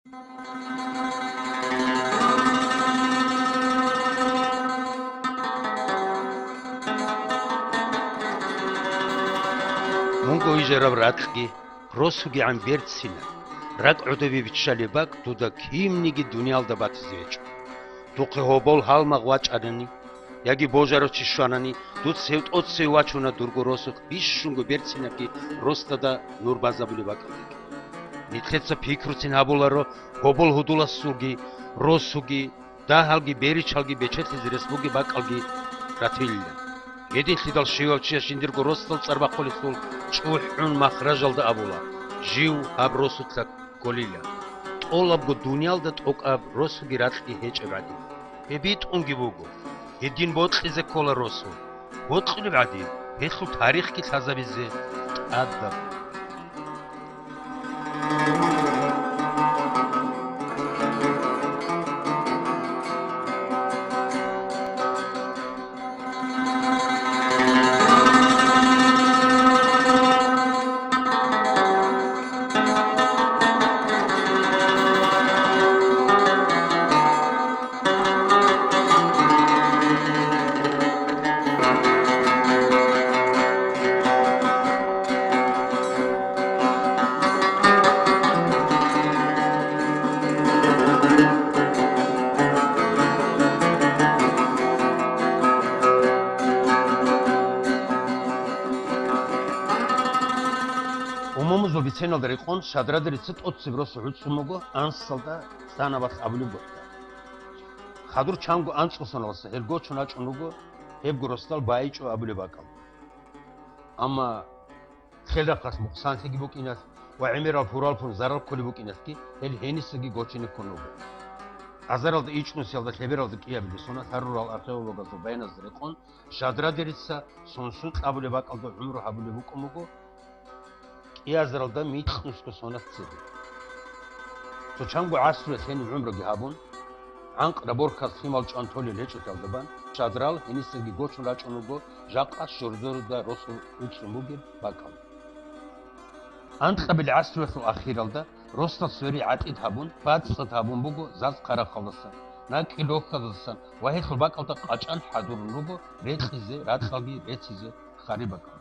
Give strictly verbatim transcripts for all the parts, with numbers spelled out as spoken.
Мунго вижараб ракьги, росугигӀан берцинаб, ракӀ гӀодобе биччалеб бакӀ дуда кинниги дуниялда батизе гьечӀо. Духъе гьобол гьалмагъ вачӀанани, яги божарав чи щванани, дуца гьев тӀоцеве вачуна дурго росулъ бищунго берцинабги росдада нур базабулеб бакӀалдеги. Нилъеца пикруцин гьабуларо гьобол гьудуласулги, росуги, дагьалги беричалги бечелъизе рес бугеб бакӀалги ратилилан. Гьединлъидал щивав чияс жиндирго росдал цӀар бахъулелъул чӀухӀун махражалда абула: «Жив гьаб росулъа кколила, тӀолабго дуниялда тӀокӀаб росуги ракьги гьечӀеб гӀадин». Гьеб битӀунги буго, гьедин бокьизе ккола росу. Бокьулеб гӀадин, гьелъул тарихги лъазабизе тӀадаб. Умумузул биценалда рекъон Шадрадирица тӀоцеб росу гӀуцӀун буго Ансалда Цанабалъ абулеб гохӀда. Хадур чанго анцӀго соналдаса гьел гочун рачӀун руго, гьебго росдал байичӀо абулеб бакӀал. Амма хел рахъалъ мукъсанлъиги букӀиналъ ва гӀемерал пураллъун зарал кколеб букӀиналъги гьел гьенисаги гочине ккун руго. Азаралда ичӀнусиялда лъебералда кӀиабилеб соналъ гьарурал археологазул баяназда рекъон, Шадрадирица Сунсун абулеб бакӀалда гӀумру гьабулеб букӀун буго, кӀиазаралда микьнусго соналъ цебе. Цо чанго гӀасруялъ гьениб гӀумруги гьабун, гӀанкъ раборказ лъимал чӀван толел гьечӀолъиялда бан, Шадрал гьенисаги гочун рачӀун руго жакъа Шордоруда росу гӀуцӀун бугеб бакӀал. Анкьабилеб гӀасруялъул ахиралда росдал цере гӀатӀид гьабун, бацӀцӀад гьабун буго Заз-Хъарахъалдасан, НакӀкӀил Рохьазасан ва гьелъул бакӀалда къачӀан хӀадурун руго рекьизе, ракьалги рецизе хариб бакӀал.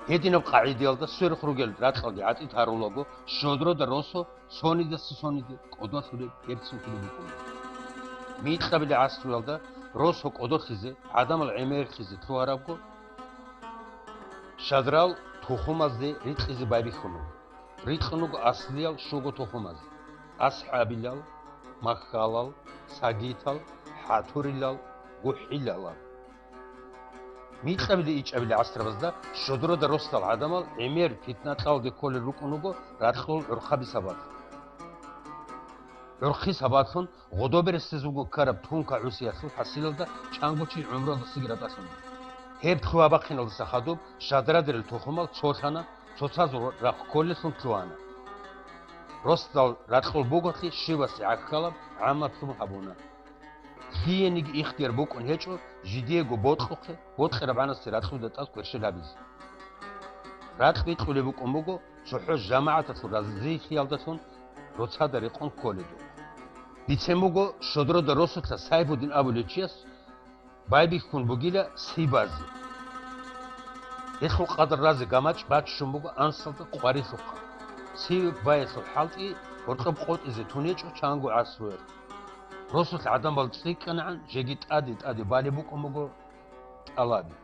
Гьединаб къагӀидаялда сверухъ ругел ракьалги гӀатӀид гьарулаго, Шодрода росу цонидаса цониде кӀодолъулеб, гьерцинлъулеб букӀуна. Микьабилеб гӀасруялда росу кӀодолъизе, гӀадамал гӀемерлъизе лъугьарабго, Шадрал тухумазде рикьизе байбихьун руго. Рикьун руго аслиял щуго тухумаз: АсхӀабилал, Махьалал, Сагитал, ХӀатурилал, ГухӀилалал. Микьабилеб ичӀабилеб гӀасрабазда Шодрода росдал гӀадамал гӀемер питна-кьалде кколел рукӀун руго ракьул гӀурхъаби сабаблъун. ГӀурхъи сабаблъун гъодобересезулго ккараб тункагӀусиялъул хӀасилалда чанго чи гӀумруялдасаги ратӀалъуна. Гьеб лъугьа-бахъиналдаса хадуб Шадрадерил тухумал цолъана, цоцазул рахъ кколеллъун лъугьана. Росдал ракьул бугорлъи щивасе гӀахьалаб гӀаммаблъун гьабуна. Лъиениги ихтияр букӀун гьечӀо жидеего бокьухъе, бокьараб гӀанасе ракьуда тӀад кверщел гьабизе. Ракь бикьулеб букӀун буго цохӀо жамагӀаталъул разилъиялдалъун роцада рекъон кколеб. Бицен буго Шодрода росулъа Сайфудин абулев чияс байбихьун бугила ци базе. Гьелъул къадар разе гамачӀ баччун буго Ансалда къварилъухъа. Ци баялъул хӀалтӀи гьоркьоб къотӀизе тун гьечӀо чанго гӀасруялъ. Росулъ гӀадамал цӀикӀкӀанагӀан жеги тӀаде-тӀаде балеб букӀун буго тӀалаби.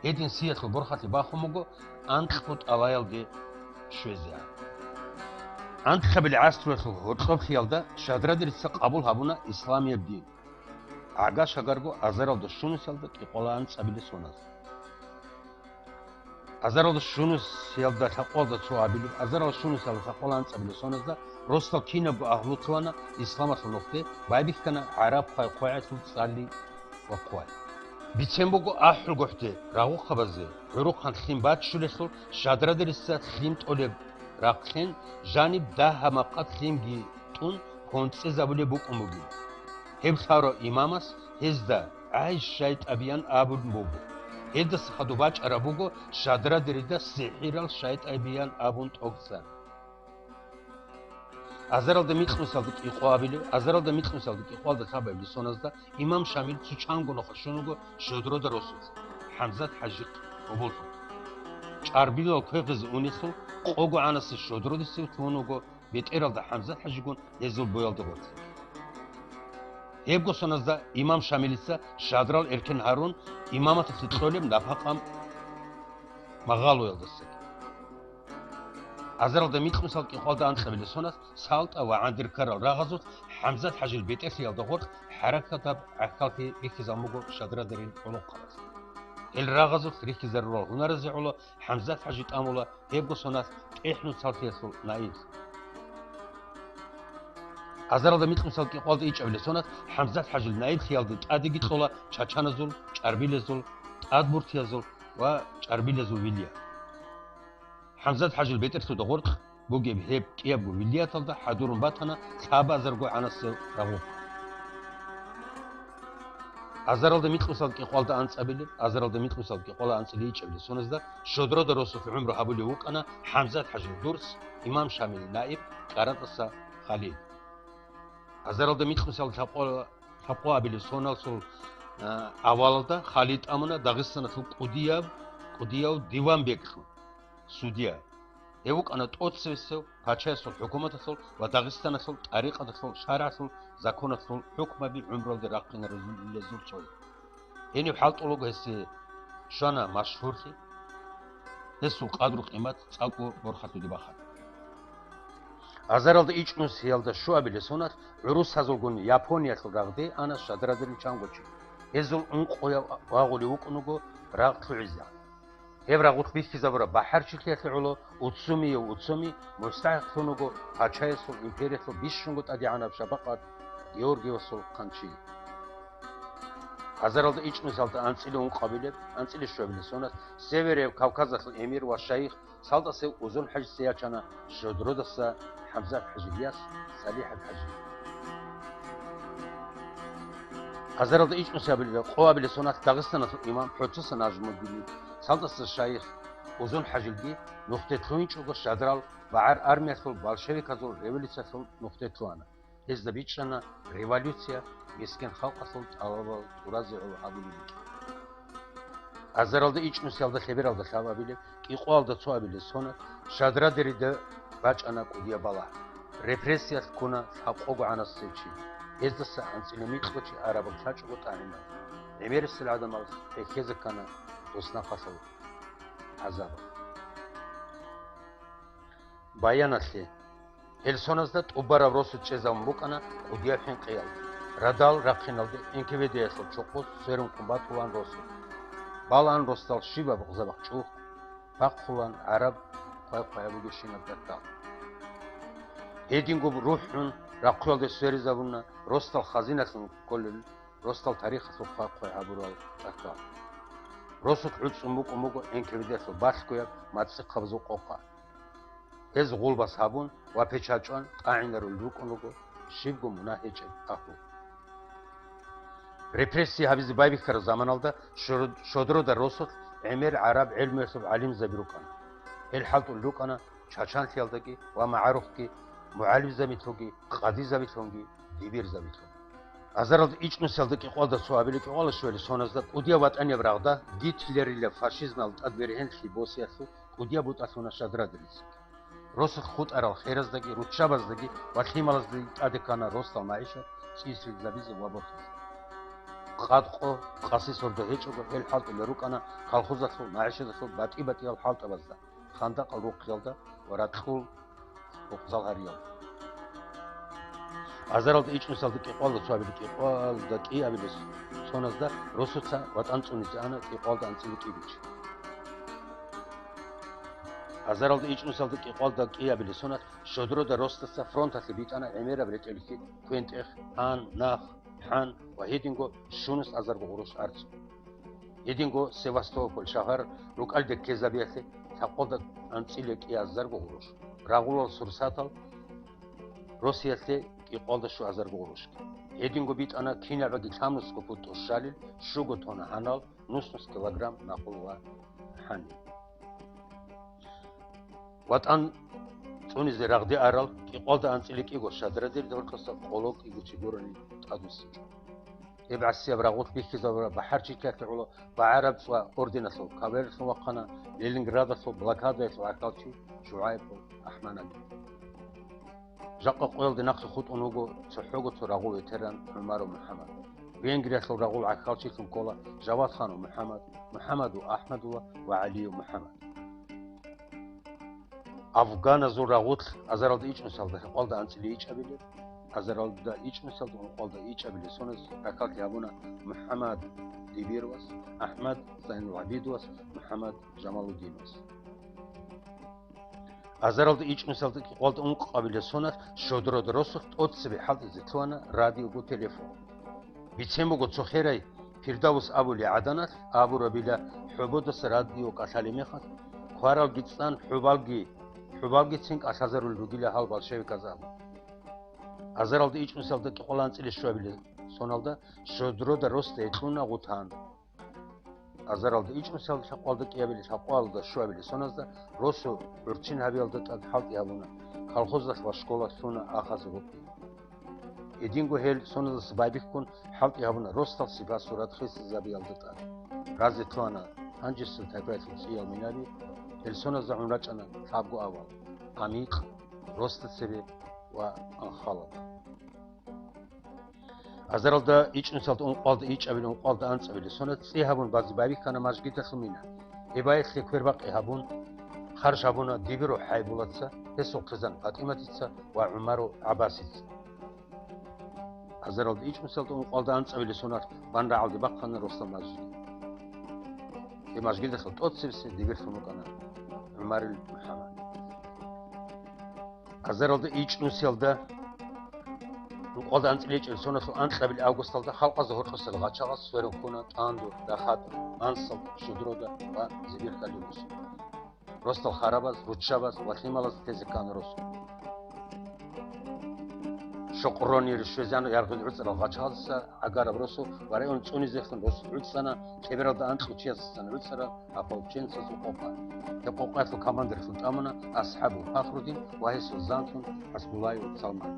Гьедин сиялъул борхалъи бахун буго анкьго тӀалаялде щвезегӀан. Анкьабилеб гӀасруялъул гьоркьоблъиялда Шадрадерица къабул гьабуна исламияб дин. ГӀага-шагарго азаралда щунусиялда кӀикъоялда анцӀабилеб соназ. Азаралда щунусиялда лъакъоялда цо абилеб, азаралда щунусиялда лъакъоялда анцӀабилеб соназда росдал кинабго агьлу лъугьана исламалъул нухде, байбихьана гӀараб хъвай-хъвагӀалъул цӀали ва хъвай. Бицен буго АхӀулгохӀде, Рагъухъабазе, ГӀурухъан лъим баччулелъул Шадрадерица лъим тӀолеб рахълъен жаниб дагьа-макъат лъимги тӀун гьонцӀизабулеб букӀун бугеб. Гьеб лъарав имамас гьезда гӀай-шайтӀабиян абун буго. Гьелдаса хадуб бачӀараб буго Шадрадерида сихӀирал шайтӀабиян абун тӀокӀцӀар. Азаралда микьнусалда кӀикъоабилеб, азаралда микьнусалда кӀикъоялда лъабабилеб соназда имам Шамил цо чанго нухалъ щун вуго Щодрода росулъ, ХӀамзат-хӀажихъ гьоболлъухъ. ЧӀарбилал квехъизе унелъул къого гӀанасеб Щодродасев лъугьун вуго бетӀералда ХӀамзат-хӀажигун гьезул боялда гъоркье. Гьебго соназда имам Шамилица шадрал эркен гьарун, имаматалъе кьолеб напакъа магъалоялдасаги. Азаралда микьнусал кӀикъоялда анкьабилеб соназ СалтӀа ва ГӀандир ккарал рагъазулъ ХӀамзат-хӀажил бетӀерлъиялда гъоркь хӀаракатаб гӀахьаллъи бихьизабун буго Шадрадарил гӀолохъабаз. Гьел рагъазулъ рихьизарурал гьунаразе гӀоло ХӀамзат-хӀажи тӀамула гьебго соназ ТӀехӀнусаллъиялъул наиблъи. Азаралда микьнусал кӀикъоялда ичӀабилеб соназ ХӀамзат-хӀажил наиблъиялде тӀадеги кьола чачаназул, чӀарбилазул, тӀадбуртиязул ва чӀарбилазул вилият. ХӀамзат-хӀажил бетӀерлъуда гъоркь бугеб гьеб кӀиябго вилияталда хӀадурун батана лъабазарго гӀанасел рагъухъ. Азаралда микьнусал кӀикъоялда анцӀабилеб, азаралда микьнусал кӀикъоялда анцӀила ичӀабилеб соназда Щодрода росулъ гӀумру гьабулев вукӀана ХӀамзат-хӀажил дурс, имам Шамилил наиб КӀаратӀаса Халил. Азаралда микьнусал лъабкъо-, лъабкъоабилеб соналъул, а, авалалда Халил тӀамуна Дагъистаналъул кӀудияб, кӀудияв диван бекьлъун, судья. Гьев вукӀана тӀоцевесев пачаясул хӀукуматалъул ва Дагъистаналъул тӀарикъаталъул шаргӀалъул законалъул хӀукмаби гӀумруялде рахъинарулезул цояв. Гьенив хӀалтӀулего гьесие щвана машгьурлъи. Гьесул къадру-къимат цӀакъго борхалъуде бахана. Азаралда ичӀнусиялда щуабилеб соналъ гӀурусазулгун Япониялъул рагъде ана Шадрадарил чанго чи. Гьезул ункъояв вагъулев вукӀун вуго рагъ лъугӀизегӀан. Гьеб рагъулъ бихьизабураб бахӀарчилъиялъе гӀоло уцумияв уцуми мустахӀикълъун вуго пачаясул империялъул бищунго тӀадегӀанаб шапакъат Георгиевасул хъанчи. Азаралда ичӀнусалда анцӀила ункъабилеб, анцӀила щуабилеб соналъ Северев Кавказалъул эмир ва шайих СалтӀасев Узун-хӀажица ячана Щодродаса ХӀамзат-хӀажил яс СалихӀат-хӀажи. Азаралда ичӀнусабилеб къоабилеб соналъ Дагъистаналъул имам ХӀоцоса Нажмуддинги, СалтӀаса шайих Узун-хӀажилги нухде лъугьинчӀого Шадрал багӀар армиялъул, большевиказул революциялъул нухде лъугьана. Гьезда бичӀчӀана революция мискин халкъалъул тӀалабал тӀуразе гӀоло гьабулеб букӀин. Азаралда ичӀнусиялда лъебералда лъабабилеб, кӀикъоялда цоабилеб соналъ Шадрадарида бачӀана кӀудияб балагь. Репрессиялъ ккуна лъабкъого гӀанасев чи, гьездаса анцӀила микьго чи араб лъачӀого тӀагӀинаб. ГӀемерисел гӀадамал хӀехьезе ккана дос нахъалъул гӀазабалъ. Баяналъе. Гьел соназда тӀубараб росу чӀезабун букӀана кӀудияб хӀинкъиялда. Радал рахъиналде Н К В Д-ялъул чукъулъ сверун ккун батулаан росу. Балаан росдал щибаб гъзабахъ чӀухӀ, пахъулаан гӀараб хъвай-хъвай бугебщинаб датал. Гьединго рухӀун рахъуялде сверизабуна росдал хазиналъун кколел, росдал тарихалъул хъвай-хъвай гьабурал датал. Росулъ гӀуцӀун букӀун буго Н К В Д-ялъул балъгояб мацӀихъабазул къокъа. Гьез гъулбас гьабун ва печал чӀван тӀагӀинарулел рукӀун руго щибго мунагь гьечӀеб агьлу. Репрессия гьабизе байбихьараб заманалда Шор-, Шодрода росулъ гӀемер гӀараб гӀелмуялъул гӀалимзаби рукӀана. Гьел хӀалтӀулел рукӀана чачанлъиялдаги ва магӀарухъги, мугӀалимзабилъунги, къадизабилъунги, дибирзабилъун. Азаралда ичӀнусиялда кӀикъоялда цоабилеб кӀикъоялда щуабилеб соназда кӀудияб ватӀанияб рагъда Гитлерилаб фашизмалда тӀад бергьенлъи босиялъул кӀудияб бутӀа лъуна Шадрадарицаги. Росулъ хутӀарал хераздаги, руччабаздаги ва лъималаздаги тӀаде ккана росдал магӀишат цӀисрилъизабизе ва борхизе. Къад-къо, къаси-сордо гьечӀого, гьел хӀалтӀулел рукӀана колхозалъул, магӀишаталъул батӀи-батӀиял хӀалтӀабазда, хандакъал рохъиялда ва ракьул рукъзал гьариялда. Азаралда ичӀнусалда кӀикъоялда цоабилеб кӀикъоялда кӀиабилеб соназда росуца ватӀан цӀунизе ана кӀикъоялда анцӀила кӀиго чи. Азаралда ичӀнусалда кӀикъоялда кӀиабилеб соналъ Щодрода росдаса фронталъе битӀана гӀемераб ретӀел-хьи, квен-тӀех, гьан, нах, хӀан ва гьединго щунус азарго гъурущ арцу. Гьединго Севастополь шагьар рукӀалде ккезабиялъе лъабкъоялда анцӀила кӀиазарго гъурущ, рагъулал сурсатал Россиялъе кӀикъоялда щуазарго гъурущги. Гьединго битӀана кинабаги лъабнусго путӀу щалил, щуго тонна гьанал, нус-нус килограмм нахул ва хӀанил. ВатӀан цӀунизе рагъде арал, кӀикъвалда анцӀила кӀиго шадра дирда гьоркьоса къоло кӀиго чи гурони тӀадвуссин. Гьеб гӀасияб рагъулъ бихьизабураб бахӀарчилъиялъе гӀоло БагӀараб цӀва орденалъул кавалерлъун вахъана Ленинградалъул блокадаялъул гӀахьалчи ШугӀаипов АхӀманаги. Жакъа къоялде нахъе хутӀун вуго цохӀого цо рагъул ветеран ГӀумаров МухӀаммад. Венгриялъул рагъул гӀахьалчилъун ккола Жавадханов МухӀаммад, МухӀаммадов АхӀмадула ва ГӀалиев МухӀаммад. Афганазул рагъулъ азаралда ичӀнусалда гьекъвалда анцӀила ичӀабилеб, азаралда ичӀнусалда ункъвалда ичӀабилеб соналъ рахьалде гьабуна МухӀаммад Дибировас, АхӀмад ЗайнулгӀабидовас, МухӀаммад Жамалудиновас. Азаралда ичӀнусалда кӀикъвалда ункъабилеб соналъ Щодрода росулъ тӀоцебе хӀалтӀизе лъугьана радиого телефон. Бицен буго цо херай, Пирдавус абулей гӀаданалъ абурабила, хӀободаса радио кӀалъалеб мехалъ, кваралги цӀан, хӀубалги, хӀубалгицин кӀалъазарулел ругила гьал большевиказ абун. Азаралда ичӀнусалда кӀикъвалда анцӀила щуабилеб соналда Щодрода росда гьекъуна гъутан. Азаралда ичӀнусалда лъабкъоялда кӀиабилеб, лъабкъоялда щуабилеб соналда росу гӀурццин гьабиялда тӀад хӀалтӀи гьабуна, колхоздалъ ва школалъ лъуна ахазе гъутӀи. Гьединго гьел соналдаса байбихьун хӀалтӀи гьабуна росдал сипа-сурат хисизабиялда тӀад. Разе лъугьана гьанжесул тайпаялъул цӀиял минаби, гьел соналда гӀун рачӀана лъабго авал: Амикъ, Росда цебе ва Анхалалда. Азаралда ичӀнусалда ункъвалда ичӀабилеб, ункъвалда анцӀабилеб соналъ цӀи гьабун базе байбихьана мажгиталъул мина. Гьеб аялъе квербакъи гьабун, харж гьабуна Дибиров ХӀайбулаца, гьесул хъизан ПатӀиматица ва ГӀумаров ГӀаббасица. Азаралда ичӀнусалда ункъвалда анцӀабилеб соналъ бан рагӀалде бахъана росдал мажгит. Гьеб мажгиталъул тӀоцебесеб дибирлъун вукӀана ГӀумарил МухӀаммад. Азаралда ичӀнусиялда ункъвалда анцӀила ичӀабилеб соналъул анкьабилеб августалда халкъазда гьоркьосел гъачагъаз сверун ккуна ТӀандур, ДахатӀа, Ансалда, Щудрода ва Зибиркалиусе. Росдал харабаз, руччабаз ва лъималаз тезе ккана росу. Щокъронир щвезану яргъил гӀуцӀрал гъачагъазаса гӀагараб росу ва район цӀунизехун росу гӀуцӀана, кьебералда анкьго чиясасан гӀуцӀарал ополченцазул къокъа. Гьеб къокъаялъул командирлъун тӀамуна АсхӀабов Фахрудин ва гьесул занлъун ХӀасбулаев Салман.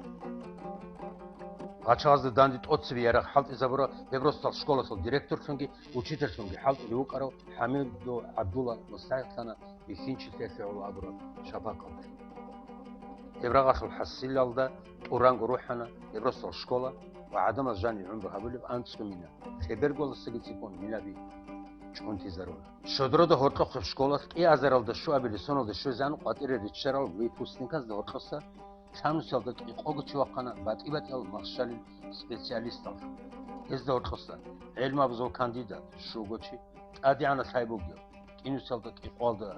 Гъачагъазда данде тӀоцебе ярагъ хӀалтӀизабурав гьеб росдал школалъул директорлъунги учительлъунги хӀалтӀулев вукӀарав ХӀамидов ГӀабдулла мустахӀикълъана бихьинчилъиялъе гӀоло абураб шапакъалде. Гьеб рагъалъул хӀасилалда тӀуранго рухӀана гьеб росдал школа ва гӀадамаз жанив гӀумру гьабулеб анцӀго мина, лъеберголасаги цӀикӀкӀун минаби чӀунтизаруна. Щодрода гьоркьохъеб школалъ кӀиазаралда щуабилеб соналда щвезегӀан къватӀире риччарал выпускниказда гьоркьоса лъабнусиялда кӀикъого чи вахъана батӀи-батӀиял махщалил специалисталъун. Гьезда гьоркьоса гӀелмабазул кандидат щуго чи, тӀадегӀанав лъай бугев кӀинусиялда кӀикъоялда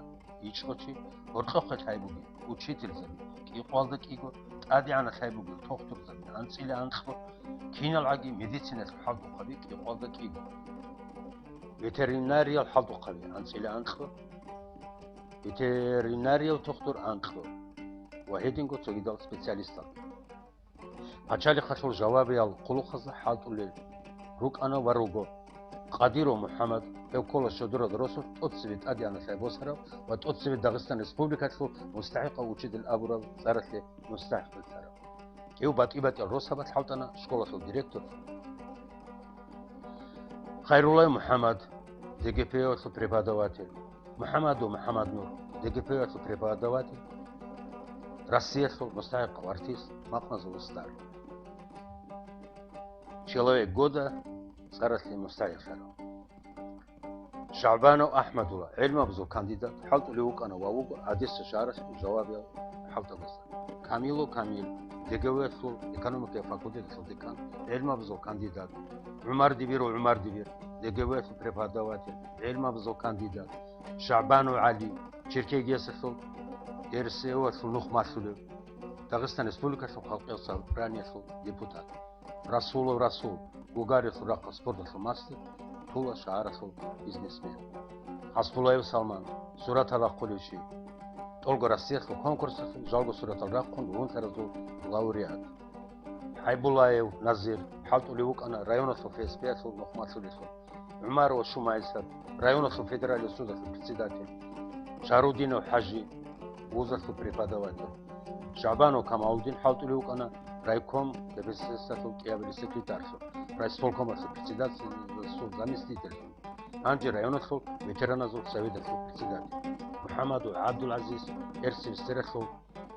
ичӀго чи, гьоркьохъеб лъай бугел учительзаби кӀикъоялда кӀиго, тӀадегӀанав лъай бугел тухтурзаби анцӀила анкьго, киналгӀаги медициналъул хӀалтӀухъаби кӀикъоялда кӀиго, ветеринариял хӀалтӀухъаби анцӀила анкьго, ветеринариял тухтур анкьго ва гьединго цогидал специалистал. Пачалихъалъул жавабиял хъулухъазда хӀалтӀулел рукӀана ва руго Къадиров МухӀаммад, гьев ккола Щодрода росулъ тӀоцебе тӀадегӀанав лъай босарав ва тӀоцебе Дагъистан Республикалъул мустахӀикъав учитель абураб цӀаралъе мустахӀикълъарав. Гьев батӀи-батӀиял росабалъ хӀалтӀана школалъул директор. Хайруллаев МухӀаммад, ДГПУ-ялъул преподаватель. МухӀаммадов МухӀаммаднур, ДГПУ-ялъул преподаватель, Россиялъул мустахӀикъав артист, Макъназул устар. Человек года цӀаралъе мустахӀикълъарав. ШагӀбанов АхӀмадула, гӀелмабазул кандидат, хӀалтӀулев вукӀана ва вуго Одесса шагьаралъул жавабиял хӀалтӀабазда. Камилов Камил, ДГУ-ялъул экономикаялъул факультеталъул декан, гӀелмабазул кандидат. ГӀумар Дибиров ГӀумар Дибир, ДГУ-ялъул преподаватель, гӀелмабазул кандидат. ШагӀбанов ГӀали, Черкегиясалъул РСО-ялъул нух малъулев, Дагъистан Республикалъул Халкъиял Собраниялъул депутат. Расулов Расул, Гугарилъул рахъалъ спорталъул мастер, Тула шагьаралъул бизнесмен. ХӀасбулаев Салман, суратал рахъулев чи, тӀолго Россиялъул конкурсалъ жалго суратал рахъун вугьунлъаразул лауреат. ХӀайбулаев Назир, хӀалтӀулев вукӀана районалъул ФСБ-ялъул нухмалъулелъул. ГӀумарова Шумайсат, районалъул федералиялъул судалъул председатель. Шарудинов ХӀажи, вузалъул преподаватель. ШагӀбанов Камалудин хӀалтӀулев вукӀана райком Т Б С С-алъул кӀиабилеб секретарьлъун, райисполкомалъул председательлъун заместительлъун, гьанже районалъул ветераназул советалъул председатель. МухӀамадов ГӀабдулгӀазиз, эр-сиб свералъул,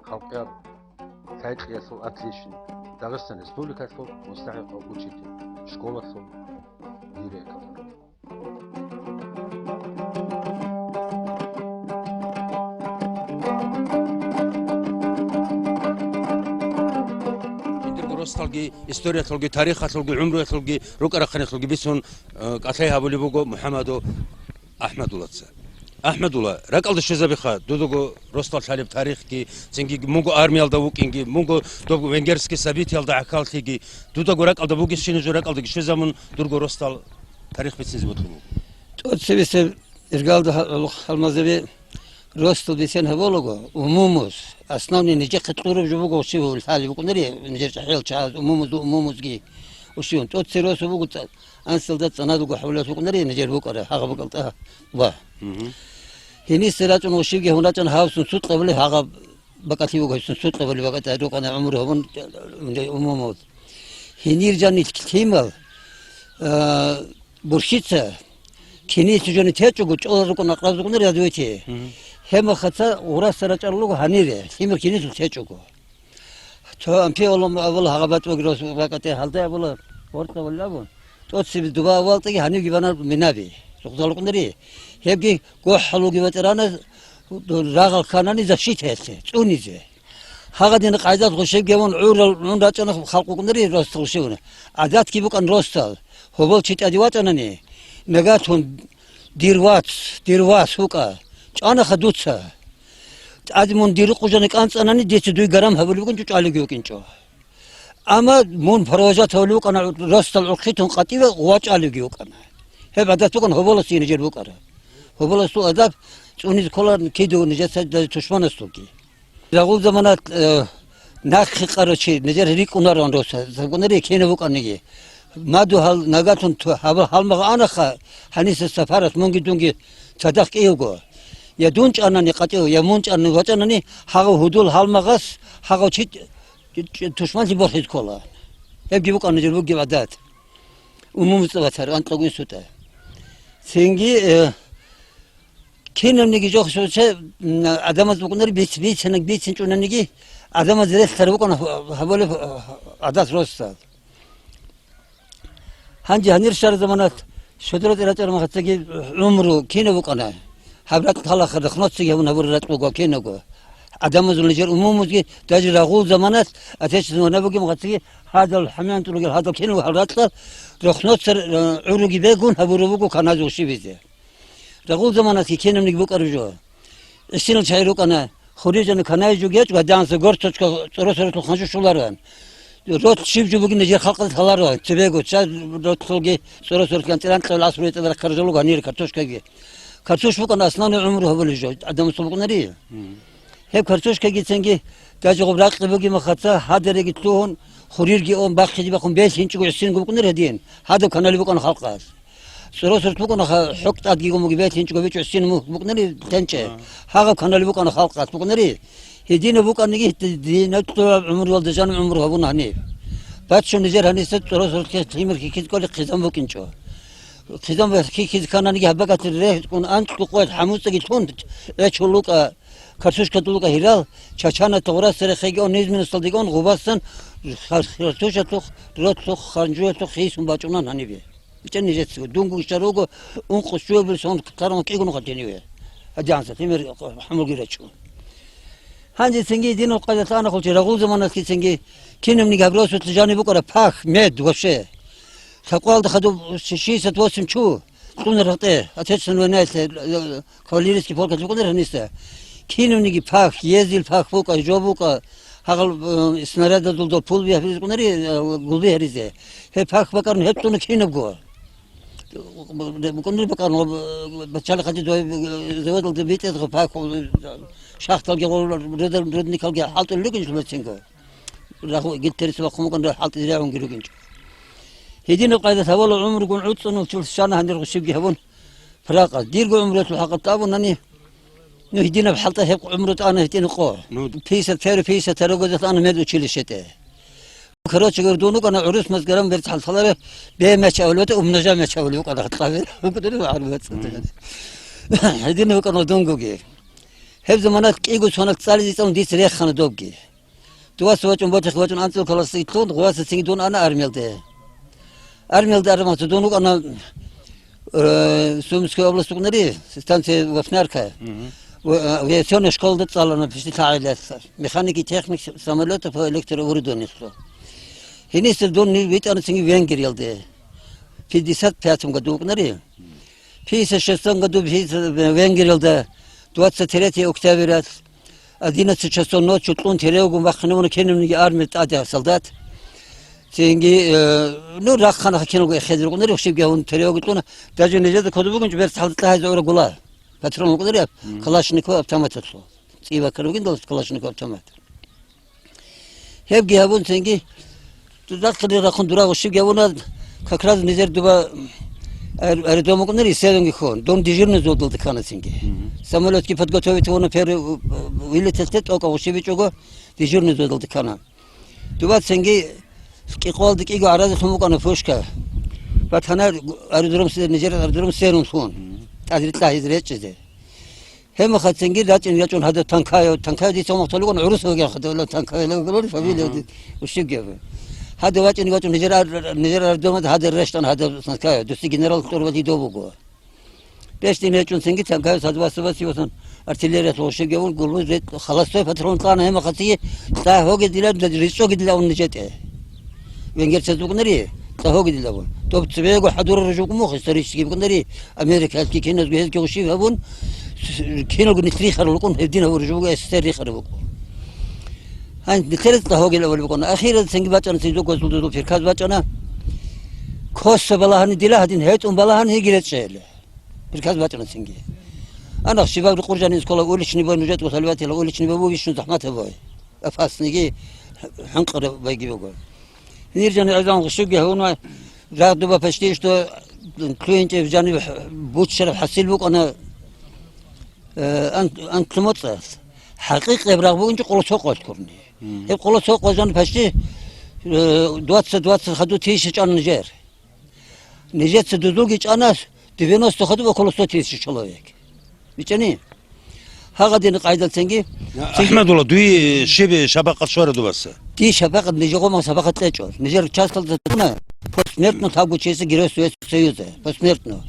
халкъияб лъай-кьиялъул отличник, Дагъистан Республикалъул мустахӀикъав учитель, школалъул директор. Жиндирго росдалги, историялъулги, тарихалъулги, гӀумруялъулги, рукӀа-рахъиналъулги бицун, э, кӀалъай гьабулеб буго МухӀамадов АхӀмадуллаца. АхӀмадулла, ракӀалда щвезабиха, дудаго росдал лъалеб тарихги, цинги мунго армиялда вукӀинги, мунго доб венгерский событиялда гӀахьаллъиги, дудаго ракӀалда бугесщинаб жо, ракӀалдаги щвезабун, дурго росдал тарих бицине бокьун буго. ТӀоцебесеб иргалда гьа-, гьалмагъзабе росдал бицен гьабулаго, умумуз, основный нижехъе кьураб жо буго, щив лъалеб букӀунари, нижер чӀахӀиял чагӀаз, умумузда умумузги, ущиван. ТӀоце росу буго цӀа-, Анцалда цӀанадулго хӀавлалъ вукӀунари нижер букӀара, гьагъаб бакӀалда ва. Мгм. Гьениса рачӀун ва щибги гьун рачӀун гьавсун сукъабали гьагъаб бакӀалъи вуго, гьесун сукъабали бакӀалда рукъана гӀумру гьабун, умумул. Гьенир жанил лъимал, а, бурщица, киниса жони течӀого, чӀолал рукъун акъразукъунари развитие. Мгм. Гьебмахаца гъураса рачӀарал руго гьанире, лъимал кинисул течӀого. Цо ампи авала, авала гьагъаб батӀбаги рос бакӀатӀе гьалда авала, гъоркьа авала абун. ТӀоцебе дуба авалтӀаги гьанивги бана минаби. Рукъзал рукъундари. Гьебги гохӀалуги ветераназ рагъал хьанани защитаялъе, цӀунизе. Гьагъадин къайдал гъушебги авун гӀурал гӀун рачӀана халкъ рукъундари рос гъушевуна. ГӀадатги букӀан росдал. Гьобол чи тӀаде вачӀанани, мегатун, дир вац, дир вас вукӀа, чӀанаха дуца. ТӀаде мун дир рукъужани кӀанцӀанани, дица дуй гарам гьабулеб букӀинчӀо, чӀвалевги вукӀинчӀо. Амма мун провожать гьавулев вукӀана, росдал гӀурхъитун къватӀиве вачӀалевги вукӀана. Гьеб гӀадат букӀана гьоболас нижер букӀара. Гьоболасул адаб цӀунизе ккола кидаго нижеца даже тушманасулги. Рагъул заманат, э, нахъе къарачи, нижер рикӀкӀунароан росаб, гьабунари кинаб букӀаниги. Мадугьал нагатун ту-, гьабал гьалмагъ анаха, гьаниса сапарас мунги дунги цадахъ кӀиявго. Я дун чӀанани къатӀив, я мун чӀанани вачӀанани, гьагъав гьудул гьалмагъас, гьагъав чи ч-, ч-, тушманлъи борхиз ккола. Гьебги букӀана жер бугеб гӀадат. Умумуца ватар, анкьагун сутӀа. Цинги, э, кинавниги жохсуце, м, адамаз букӀунар биц-, бицинаг бицинчӀунаниги, адамаз релълъар букӀана гьаб-, гьабулеб, э, гӀадат росдал. Гьанже гьанир щар заманат шодра тӀирачӀар махацаги гӀумру кинав вукӀана. Гьаб ракь талаха рахмацаги гьабун гьабур ракь буго кинавго. Адамазул нижер умумузги, даже рагъул заманат, Отечественная война бугеб махацаги гьадал хӀамиянтӀ ругел гьадал кинав гьал ракьал рахмацар, э, гӀуруги бегун гьабураб буго каназул щибизе. Рагъул заманатги кинавниги букӀараб жо. ГӀисинал чагӀи рукӀана, хурижана канай жугечӀ ва данса горточка цӀоросоролъул ханжу щуларан. Рот щиб жо бугин нижер халкъалъ лъаларо, цебего, ша ротлъулги цӀоросоролъ антиранкьавал асруе тӀадарахъ каржалуго гьанир картошкаги. Картош букӀана основной гӀумру гьабулеб жо, адамасул букӀунари. Мгм. Гьеб картошкагицинги даже гъуб ракьи бугеб махаца, гьадареги лъугьун, хурирги он, бахъиги бахъун, белъинчӀого гӀисинго букӀунар гьедин, гьадаб канали букӀана халкъалъ. ЦӀоросорт букӀунаха хӀукъ тӀадги гомоги белъинчӀого бичӀо гӀисин мухь букӀунари тенчӀе. А. Гьагъаб канали букӀана халкъалъ букӀунари. Гьединаб букӀаниги, ди-, динаб гӀумруялда жаниб гӀумру гьабуна гьаниб. Баччун нижер гьаниса цӀоросортлъи лъимер хьихьиз кӀолеб хъизан букӀинчӀо. Хъизан ва хьихьиз ккананиги гьаб бакӀалъ рехун анкьго къоялъ хӀамуцӀаги лъун, эчул лукӀа, картошка дулукӀа гьирал, чачана тӀогърасда рехеги он, низминасалдеги он, гъубасан хар-, хартошалъухъ, ротлъухъ, ханжуялъухъ хисун бачӀунан гьанибе. БичӀа нижецаго, дунго ишар руго, ункъо щуябил сон тарун кӀигун хъатиниве. Гьадинса, лъимер хӀамулги рачун. Гьанже цинги динул къайдалъ ана хъулчи, рагъул заманалъги цинги кинабниги гьаб росулъ жаниб букӀараб пах, мед, вообще. Лъабкъоялда хадуб ши-, шестьдесят восемь чу кьуна рагътӀе, Отечественная войнаялъе, э, кавалерийский полкалъ букӀунар гьаниса. Кинабниги пах, езил пах букӀа, жо букӀа, гьагъал, э, снарядазул дол пулби гьабизе букӀунари, э, гулби гьаризе. Гьеб пах бакӀарун гьеб цӀуна кинабго. БукӀунри бакӀарун, э, баччали хадуб дой, э, заводалда битӀезго пах, э, шахталги, рудникалги хӀалтӀулел ругин жумецинго. Рагьу-, гил терес вахъун вукӀан, рагь хӀалтӀизе рагьунги ругинчӀо. Гьединаб къайдалъ гьавала гӀумругун гӀуцӀунул чул щана гьанир гъушибги гьабун, пракъа. Дирго гӀумруялъул хӀакъалъ абунани, Ну, гьединаб хӀалтӀа гьеб гӀумру тӀана гьитӀина къо. Ну. Пятьдесят первый, пятьдесят второй годалъ ана мед училищете. Короче говоря, дун вукӀана гӀурус мазгаран берцахӀаллъаларе бе мяч авлута, умножа мяч авлу вукӀана хӀалтӀа бер. Гьедин вукӀана дунгоги. Гьеб заманалъ кӀиго соналъ цӀализе цӀалун дица рехана добги. Дуваса вачӀун, боцӀихъ вачӀун анцӀил класс итлъун, гъуваса цинги дун ана армиялде. Армиялде армиялъ дун вукӀана, э, Сумской область вукӀунари, станция Вапнярка. Мгм. В-, э, авиационная школада цӀалана пиштилъагӀилалъ. Механик и техник самолётов по электрооборудованиялъул. Гьениса дун витӀана цинги Венгриялде. Пятьдесят пятом году вукӀунари. Пятьдесят шестом году Венгриялда, двадцать третье октября, одиннадцать часов ночи кьун теревгун вахъинавуна кинавниги армиял тӀаде солдат. Цинги, э, ну, рахъана киналго эхезе рукӀунари, хушибги гьавун теревги кьуна. Даже нижеда кодоб бугин, берцахӀалда кьагьазе гӀура гула. Патрон рукӀунари, Мгм. Калашников автоматалъул. ЦӀи баккараб бугин, Калашников автомат. Гьебги гьабун цинги, дуда хъири рахъун дура гъущибги гьабуна, как раз нижер дуба аэр-, аэродром вукӀунари, селонги хьун, дун дежурный взводалда ккана цинги. Мгм. Самолётги подготовить гьавуна, первый, э, вылетелъе тӀокӀав гъущибичӀого дежурный взводалда ккана. Дуба цинги кӀикъвалда кӀиго гӀаразехун вукӀана пушка. Батана аэродром се-, нижер аэродром серун лъун. Мгм. ТӀадритӀа гьез речӀчӀизе. Гьеб мехалъ цинги рачӀин рачӀун гьадаб Танкаев, Танкаев дица мухталугун гӀурус вугев хадавла Танкаев левгулун фамилия Мгм. Ушиб гев. Гьадаб вачӀин вачӀун нижер ар-, нижер аэродромад гьадаб рещтӀан гьадаб Танкаев, дуси генерал второго дидо буго. Бештин речӀун цинги Танкаев садвасабаси васан артиллериялъ ушиб гевун гулуз рет-, холостой патрон кьана гьеб мехалъ цинги кьа гьоги дила, ричӀоги дила ун нижетӀе. Венгерцаз букӀунари, кьа гьоги дила вун. Доб цебего хӀадурал ружугу мух исторический букӀунари, Америкалъги киназго гьезги гъущиб гьабун, с-, киналго нилъ рихарал рукӀун, гьеб дин гьавуржу буго, СССР рихараб букӀун. Гьанже нилъераз кьа гьогел авал букӀана. Ахирал цинги бачӀана, цинги гозулдузул приказ бачӀана. Косо балагьани дила гьадин, гьетӀун балагьани гьеги речӀчӀейила. Приказ бачӀана цинги. Анахъ щибаб рукъур жанин скола уличный бой нужетӀ ва салватила уличный бой вищун захӀмат гьабой. Опасныйги хӀанкъараб байги буго. Гьанир жанив гӀезан гъущуги гьавуна, рагъ дуба почти что лъугьинчӀеб жанив буччараб хӀасил букӀана, э, ан-, анкьлумоцӀалъ. ХӀакъикъияб рагъ бугинчӀо къоло цо къолъ ккурни. Мгм. Гьеб къоло цо къо жан почти, э, двадцать, двадцать ходу тише чӀана нижер. Нижеца дузулги чӀана девяносто ходу около сто тысяч человек. БичӀани? Гьагъадин къайдал цинги. АхӀмадулла, дуе щиб шабакъат щвара дубаса? Ди шабакъат, нижер гъомал шабакъат кьечӀо. Нижер часталда туна посмертно лъабго чиясе Герой Советского Союза. Посмертно.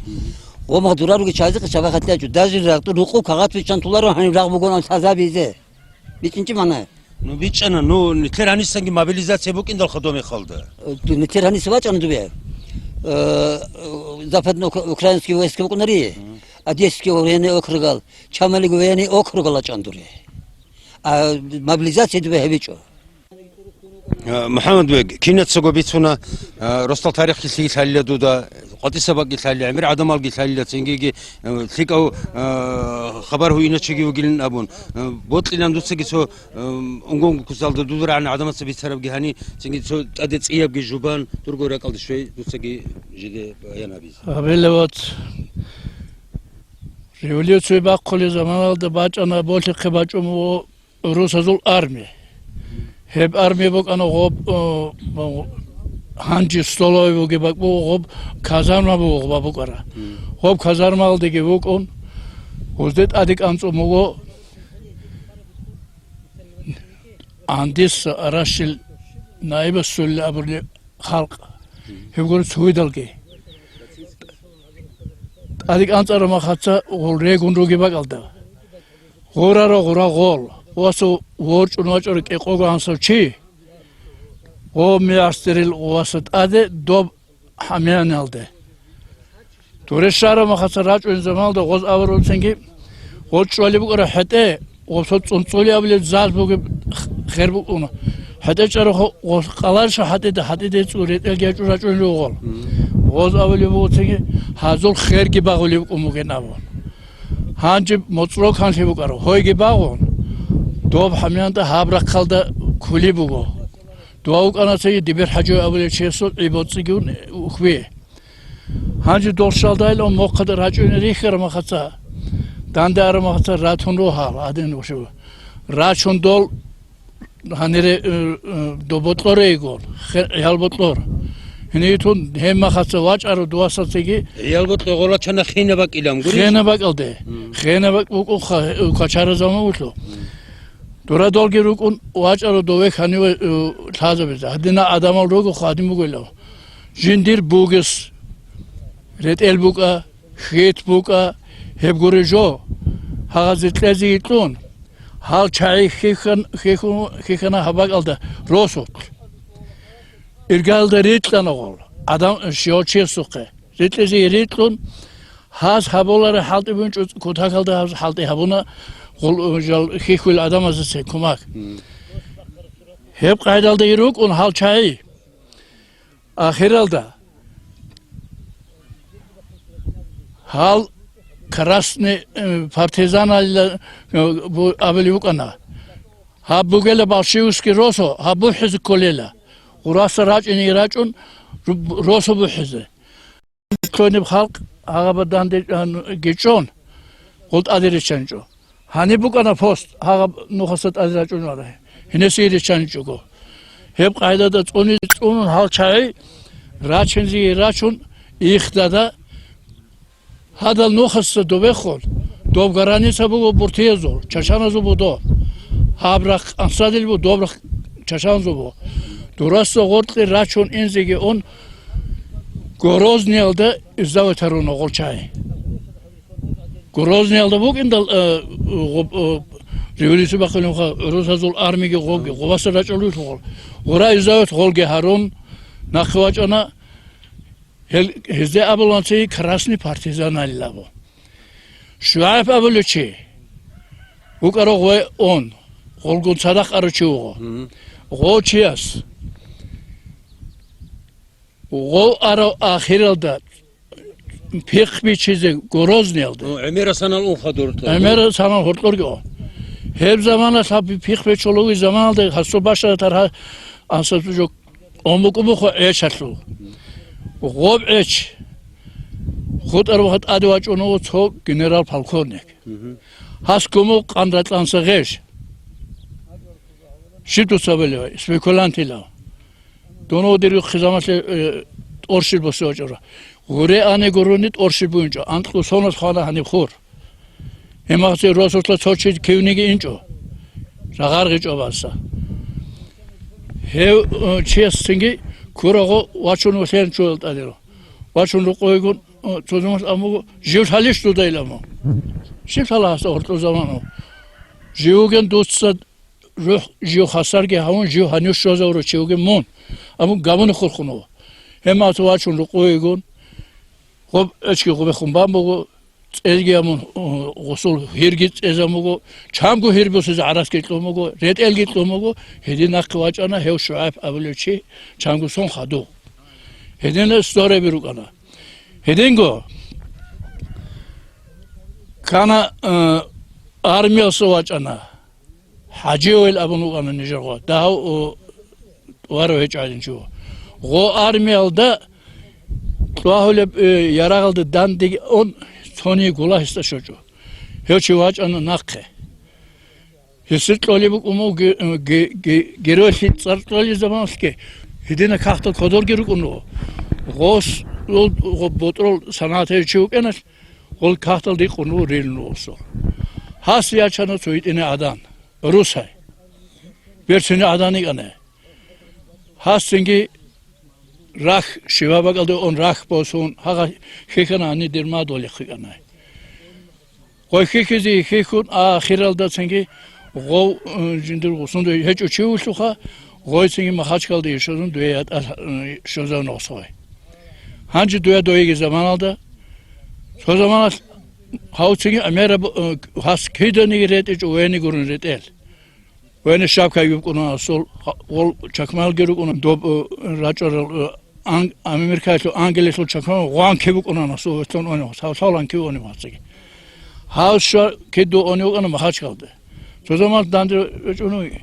Гъомал дураруги чазихъе шабакъат кьечӀо. Даже ракъ-, рукъу кагъат биччан туларо гьаниб рагъ бугон лъазабизе. БичӀинчӀи мана. Ну, бичӀчӀана, ну, нилъер гьанисанги мобилизация букӀиндалха доб мехалда. Э, нилъер гьаниса бачӀана дубе. Э, э, западноукраинский войска букӀунари, Мгм. Одесский военный округал, Чамалиги военный округал ачӀан дуре. А мобилизация дубе гьабичӀо. Э, МухӀаммадбек, кинацаго бицуна, э, росдал тарихги лъиги лъалила дуда, къватӀиса бакӀги лъалила, гӀемер гӀадамалги лъалила, цингиги, э, лъикӀав, э, хабар гьуиначиги вугилин абун. Э, бокьилан дуцаги цо, э, унгонгу кусалда дудурагӀан гӀадамаца бицарабги гьани, цинги цо тӀаде цӀиябги жубан, дурго ракӀалде щвей дуцаги жиде баян гьабизе. Абелеват революция бахъулеб заманалда бачӀана болъихъе бачӀун вуго русазул арми. Гьеб арми букӀана гъоб, о, гьанже столовый бугеб бакӀ буго, гъоб казарма буго гъоба букӀара. Мгм. Гъоб казармалдеги вукӀун, гъузде тӀаде кӀанцӀун буго Андис Аращил наибасулли абулеб халкъ. Мгм. Гьеб гуро цогидалги. ТӀаде кӀанцӀараб махаца гъол регун ругеб бакӀалда. Гъураро гъура гъол, васу ворчӀун вачӀура кӀикъого гьансав чи. Гъо мегӀастерил васа тӀаде доб хӀамияналде. Дуре щараб махаца рачӀун замалда гъоз аварулцинги, гъоз чӀвалеб букӀара хӀетӀе, гъосо цӀунцӀули абулеб заз бугеб хер букӀуна. ХӀетӀе чӀарахъо гъос къаларша хӀатӀида, хӀатӀиде цӀу ретӀелги ячӀу рачӀун ругъол. Гъоз абулеб бугоцинги, гьазул херги багъулеб букӀун бугин абун. Гьанже моцӀрол канлъи букӀаро, гьойги багъун, доб хӀамиянда гьаб рахъалда кули буго. Дова вукӀана цеги Дибир ХӀажи абулев чиясул гӀи боцӀигун ухби. Гьанже дол щалдайилан мохъада рачӀуне рихьара махаца. Данде араб мехалъ ратун рогьал, гьадин вугев. Рачун дол гьанире, э, э, доб бокьоре йигун, хе-, гӀиял бокьор. Гьениб тун гьеб мехалъ вачӀарав дувасацаги. ГӀиял бокьор гъола чана хина бакӀилан гури? Хина бакӀалде. Мгм. Хина бакӀ букӀун ха-, квачара заман вугелъул. Мгм. Дура долги рукӀун вачӀарав дове хьаниве, э, лъазабизе. Гьадинал гӀадамал руго хадим бугелав. Жиндир бугес, ретӀел букӀа, хьит букӀа, гьеб гури жо. Гьагъазе кьезе йикьун, гьал чагӀи хьихьан-, хьихьун-, хьихьана гьаб бакӀалда росулъ. Иргаялда рикьана гъол, гӀадам, щивав чиясухъе. Рикьизе рикьун, гьаз гьабуларе хӀалтӀи бунчӀо, кутакалда гьаз хӀалтӀи гьабуна, гъол, жал хьихьуел гӀадамазеца кумак. Мгм. Гьеб къайдалда рукӀун гьал чагӀи. Ахиралда гьал красный, э, партизаналила, э, бу-, абулеб букӀана. Гьаб бугела Балшивский росо, гьаб бухӀизе кколела. Гъураса рачӀине рачӀун, ру-, росо бухӀизе. Цониб халкъ гьагъаб данде, а, ну, гечӀон, гъул тӀаде риччанчӀо. Гьаниб букӀана пост, гьагъаб нухаса тӀаде рачӀунарай. Гьенесие риччанчӀого. Гьеб къайдада цӀуни-, цӀунун гьал чагӀи рачинзеги рачун, ихдада гьадал нухаса добехун, доб граница буго буртиязул, чачаназул буго доб. Гьаб рахъ ансадил буго, доб рахъ чачаназул буго. Дураса гъоркье рачун инзеги ун, Грозниялда издавать гьаруна гъол чагӀи. Грозниялда букӀиндал, э, гъоб-, э, революция бахъулеб мехалъ, русазул армиги гъобги, гъобаса рачӀулел гъол. Гъура издавать гъолги гьарун, нахъе вачӀана, гьел, гьезде абуланци красный партизаналилабу. ШугӀайб абулев чи вукӀарав гъой он, гъолгун цадахъ арав чи вуго. Мгм. Гъов чияс гъов арав ахиралда пихъ бичизе Грозниялда. О, гӀемерасанал ун хадур то. ГӀемерасанал гьоркьорги о. Гьеб заманалъ гьаб пихъ бичулев заманалда гьасул башара таргьа ансаб жо Омукъ бухъа гӀечалъул. Гъоб гӀеч. ХутӀар вахъа тӀаде вачӀун вуго цо генерал-полковник. Мгм. Гьас куму къанра кьанса гъеж. Щиб дуца абулев, спекулянтилав? Дун дир хъизамалъе, э, тӀорщил босе вачӀура. Гъуре ане гурони тӀорщил бугинчӀо, анкьго сонас хвана гьаниб хур. Гьемахъе росулъа цо чи кивниги инчӀо, рагъаргъичӀо барса. Гьев, э, чияс цинги курагъо вачун валъен чуял тӀадеро. Вачун рукъойгун, э, цо заман амуго, жив лъалищ дуда иламо. Жив лъала гьасда гьоркьо замано. Живуген дуца рухӀ жив хасарги гьавун, жив гьанив щвазавурав чи вугев мун, абун габуни хурхунав. Гьемаца вачун рукъуйгун, гъоб эчги гъубехун бан буго, цӀезги гьамун, гъусул гьирги цӀезан буго, чамго гьир бусизе гӀарасги кьун буго, ретӀелги кьун буго, гьедин нахъе вачӀана гьев ШугӀайб абулев чи, чамго сон хадув. Гьединал историяби рукӀана. Гьединго кана, э, армиялъа вачӀана. ХӀаживел абун вукӀана нижер гъо. Дагьав, о, варав гьечӀо гьадин чи вуго. Гъо армиялда тӀвагьулеб, э, ярагъалда данде он цони гула гьесда щочӀо. Гьев чи вачӀана нахъе. Гьесир кьолеб букӀун буго ге-, ге-, ге-, геройлъи цӀар кьолеб заманалъги гьедина кагътал кодорги рукӀун руго. Гъос, гъо-, гъо-, ботӀрол санагӀатав чи вукӀаналъ, гъол кагътал рикъун руго, рилун руго гъосул. Гьас ячана цо гьитӀинай гӀадан. Русай. Берцинай гӀадан йикӀана. Гьасцинги рахь, щиваб бакӀалде ун рахь босун, гьагъа хьихьана гьанир дир мадугьалихъ йикӀана. Гъой хьихьизе хьихьун, ахиралдацинги гъов, э, жиндир гъусунда гьечӀо чи вугелъулха, гъойцинги Махачкалде ишазун дуе ятӀа, э, щвезавуна гъос гъой. Гьанже дуе доеги заманалда, цо заманалъ гьавцинги гӀемераб, э, гьас киданиги ретӀичӀо военный гурун ретӀел. Военный штаб кайги букӀуна гьасул, гъол чакмалги рукӀуна доб, э, рачӀарал, э, Ан-, Америкаялъул, Англиялъул чакмал гъван киб букӀуна гьасул, ветлъун унев, гьав лъалан киб унев гьасги. Гьав щва киду унев вукӀана Махачкалде. Цо заман данде рачӀунев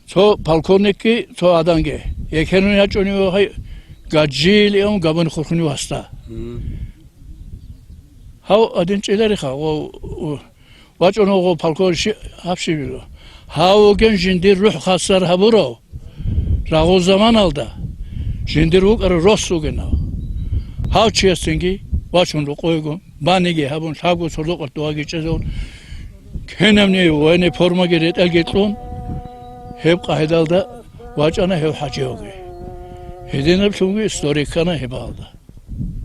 цо полковникги, цо гӀаданги. Екенун ячӀунев гьай Гаджиил ун габуни хурхунев гьасда. Мгм. Гьав гьадин чӀелариха, ва, у, вачӀун вуго полковник Щи-, Гьабшибило. Гьав вугин жиндир рухӀ хасар гьабурав, рагъул заманалда жиндир вукӀарав рос вугинав. Гьав чиясцинги вачун рукъойгун, баниги гьабун, лъабго сордо-къватӀ дугьаги чӀезавун, кинабниги военный формаги ретӀелги кьун, гьеб къагӀидалда вачӀана гьев ХӀажи вугев. Гьединаблъунги история ккана гьебалда.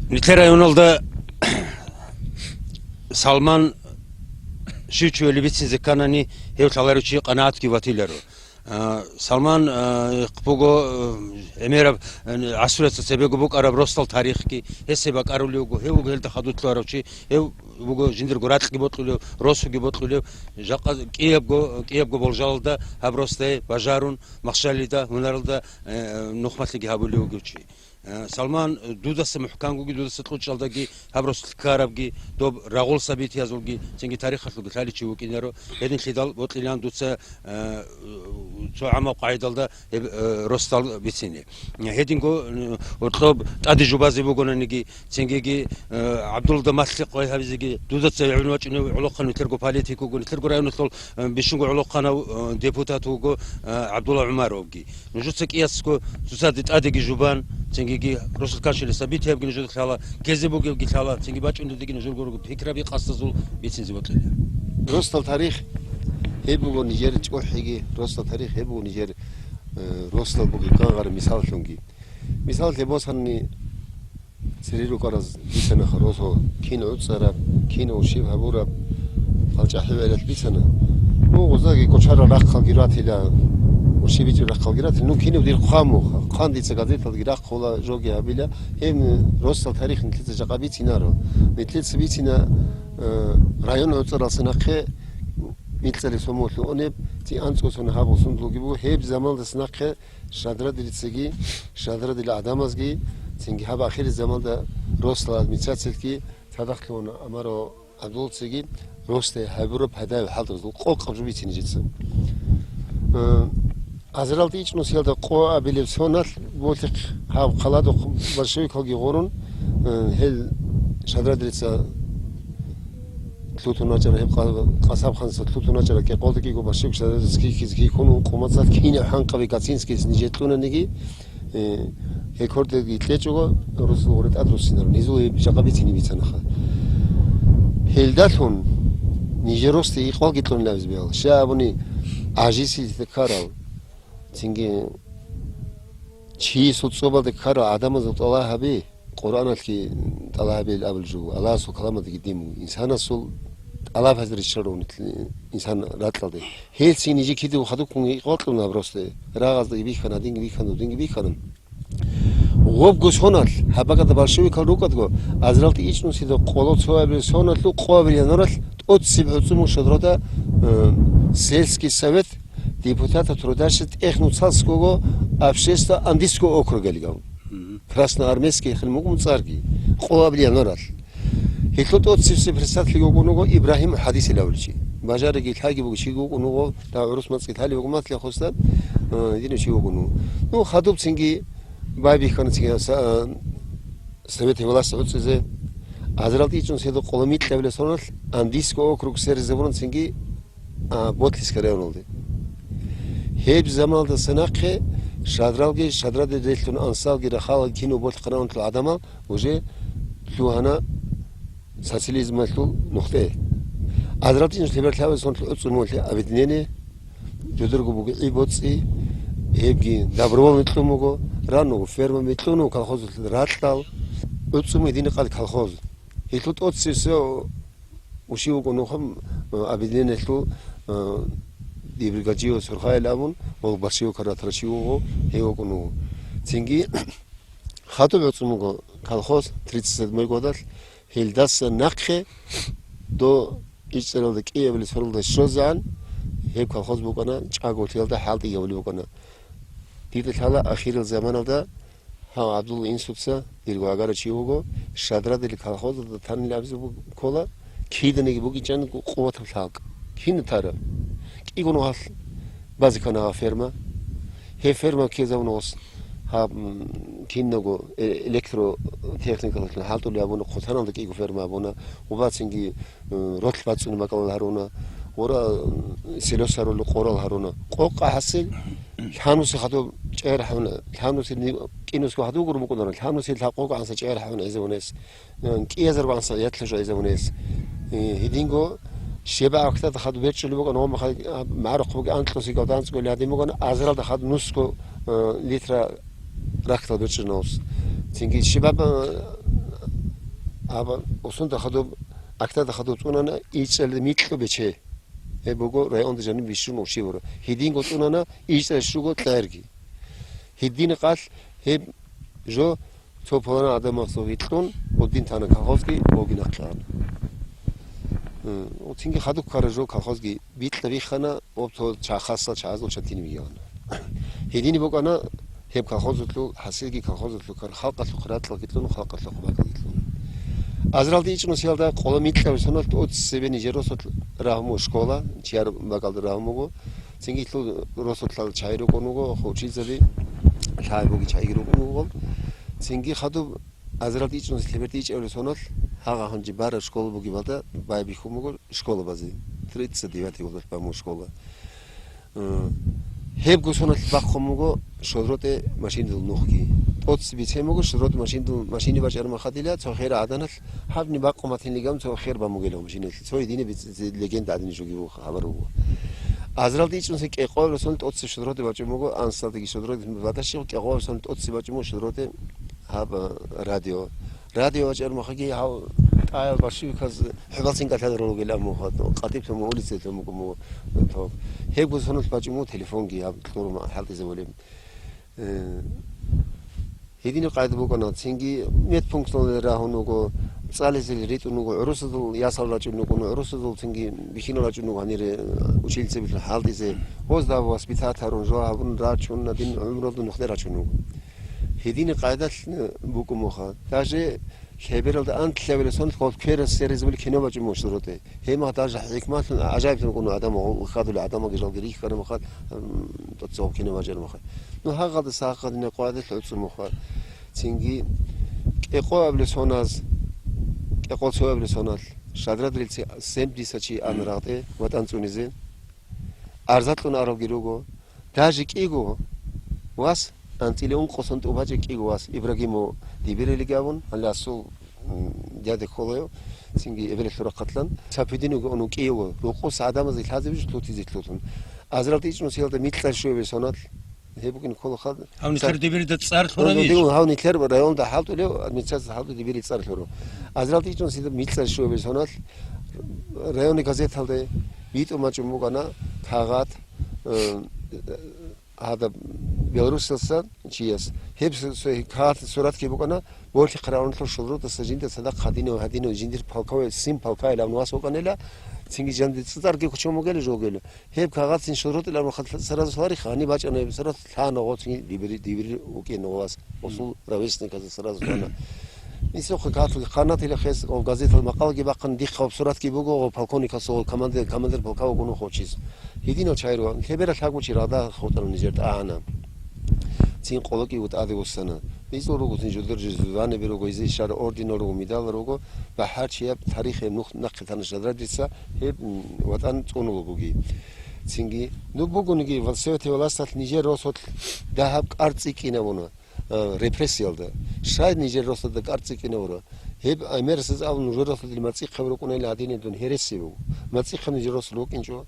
Нилъер районалда Салман щив чи вали бицине кканани, гьев лъаларев чи къанагӀатги ватиларо. А, Салман, а, хъ буго, а, гӀемераб, а, гӀасруялъ цебего букӀараб росдал тарихги, гьесие бакӀарулев вуго, гьев вуго гьелда хадур лъугьарав чи, гьев вуго жиндирго ракьги бокьулев, росуги бокьулев, жакъа кӀиябго, кӀиябго болжалалда гьаб росдае бажарун, махщалида, гьунаралда, э, нухмалъиги гьабулев вугев чи. Э, Салман, э, дудаса мухӀкангоги, дудаса кьучӀалдаги, гьаб росулъ ккарабги, доб рагъул сабитиязулги, цинги тарихалъулги лъалев чи вукӀинаро, гьединлъидал бокьилаан дуца, э, цо гӀамаб къагӀидалда гьеб, э, росдал бицине. Гьединго, э, гьоркьоб тӀаде жубазе бугонаниги, цингиги, э, ГӀабдулда малъи къвай гьабизеги, дуда цеве гӀун вачӀунев гӀолохъан нилъерго политикуго, нилъерго районалъул, э, бищунго гӀолохъанав, э, депутат вуго, э, ГӀабдулла ГӀумаровги. Нужеца кӀиясго цоцаде тӀадеги жубан, цингиги росулъ кканщинаб сабитиябги нужеда лъала, ккезе бугебги лъала, цинги бачӀунедеги нужерго руго пикраби къасдазул бицине бокьила. Росдал тарих гьеб буго нижер чӀухӀиги, росдал тарих гьеб буго нижер, э, росдал бугеб гагъараб мисаллъунги. Мисаллъе босани, церер рукӀараз бицанаха росу, кин гӀуцӀараб, кин ушиб гьабураб, гьал чӀахӀи гӀелалъ бицана. Ну, гъоздаги кӀочарал рахъалги ратила, ушибичӀел рахъалги ратила. Ну, кинав дир хъван муха, хъван дица газеталги рахъула, жоги гьабила. Гьеб росдал тарих нилъеца жакъа бицинаро. Нилъеца бицина, э, район гӀуцӀаралдаса нахъе, милцӀали сомулъугьунеб, ци анцӀго сон гьаб гъусун лугиб буго, гьеб заманалдаса нахъе Шадрадилицаги, Шадрадил гӀадамазги, цинги гьаб ахирзаманда росла администрациялъги цадахъ лъугьуна, амма ГӀабдуллацаги росдае гьабураб гьадаб хӀалдазул къокъаб жо бицине жеца. Э, Азаралда ичӀнусиялда къо абилеб соналъ болъихъ гьаб хъаладухъ большевикалги гъурун, э, гьел Шадрадилица лъутун вачӀарал гьеб Къа-, Къасабханаса лъутун вачӀарал кӀикъоялда кӀиго башиб шариаталъ кихьизе кихьун, ункъо мацӀалъ кинаб хӀанкъаби Кацинскийс нижер кьунаниги, э, гьел кордеги кьечӀого, росулъ гъоре тӀад руссинарун, гьезул гьеб жакъа бицине бицанаха. Гьелдалъун нижер росде икъбалги кьунилан абизе бегьула. Щай абуни, гӀажизлъи ккарал, цинги чиясул цӀобалда ккарал гӀадамазул тӀалаб гьаби, Къуръаналъги тӀалаб гьабейилан абулеб жо буго, Аллагьасул каламалдаги дин буго. Инсанасул тӀалаб гьазе риччал ругони инсан ракьалде. Гьелцин нижер кидаго хадубккун икъбал кьуна гьаб росде. Рагъаздаги бихьана, гьадинги бихьана, гьудинги бихьана. Гъобго соналъ, гьаб бакӀалда большевикал рукӀадго, азаралда ичӀнусиялда къоло цоабилеб соналъул къоабилеб январалъ тӀоцебе гӀуцӀумугъ шадрада, э, сельский совет депутатов трудящихся Техноцарского общества Андийского округа лигав. Мгм. Красноармейский хилмугун цӀарги, къоабилеб январалъ. Гьелъул тӀоцебесеб председатель вугун вуго Ибрагьим ХӀадисил авличи. Бажариги лъаги буго чи вугун вуго, дагь гӀурус мацӀги лъалев вуго матлъи хосда, э, динав чи вугун вуго. Ну, хадуб цинги байбихьана цинги са-, э, советский власть гӀуцӀизе. Азаралда ичӀнусиялда къоло микьабилеб соналъ Андийский округ сверизабурун цинги а, Ботлихский районалде. Гьеб заманалдаса нахъе шадралги, шадраде релълъун ансалги, рахалги кино болъ-, къаравуллъул гӀадамал уже лъугьана социализмалъул нухде. Азаралда ичӀнусиялда лъабабилеб соналъ гӀуцӀун вуго объединение, жодорго буго гӀи-боцӀи, гьебги добровольно кьун буго, ран вуго ферма, кьун вуго колхозалъул ракьал, гӀуцӀун вуго гьединаб къад колхоз. Гьелъул тӀоцебесеб Уши вукӀун вуго, э, объединениялъул, э, Дибиргажиев Сурхаил абун, гъол большевикал ратарав чи вуго, гьев вукӀун вуго. Цинги хадуб гӀуцӀун вуго колхоз тридцать седьмой годалъ, гьелдаса нахъе до ичӀералда кӀиабилеб соролда щвезегӀан гьеб колхоз букӀана, чӀаголъиялда хӀалтӀи гьавулеб букӀана. Дида лъала ахирал заманалда Гьав, ГӀабдулла инсуца, дирго гӀагарав чи вуго, Шадрадил колхозалда танилан абизе буго ккола, киданиги букӀинчӀеб къуватаб лъалкӀ. Кин тараб? КӀиго нухалъ базе ккана гьаб ферма. Гьеб ферма ккезабуна гъос. Гьаб, м, кинабго э-, электротехникалъун хӀалтӀулеб абуна, хъутаналда кӀиго ферма абуна, гъубацинги, м, ролъ бацӀцӀуни бакӀалал гьаруна, гъура, м, силос гьарулел къорал гьаруна. Къокъа хӀасил, лъанусе хадуб чӀегӀер хӀавна, лъанусе ни-, кӀинусго хадуб гур букӀунаро, лъанусе лъа къокъа гӀанса чӀегӀер хӀавна гӀезавунес. КӀиазар бан саятла жо изабунес. Э, гьединго щебааб актада хадуб берчӀулеб буган, гъомахъа, а, магӀарухъ бугеб анкьлъусигалда анцӀго лъадин буган, азаралда хадуб нусго, э, литра рахьтал берчӀунавус. Цинги щебаб, э, аба, усунда хадуб, актада хадуб цӀунана ичӀалда микьго бече. Гьеб буго районда жаниб бищун ушибура. Гьединго цӀунана ичӀал щуго кьерги. Гьедин къалъ гьеб жо цо пулана гӀадамасул гьикьун, гьудин тана колхозги, боги нахъе ана. М, цинги хадуб ккара жо колхозги бикьа биххана, об цо чахасал чагӀазул чатин вигилана. Гьедин букӀана гьеб колхозулъул, хӀасилги колхозулъул ккар халкъалъухъ ракьалги кьун, халкъалъухъ бакӀалги кьун. Азаралда ичӀнусиялда къоло микьаб соналъ тӀоцебе нижер росулъ рагьму школа, чияр бакӀалда рагьмуго, Цинги лъул росулъал чагӀи рукӀун вуго, хо учительзаби, лъагӀай буги чагӀиги рукӀун вуго. Цинги хадуб азаралда ичӀнусиялда лъеберда ичӀабилеб соналъ, гьагъа гьанже бараб школа бугебалда байбихьун буго школабазе. Тридцать девятый годалъ бан буго школа. Э, гьебго соналъ бахъун буго Шодроте машинадул нухги. ТӀоцебе бицен буго Шодроте машинадул, машине бачӀараб махадила, цо хер гӀаданалъ гьабни бакъун батин лиган цо хер бан бугелъул машиналъ. Цо гьединаб биц-, легенда гӀадин жо буго, хабар буго. Азаралда ичӀнусиялда кӀикъояб росулъ тӀоцебе Шодроте бачӀун буго, ансалдаги Шодроте батӀа щиб, кӀикъояб росулъ тӀоцебе бачӀун буго Шодроте гьаб, а, радио. Радио бачӀараб махаги гьав тӀаял большевиказ хӀубалцин кӀалъалел ругел амму хатӀ, къатӀиб туму улицаялъун буго му тоб. Гьебго соналъ бачӀун буго телефонги гьаб кьурма хӀалтӀизабулеб. Э, гьединаб къайда букӀана, цинги медпункталде рагьун вуго, цӀализел ритӀун вуго, гӀурусазул ясал рачӀун рукӀун, гӀурусазул цинги бихьинал рачӀун вуго гьанире, э, училищебилъун хӀалтӀизе, гьозда воспитать гьарун, жо гьабун рачун, гьадин гӀумралда нухде рачун вуго. Гьединаб къайдалъ, э, букӀун буха. Даже лъебералда анлъабилеб соналъ гъол кверас серезабули кино бачӀун буго Шодроте. Гьеб мах даже хӀикматлъун гӀажаиблъун рукӀуна гӀадамал, гъо-, хадула гӀадамалги жалги рихьараб махал, м, тӀоцебе кино бачӀараб махал. Ну, гьагъалдаса гьагъадинаб къвадилъ гӀуцӀун мухъа. Цинги кӀикъоябилеб соназ, кӀикъоцоябилеб соналъ, Шодроте рилълъи семьдесят чи ана рагъде ВатӀан цӀунизе. Арза кьун аралги руго. Даже кӀиго вас, анцӀила ункъо сон тӀубачӀеб кӀиго вас, Ибрагьимов Дибирилиги абун, гьале асул, м, дяде кколайо, цинги эбелалъул рахъалъан, Сапидинуги ону кӀиго, рукъус гӀадамазде лъазабищ лъутизе лъутун. Азаралда ичӀнусиялда микьа щуябилеб соналъ, гьеб букӀин ккола хал. Гьав нилъер Дибирида цӀар лъуравищ? Гьав нилъер районда хӀалтӀулев, администрацияда хӀалтӀулев Дибирил цӀар лъурав. Азаралда ичӀнусиялда микьа щуябилеб соналъ, районный газеталде битӀун бачӀун букӀана кагъат, э, гьадаб Беларусиялдаса чияс. Гьеб с-, с-, кагъат суратги букӀана, борлъи хъаравуллъун Шодроте жинда цадахъ гьадинав, гьадинав жиндир полковой, сын полка илан вас вукӀанила, цинги жанде цӀарги кучун бугели жогели. Гьеб кагъатцин Шодроте илан сразу лъарихъ, гьаниб бачӀана гьеб сразу лъана гъоцин дибири, дибири вукӀин вас. Осул ровесниказда сразу лъана. Исухъе кагъатги хъанатила хес, гъоб газетал макъалги бахъана, дихъ гъоб суратги буго, гъоб полковникасул, гъоб командир, командир полка вукӀун вуго гъов чияс. Гьединал чагӀи руго, лъебералъ гьагучи рагъда хутӀана нижер тӀагӀана. Цин къоло кӀиго тӀаде вуссана. Гьезул руго цин жодор жо званиеби руго, гьезие щвараб орденал руго, медалал руго, бахӀарчияб тарихияб нух нахъе тана Шодроте дица, гьеб, м, ВатӀан цӀунулеб бугеб. Цинги, ну, бугониги, вал-, советский власталъ нижер росулъ дагьаб кӀар цӀикӀкӀинабуна, э, репрессиялда. Щай нижер росулда кӀар цӀикӀкӀинабура? Гьеб гӀемерасаз абун, нужер росулъ мацӀихъаб рукӀунайилан гьадинаб дун гьереси буго. МацӀихъаб нижер росулъ вукӀинчӀо.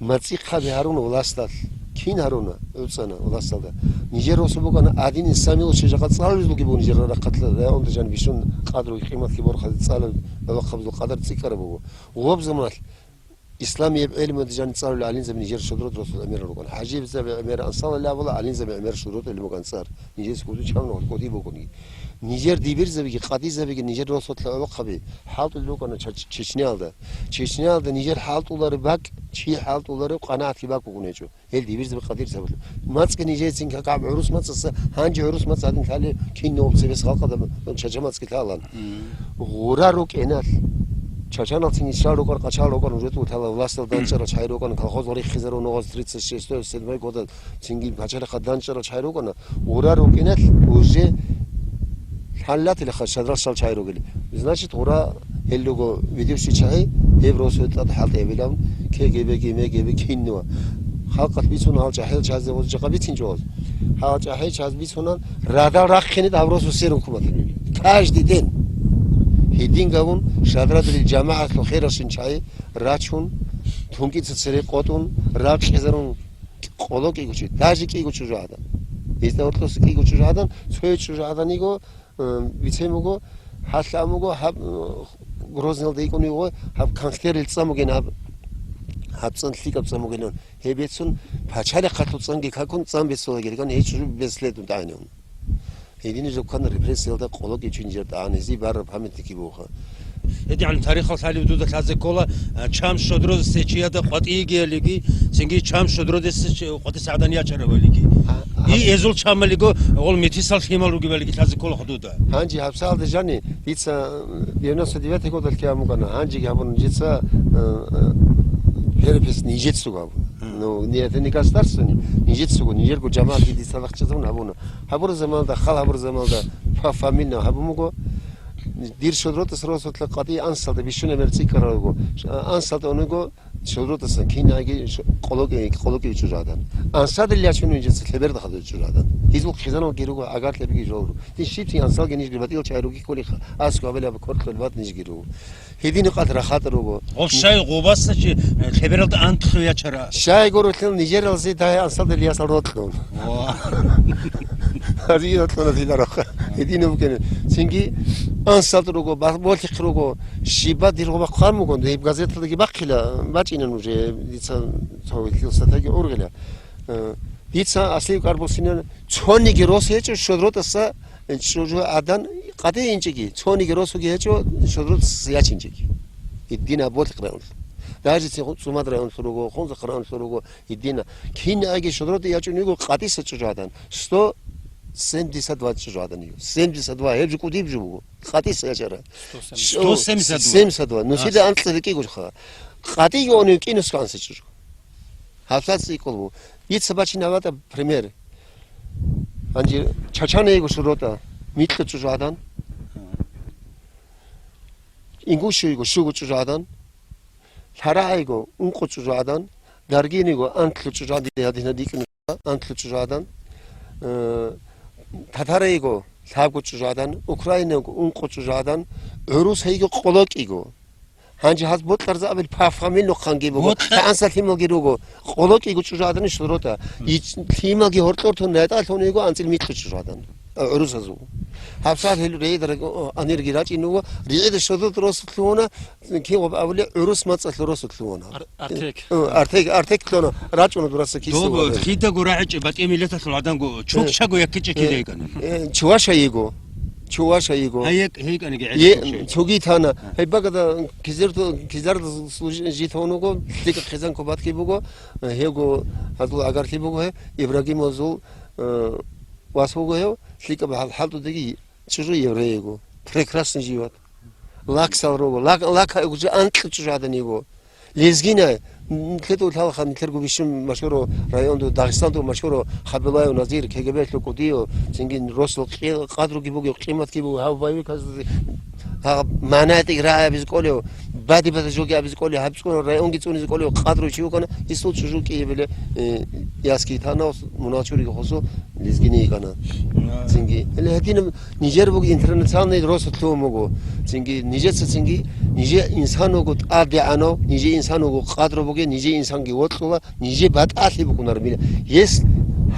МацӀихъаби гьаруна власталъ. Кин гьаруна? ГӀуцӀана власталда. Нижер росу букӀана гьадин инсан мел чи жакъа цӀалулги буго нижер рахъалъа, районда жан бищун къадру къиматлъи борхазе цӀалул гӀолохъабазул къадар цӀикӀкӀараб буго. Гъоб заманалъ исламияб гӀелмуялда жан цӀалул гӀалимзаби нижер Шодроте росул гӀемер рукӀана. ХӀажибизаби гӀемер, ансалали абула, гӀалимзаби гӀемер Шодроте гӀелмуган цӀар. Нижер сукъузу чавна кӀоди букӀунги. Нижер дибирзабиги, къадизабиги нижер росулъа гӀолохъаби хӀалтӀулел рукӀана Чач-, Чечниялда. Чечниялда нижер хӀалтӀулареб бакӀ, чи хӀалтӀулареб къанагӀатги бакӀ букӀун гьечӀо. Гьел дибирзаби къадир сабаблъун. МацӀги нижецин какаб гӀурус мацӀаса, гьанже гӀурус мацӀ гьадин лъали кинаб цебес халкъалда чача мацӀги лъалан. Мгм. Гъура рукӀиналъ, Чачаналцин ишал рукӀар, къачал рукӀар, уже тӀутала властал данчӀарал чагӀи рукӀана, колхоз риххизарун ногъаз тридцать шестой, седьмой года цинги пачалихъа данчӀарал чагӀи рукӀана, гъура рукӀиналъ уже лъалатилаха шадрал шал чагӀи ругели. Значит, гъура гьел руго ведущий чагӀи, гьеб росу тӀад хӀалтӀи гьабилан, К Г Б-ги, М Г Б киннува. Халкъалъ бицун гьал чагӀил чазе гъуз жакъа бицинчӀоз. Гьал чагӀил чаз бицунан радал рахъине гьаб росу сер хӀукуматалъул. Каждый день. Гьедин гавун шадрадулил жамагӀатлъул хералщин чагӀи рачун, тункӀица цере къотӀун, ракьизарун къоло кӀиго чи, даже кӀиго чӀужугӀадан. Гьезда гьоркьоса кӀиго чӀужугӀадан, цоги чӀужугӀадан йиго, э, бицен буго, гьалъ ан буго, гьаб, э, Грозныйалда йикӀун йиго, гьаб канлъерил цӀан бугин гьаб, гьаб цӀан лъикӀаб цӀан бугин. Гьеб бецун пачалихъалъул цӀанги какун, цӀан бецолаги риган, гьей чӀужу бецлъедун тӀагӀинавун. Гьединаб жо ккана репрессиялда къоло кӀичин жертӀа гьанизе бараб памятники бугоха. ГьедигӀан тарихал лъалев дуда лъазе ккола, а, чам щодродесе чияда къватӀиегиялиги, цинги чам щодродесе чи-, къватӀиса гӀадан ячарабалиги. А, И а, эзул чамалиго, гъол метисал лъимал ругебалиги лъазе ккола худуда. Гьанже гьабсагӀалда жани, дица, э, девяносто девятый годалъ кигӀан букӀана, гьанжеги гьабуна, жеца, э, э, перепись нижецаго гьабуна. Гьа. Ну, не, это не государственный, нижецаго, нижерго жамагӀатги дица вахчизабун гьабуна. Гьабураб заманалда, хал гьабураб заманалда, фа-, фамильно гьабун буго. Дир шодротӀас росулъа къватӀи ансалда бищунаб мер цӀикӀкӀарал руго. Ш-, ансалда унаго шодротӀасан кинаги ш-, къолокӀи, къолокӀи чӀужугӀадан. Ансадал ячун винчӀеца лъеберда хадур чӀужугӀадан. Гьезул хъизаналги руго, агарлъабиги жол руго. Дин щиб тин ансалги нижги батӀил чай руги кколиха, асго абилаба коркьол бат нижги руго. Гьединаб къад рахатӀа руго. Гъоб щай гъубаса чи, э, лъебералда антлъу ячара? Щай гурулъул нижералзи дагьай ансалда лиясал рокьун. Ва. Гьари рокьуна дилараха. Гьединаб букӀине. Цинги ансалда руго, ба-, болъихъ руго. Щибаб дирго бахъан бугон, гьеб газеталдаги бахъила, бачӀинан уже, дица цо гьелъул статьяги ургъила. Э, дица аслияб кӀарбосинан, цониги рос гьечӀо шодротӀаса, э, чӀужугӀадан къватӀи инчӀеги, цониги росуги гьечӀо шодротӀаса ячинчӀеги. Гьединаб болъихъ районлъ. Даже ци-, ЦӀумад районлъ руго, Хунзахъ районлъ руго, гьедина. Кинаги шодротӀа ячӀун йиго къватӀиса чӀужугӀадан. Сто семьдесят два чӀужугӀадан йиго. Семьдесят два, гьеб жо кӀудиб жо буго. КъватӀиса ячара. Сто семьдесят два. Сто семьдесят два. Семьдесят два. Нусида анкьа рикӀи гурха. КъватӀиги унев кӀинусго анса чӀужу. Гьалъа цӀикӀкӀул буго. Дица бачинаб гьабатӀа пример. Гьанже Чачана йиго шодротӀа, микьа чӀужугӀадан. Ингуши йиго щуго чӀужугӀадан. ЛъарагӀа йиго ункъо чӀужугӀадан. Даргин йиго антлъу чӀужугӀадан, гьадин гьадин йикӀин антлъу чӀужугӀадан. Э, татара йиго лъабго чӀужугӀадан. Украина йиго ункъо чӀужугӀадан. ГӀурус гьайиго къоло кӀиго. Гьанже гьаз бокьарзабил паф фамилнухъанги буго. Бокьа- ТагӀанса лъималги руго. Къоло кӀиго чӀужугӀадан шурота. М. И лъималги гьоркьор тун найтӀа лъун йиго анцӀил микьу чӀужугӀадан. А, гӀурусазул. ГьабсагӀат гьел рейдер, о, анирги рачӀин вуго. РигӀида шудут росулъуна, кигъуб абули, гӀурус мацӀалъу росулъуна. Ар-, Артек. О, Артек, Артек лъуна, рачӀуна дураса кису. Доб, хидаго рагӀичӀеб батӀи миллаталъул гӀадамго, чукчаго яккичӀеб кидай гьикъани. Э, чуваша йиго. Чуваша йиго. Гьай, гьей кӀаниги Е, гӀелчӀо чи. Цоги тана. Гьай багада кизер-, кизарда служи-, житавун вуго, лъикӀа хъизан кобатки буго, гьевго гьазул агарлъи буго гьев, Ибрагимовзул, э, вас вуго гьев, лъикӀа бахӀал хӀалтӀудеги чӀужу еврей йиго. Прекрасный живот. Лаксал руго. Лак-, лака уже анкьа чӀужу гьадан йиго. Лезгинай, м, лъетӀул лъалаха нилъерго бищун машгьуро районду, Дагъистанду машгьуро Хабилаев Назир, К Г Б-лъул кӀудияв, цинги росул къи-, къадруги бугев, къиматги бугев, гьав боевиказулги, гьав манатӀи рагӀабизе кӀолев, бади-бади жоги абизе кӀолев, гьаб цӀуна районги цӀунизе кӀолев, къадру чи вукӀана, исул чӀужу кӀиябиле, э, яски танав, муначуриги хосо, лезгине йикӀана. Цинги. Гьеле гьединаб Нижер буго интернациональный росулъ лъугьун буго. Цинги, нижеца цинги, нижер инсан вуго тӀадегӀанав, нижер инсан вуго къадру бугев, нижер инсанги вокьула, нижер батӀалъи букӀунар мила. Гьес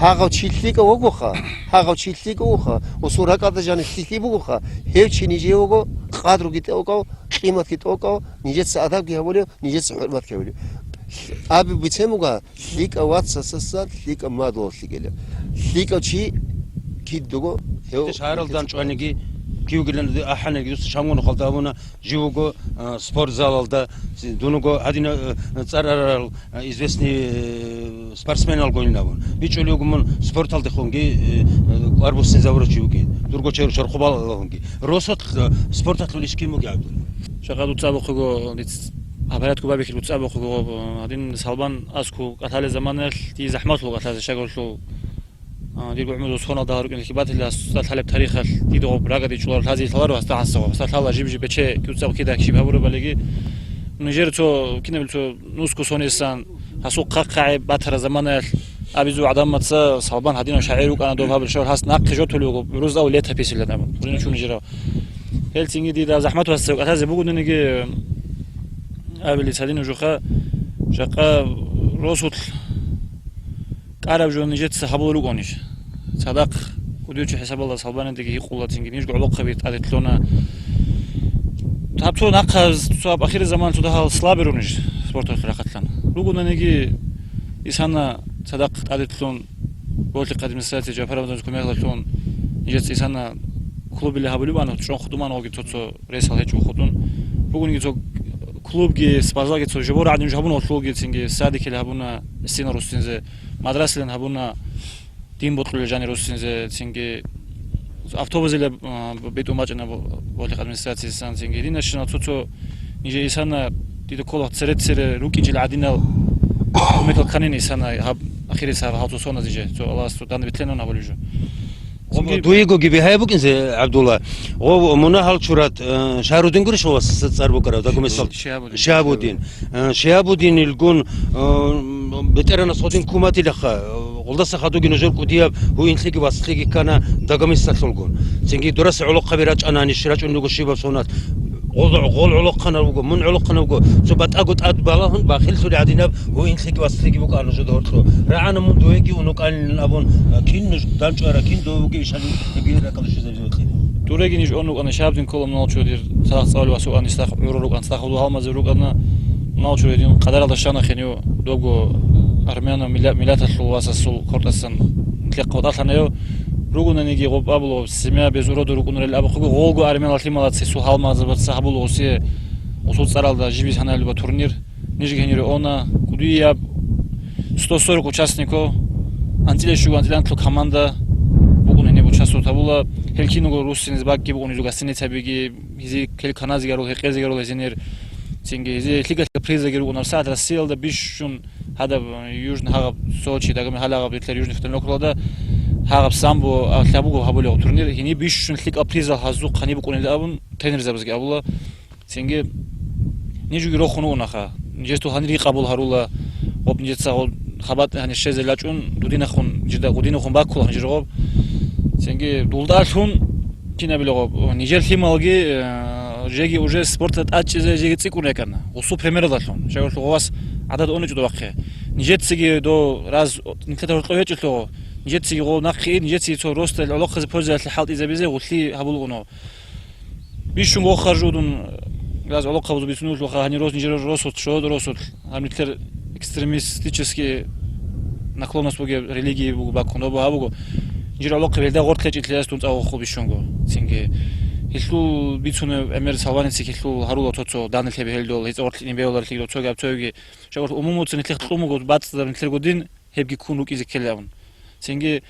гьагъав чи лъикӀав вугоха, гьагъав чи лъикӀав вуха, усул ракӀалда жани лъилъи бугоха, гьев чи нижер вуго къадруги тӀокӀав, къиматги тӀокӀав, нижеца адабги гьабулев, нижеца хӀурматги гьабулев. Абу бицен буго, ЛъикӀав вацасаса лъикӀав мадугьал лъикӀила. ЛъикӀав чи кидаго гьев. Шагьаралда анчӀваниги, кивгилан ахӀаниги, дус Шамгъунухъалда абуна, жив вуго, а, спортзалалда, дун вуго гьадина, а, цӀар арарал, а, известный, э, спортсменалгойин абун. БичӀчӀулев вуго мун спорталдехунги, э, э, кӀвар буссинзавурав чи вугин. Дурго чер чорхубалалгунги. Росулъ, э, спорталъул иш кин бугеб абун. Жакъа дуца абухъего, диц-, гьаб гьаятго бабихьил дуца абухъего, гьадин Салбан аскӀов кӀалъалел заманаялъ дие захӀмалъулъ кӀалъазе щаголлъул. А, дирго гӀумру соналда гьарукӀин лъикӀ батила, гьасда лъалеб тарихалъ дида гъоб рагӀаде чӀоларо, лъазе лъаларо гьасда гьансаго. Гьасда лъала жиб-жиб бече кӀуцӀаб кида киб гьабураб балиги. Нужер цо кинабил цо нусго сонесан, гьасул хъахъ-хъагӀи батараб заманаялъ абизул гӀадамаца Салбан гьадинав шагӀир вукӀана доб гьабил шагьар гьас нахъе жо толев вуго, рузал летописилан абун. Гьурин чун жирав. Гьел цинги дида захӀмат васцев кӀалъазе бугонаниги, абили цадин жуха, жакъа росулъ кӀараб жо нижеца гьабулел рукӀунищ? Цадахъ кӀудиячи хӀисабалда Салбанидеги гьикъула цинги, нижго гӀолохъаби тӀаде лъуна. Гьаб цо нахъа, цо гьаб ахирзаман цо дагьал слабый рунищ спорталъ рахъатлъан? Ругонаниги исана цадахъ тӀаде лъун, Болъихъ администрация Жапар Рамазановича кумекалъун, нижеца исана клубили гьабулеб ана, чӀун хутӀуман гъоги цо-цо ресал гьечӀо хутӀун. Бугониги цо клубги, спортзалги цо жибор гӀадин жо гьабуна, гъолъулги цинги садикил гьабуна, стена руссинзе, мадрасилан гьабуна, дин бокьулел жани руссинзе, цинги автобусилаб, а, битӀун бачӀана бо-, Болъихъ администрациясан, цинги гьединашина цо-цо нижер исана дида ккола цере-цере рукӀинчил гӀадинал кумекал кканин исана гьаб ахирис гьаб гьал цо соназ иже, цо Аллагьас цо дандбетленун гьабулеб жо. Цинги дуего гиби гьай букӀинзе, ГӀабдулла. Гъов мунагьал чурат, э, Шагьрудин гурищ гъов цӀар букӀарав, Дагомесал? Шигьабудин. Шигьабудин. Э, Шигьабудин илгун, э, бетӀеранас гъодин куматилаха, э, гъолдаса хадуги нужер кӀудияб гьуинлъиги вацлъиги ккана Дагомесалъулгун. Цинги дураса гӀолохъаби рачӀанани, щи рачӀун руго щибаб сонат. Гъол, гъол гӀолохъанав вуго, мун гӀолохъанав вуго, цо батӀаго тӀад балагьун бахиллъули гӀадинаб гьуинлъиги вацлъиги букӀана жо дагьорлъо. РагӀана мун дуеги унукӀанилан абун, э, кин нуж данчӀвара, кин дов вугев ишани гьебги ракӀалде щвезабизе вокьине. Дуреги ниж он вукӀана шабдин ккола мунал чудир, цадахъ цӀалулев асул анисдахъ гӀурал рукӀан, цадахъ гьалмазев рукӀана, мунал чудир дин къадаралда щвана хинив добго армянав милла-, миллаталъул васасул кортӀасан лъехъ ватӀалъанайо. Ругонаниги гъоб абуло, семья без урода рукӀунарел абухъего, гъолго армянал лъималаца гьесул гьалмагъзабаца гьабуло гъусе, гъусул цӀаралда жибиз гьанаялъуба турнир. Нижги гьенире она, кӀудияб сто сорок участнико, анцӀила щуго анцӀила анлъго команда букӀун гьениб участвовать гьабула. Гьел киного руссинез бакӀги букӀун гьезул гостиницабиги, гьезие кел каназеги гьарул, гьекъезеги гьарул гьезинер. Цинги гьезие лъикӀа-лъикӀа призаги рукӀун гьаб сагӀат Россиялда бищун гьадаб, э, Южный гьагъаб Сочи, дагами гьалагъаб, Гитлер Южный футбольный округда гьагъаб самбо, а, лъабуго гьабулев турнир, гьениб бищун лъикӀал призал гьазухъ гьаниб букӀунилда абун, тренерзабазги абула. Цинги нижеги рохун унаха. Нижесул гьанир къабул гьарула, гъоб нижеца гъоб хабат гьанир щезе лачӀун, дудинахун, жида гъудинахун баккула гьанжир гъоб. Цинги дулдалъун, кинабиле гъоб, нижер лъималги, э, жеги уже спортла тӀадчӀизе жеги цӀикӀкӀун рекӀана. Гъусу примералдалъун, шагьурлъу гъовас гӀадад уничӀо вахъе. Нижецаги до раз нилъеда гьоркьо гьечӀелъуго, нижецаги гъов нахъе ин, нижецаги цо росдал гӀолохъазе пользаялъе хӀалтӀизабизе гъулъи гьабулгъуно. Бищун вохар жудун, газ гӀолохъабазул бицунелъулха, гьанир рос-, нижер росулъ, шагьуд росулъ, гьанир экстремистический наклонность бугеб религии буго, баккун доба гьабуго. Нижер гӀолохъаб гьелда гъоркье чӀитлъияс дун цӀа воху бищунго. Цинги гьелъул бицунеб гӀемер салваници гьелъул гьарула цо-цо, данил гьеб гьелдол, гьецӀа гъоркье бевлар лъигро цоги аб цоги. Шагьурлъ умумуцин гьелъихъ кьумуго бацӀцӀадаб нилъерго дин гьебги ккун рукӀизе ккелеб абун. Цинги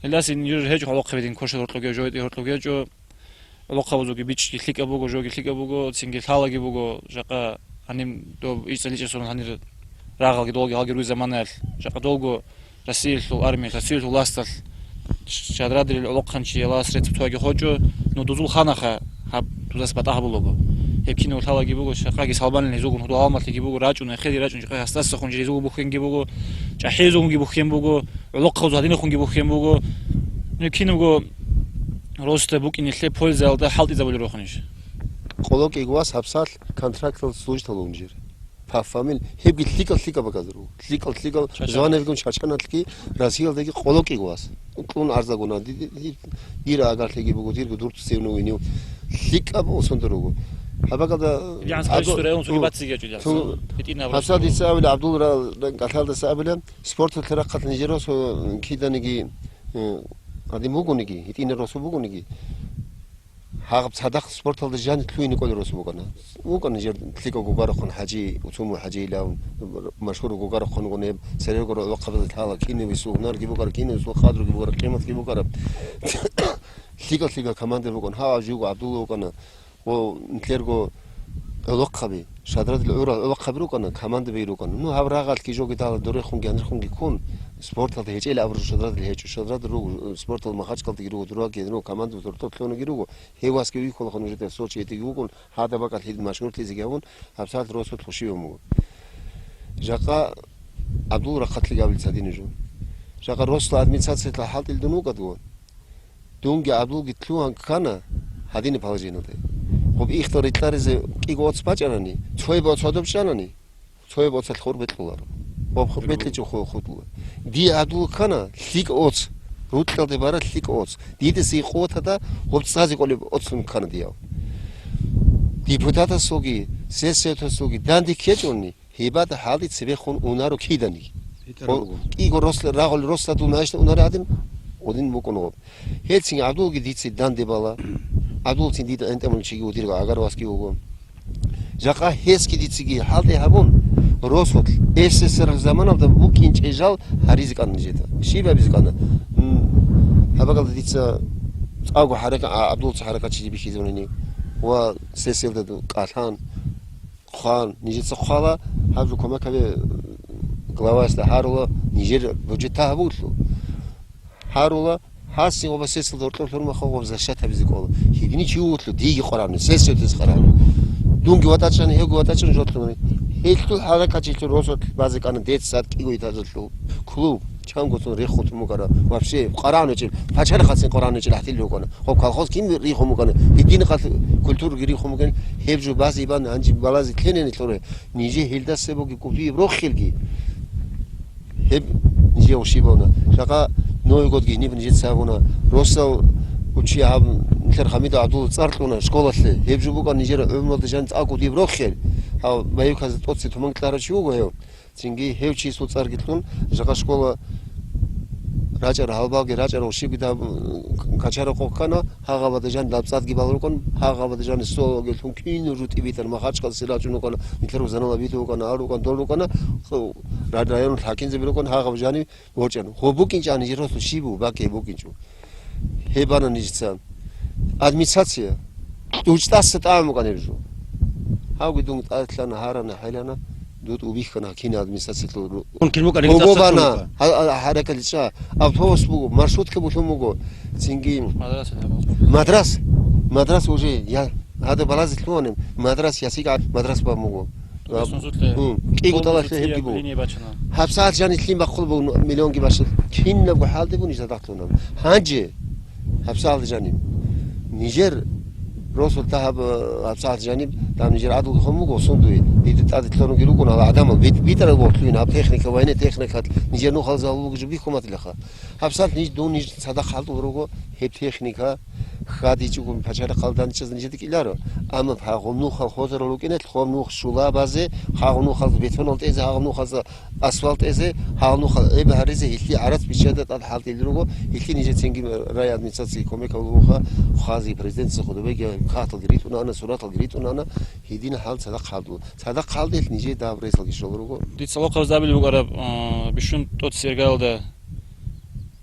гьелдасин жо гьечӀо гьалохъабилин квешал гьоркьоге, жо гьоркьоге гьечӀо. Гьалохъабазулги бичӀги лъикӀаб буго, жоги лъикӀаб буго, цинги лъалаги буго, жакъа гьаниб доб ичӀцӀаличӀесун гьанир рагъалги долги гьалги руй заманаялъ, жакъа долго Россиялъул армиялъ, Россиялъул власталъ чадрадерил гӀолохъанчи ялас рецепт ваги хочӀо, ну, дузул ханаха гьаб дузас батӀа гьабулаго. Гьеб кинав лъалаги буго, шакъаги салбанил гьезулгун гьудул гьалмалъиги буго, рачӀун, эхеде рачӀун, жакъа гьасдасахун жир гьезулгун бухьенги буго, чӀахӀизулгунги бухьен буго, гӀолохъабазул гьадинахунги бухьен буго. Ну, кинабго росда букӀинелъе пользаялда хӀалтӀизабулел рохунищ? Къоло кӀигвас гьабсалъ контрактал служитал унжир. По фамилии гьебги лъикӀал-лъикӀал бакӀазару. ЛъикӀал-лъикӀал чачана. Званиябигун чачаналъги Россиялдаги къоло кӀигвас. Кьун арзагуна. Ди-, ди-, ди-, дир агарлъиги буго, дирго дурцусевну винив. ЛъикӀаб осонда руго. Гьабакалда Ильяс Абду-, Хасис Сурайон цоги ту-, бацциги ячӀо, Ильяс. Ту-, ГьитӀинаб Хасад росулъ. Иса абилеб, ГӀабдул Ра-, Ра-, КӀалъалдаса абилеб, спорталъе рахъалъ нижер росу киданиги, э, гьадин бугониги, гьитӀинаб росу бугониги. Гьагъаб цадахъ спорталда жаниб лъугьине кӀолел росу букӀана. ВукӀана жер лъикӀав Гугарахъун ХӀажи, Уцуму ХӀажи илан, машгьурав Гугарахъунгун гьеб, церего гӀолохъабазда лъала, кинавесул гьунарги букӀара, кинавесул къадруги букӀара, къиматги букӀара. ЛъикӀал-лъикӀал команда букӀана, гьав жуго ГӀабдулла вукӀана. Ва нилъерго гӀолохъаби, шадрадил гӀурал гӀолохъаби рукӀана, командабиги рукӀана. Ну, гьаб рагъалъги жоги дала дорехунги гьанирхунги ккун, спорталда гьечӀел абуру шадрадил гьечӀо, шадрадил руго, спортал Махачкалдеги руго, Дурагеги руго, командаб дортор лъунаги руго, гьев васги вихьулаха нужеда Сочи гьедиги вукӀун, гьадаб бакӀалъ гьедин машгьурлъизеги гьавун, гьабсагӀат росулъ хушиве муго. Жакъа ГӀабдул рахъалъи гьабил цадини жо. Жакъа росла администрациялъа хӀалтӀил дун вукӀадго. Дунги ГӀабдулги лъугьан ккана гьадинаб положениялде. Гъуб ихтал рикьаризе кӀиго оц бачӀанани, цояб оц гьодоб чӀанани, цояб оцалъ хур бекьуларо. Гъуб бекьичӀо ху-, хутӀула. Ди ГӀабдул ккана лъикӀ оц, рукьалде бара лъикӀ оц. Дидаса и къуватада гъуб цӀазе кӀолеб оцлъун ккана дияв. Депутатасулги, сессиятасулги данде ккечӀони, гьебада хӀалде цебехун унаро киданиги. ГьитӀараб буго. КӀиго рос-, рагъул росладул майишда унари гӀадин, гъудин букӀун гъоб. Гьелцин ГӀабдулги дица данде бала. ГӀабдулцин дида гӀентӀамун чиги вудирго гӀагар васги вуго. Жакъа гьесги дицаги хӀалде гьабун, росулъ, СССР заманалда букӀинчӀей жал гьаризе кӀана нижеда. Щиб гьабизе кӀана? М, гьабагалда дица цӀакъго хӀарака-, а, ГӀабдулца хӀаракатчиги бихьизавунани ва сессиялда ду-, кӀалъан. Хъван, нижеца хъвала, гьаб жо кумекабе главасда гьарула, нижер бюджетта гьабуллъу. Гьарула, гьасин ва сесил доркьор лъурмаха ва защищать гьабизе кӀола. Гьедини чи вугьулъу, диги къварагӀуна, сесиятез къварагӀуна. Дунги ватӀачӀани, гьевги ватӀачӀани жолъунари. Гьелъул хӀаракатчилъун росулъ базе кӀана децӀ сад кӀиго этажалъул клуб. Чанго цун рехун мукӀара. Вообще, къварагӀуначӀел, пачалихъацин къварагӀуначӀел гьатил рукӀана. Гъоб колхоз кин рихун мукӀана? Гьедин къалъ культураги рихун мукӀана. Гьеб жо базе ибан гьанжи балазе клене нилъуре. Нижер гьелдаса буги купияб рохелги. Гьеб нижер ушибавна. Жакъа Новый годги гьениб нижеца гьабуна. Росал учи гьаб нилъер Хамидов ГӀабдулла цӀар кьуна школалъе. Гьеб жо букӀан нижер гӀумралда жан цӀакъ купияб рохел. Гьав Баюказ тӀоци туман кьарав чи вуго гьев. Цинги гьев чиясул цӀарги кьун, жакъа школа рачӀарал, гьалбалги рачӀарал, щибги даб-, качарал къокъ ккана, гьагъабада жан даб цӀадги бал рукӀан, гьагъабада жан столги лъун кинаб жо тӀибитӀар, Махачкъаласе рачӀун рукӀана, нилъер рузанала битӀун рукӀана, ар рукӀан, дол рукӀана, р-, районул хӀакимзаби рукӀан, гьагъаб жани ворчӀан. Гьоб букӀинчӀани жиргьасул щиб бу, бакӀи букӀинчӀо. Гьеб бана нижеца. Администрация. ДучӀдаса тӀамукъанеб жо. Гьавги дун тӀадлъана, гьарана, хӀелана, дуда убихьана кина администрациялъул ру-, Кун кин букӀарин гього цӀакъ бана, цӀакъ гьа-, гьа-, гьаракаличӀа, автобус буго, маршрутка булъун буго, цинги Мадраса гьаб. Мадрас, мадрас уже, я, гьада балазе лъугьанеб, мадрас, ясигӀат, мадрас бан буго. Гьаб. Гьун, кӀиго тӀалалъе гьебги буго. ГьабсагӀат жаниб лъим бахъул бугун миллионги башал. Кинабго хӀалде бугун иш задахълъунаб. Гьанже гьабсагӀат жаниб. Нижер росулъа гьаб, гьабсагӀат жаниб, дам нижер гӀадулги хъун буго, сундуе. Дида тӀаде лъугьунги рукӀун гьала гӀадамал. Бит-, битӀараб борхлъугьин гьаб техника, вайне техникат, нижер нухалзаб бугежо бихьун батилаха. ГьабсагӀат ниж дун ниж цадахъ хӀалтӀул руго, гьеб техника хьадичӀого пачалихъал данчӀаз нижеда кӀиларо. Амма гьагъун нухал хозарал рукӀиналъ, гьоб нух шулабазе, гьагъун нухалза бетонал тӀезе, гьагъун нухалза асфальт тӀезе, гьагъун нухал гӀеб гьаризе, гьелъи гӀарац биччада тӀад хӀалтӀил руго, гьелъи нижецинги райадминистрацияги кумекал руха, хази президентца худубеги кагъталги ритӀунана, сураталги ритӀунана, гьедин хӀал цадахъ хӀалтӀу. Цадахъ хӀалтӀилъ нижеда гьаб ресалги щоло руго. Дица лохъаб забил бугӀараб, а, бищун тӀоцебесеб иргалда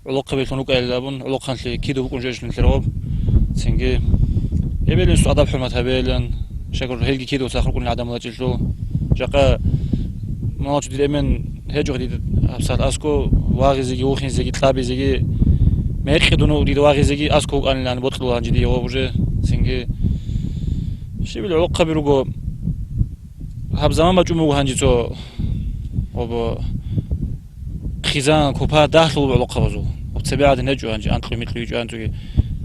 гӀолохъабилъун рукӀайилан абун, гӀолохъанлъи кида букӀун жечӀун нилъер гъоб. Цинги эбел-инсул адаб-хӀурмат гьабейилан, щайгурелъул гьелги кида цадахъ рукӀунел гӀадамал гьечӀелъул. Жакъа мугьалчӀудир эмен гьечӀо дида гьабсагӀат аскӀо вагъизеги, вухинзеги, кьабизеги, мекъи дун дида вагъизеги аскӀо вукӀанилан бокьула гьанже дие гъоб уже. Цинги щибил гӀолохъаби руго, гьаб заман бачӀун буго гьанже цо, гъоб, хъизан, купа дагьлъул гӀолохъабазул. Цебе гӀадин гьечӀо гьанже, анкьго-микьго йичӀо гьанцоги.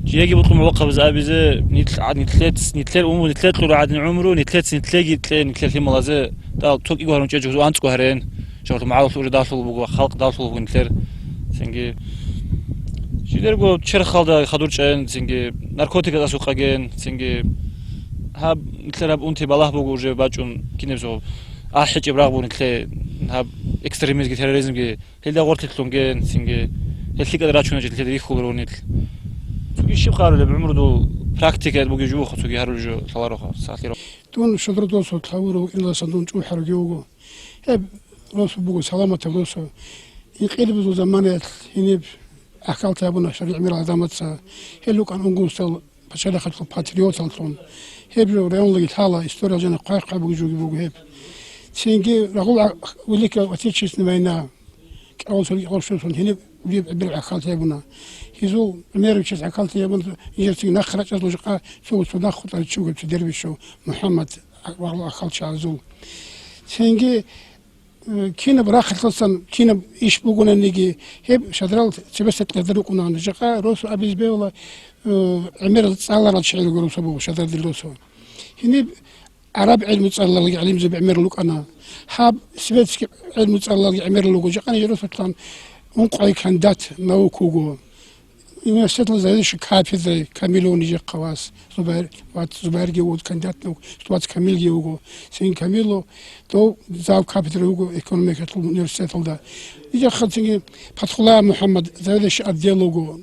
Жеги букӀун гӀолохъабаз абизе, нилъ-, нилъец-, нилъер умру, нилъер кьура гӀадин гӀумру, нилъец-, нилъеги кье, нилъер лъималазе, тӀал цо кӀиго гьарун чӀечӀого анцӀго гьарен. Жагьлъ магӀарулъ уже дагьлъул буго, халкъ дагьлъул буго нилъер. Цинги жидерго черхалда хадур чӀаен, цинги наркотиказ асухъаген, цинги гьаб нилъер гьаб унти балагь буго уже бачӀун кинаб жо. АхӀичӀеб рагъ бугин нилъе гьаб экстремизмги, терроризмги, гьелда гъорлъе лъунген, цинги гьел лъикӀал рачунел нилъеда рихьуларо нилъ. Цоги щиб гьарулеб гӀумрудул практика бугеб жо буго, цоги гьарулеб жо лъалароха, сахлъиро. Дун шудрудосул лъавурав инласан дун чӀухӀаруги вуго. Гьеб росу буго саламатаб росу. Инкъилабазул заманаялъ гьениб гӀахьалта гьабуна шаригӀ мирал гӀадамаца. Гьел рукӀан унгунсал пачалихъалъул патриоталлъун. Гьеб жо районлаги лъала, история жана хъвай-хъвай бугеб жоги буго гьеб. Цинги рагъул а-, Великая Отечественная война, кӀалал сорок-, сорок-, гьениб гьеб гӀемер гӀахьаллъи гьабуна. Гьезул гӀемерав чияс гӀахьаллъи гьабун, инжерцин нахъ рачӀарал жакъа цо, цо нахъ хутӀаричӀого цо дербишав МухӀаммад, рагъул гӀахьалчагӀазул. Цинги Э, кинаб рахъалъасан, кинаб иш бугонаниги, гьеб шадрал цебесеб къагӀида рукӀуна. Жакъа росу абизе бегьула, э, гӀемер цӀаларал чагӀи руго росу буго, шадрал дир росу. Гьениб гӀараб гӀелму цӀаларалги гӀалимзаби гӀемерал рукӀана. Гьаб светский гӀелму цӀаларалги гӀемерал руго. Жакъа ниж росулъан ункъоялъ кандидат наук вуго. Университеталда заведующий кафедрой Камилов нижехъа вас, Зубайр, вац Зубайрги вуго, кандидат наук, вац Камилги вуго. Цин Камилов, дов зав кафедрой вуго экономикалъул университеталда. Нижехъа цинги Патхулаев МухӀаммад, заведующий отдел вуго,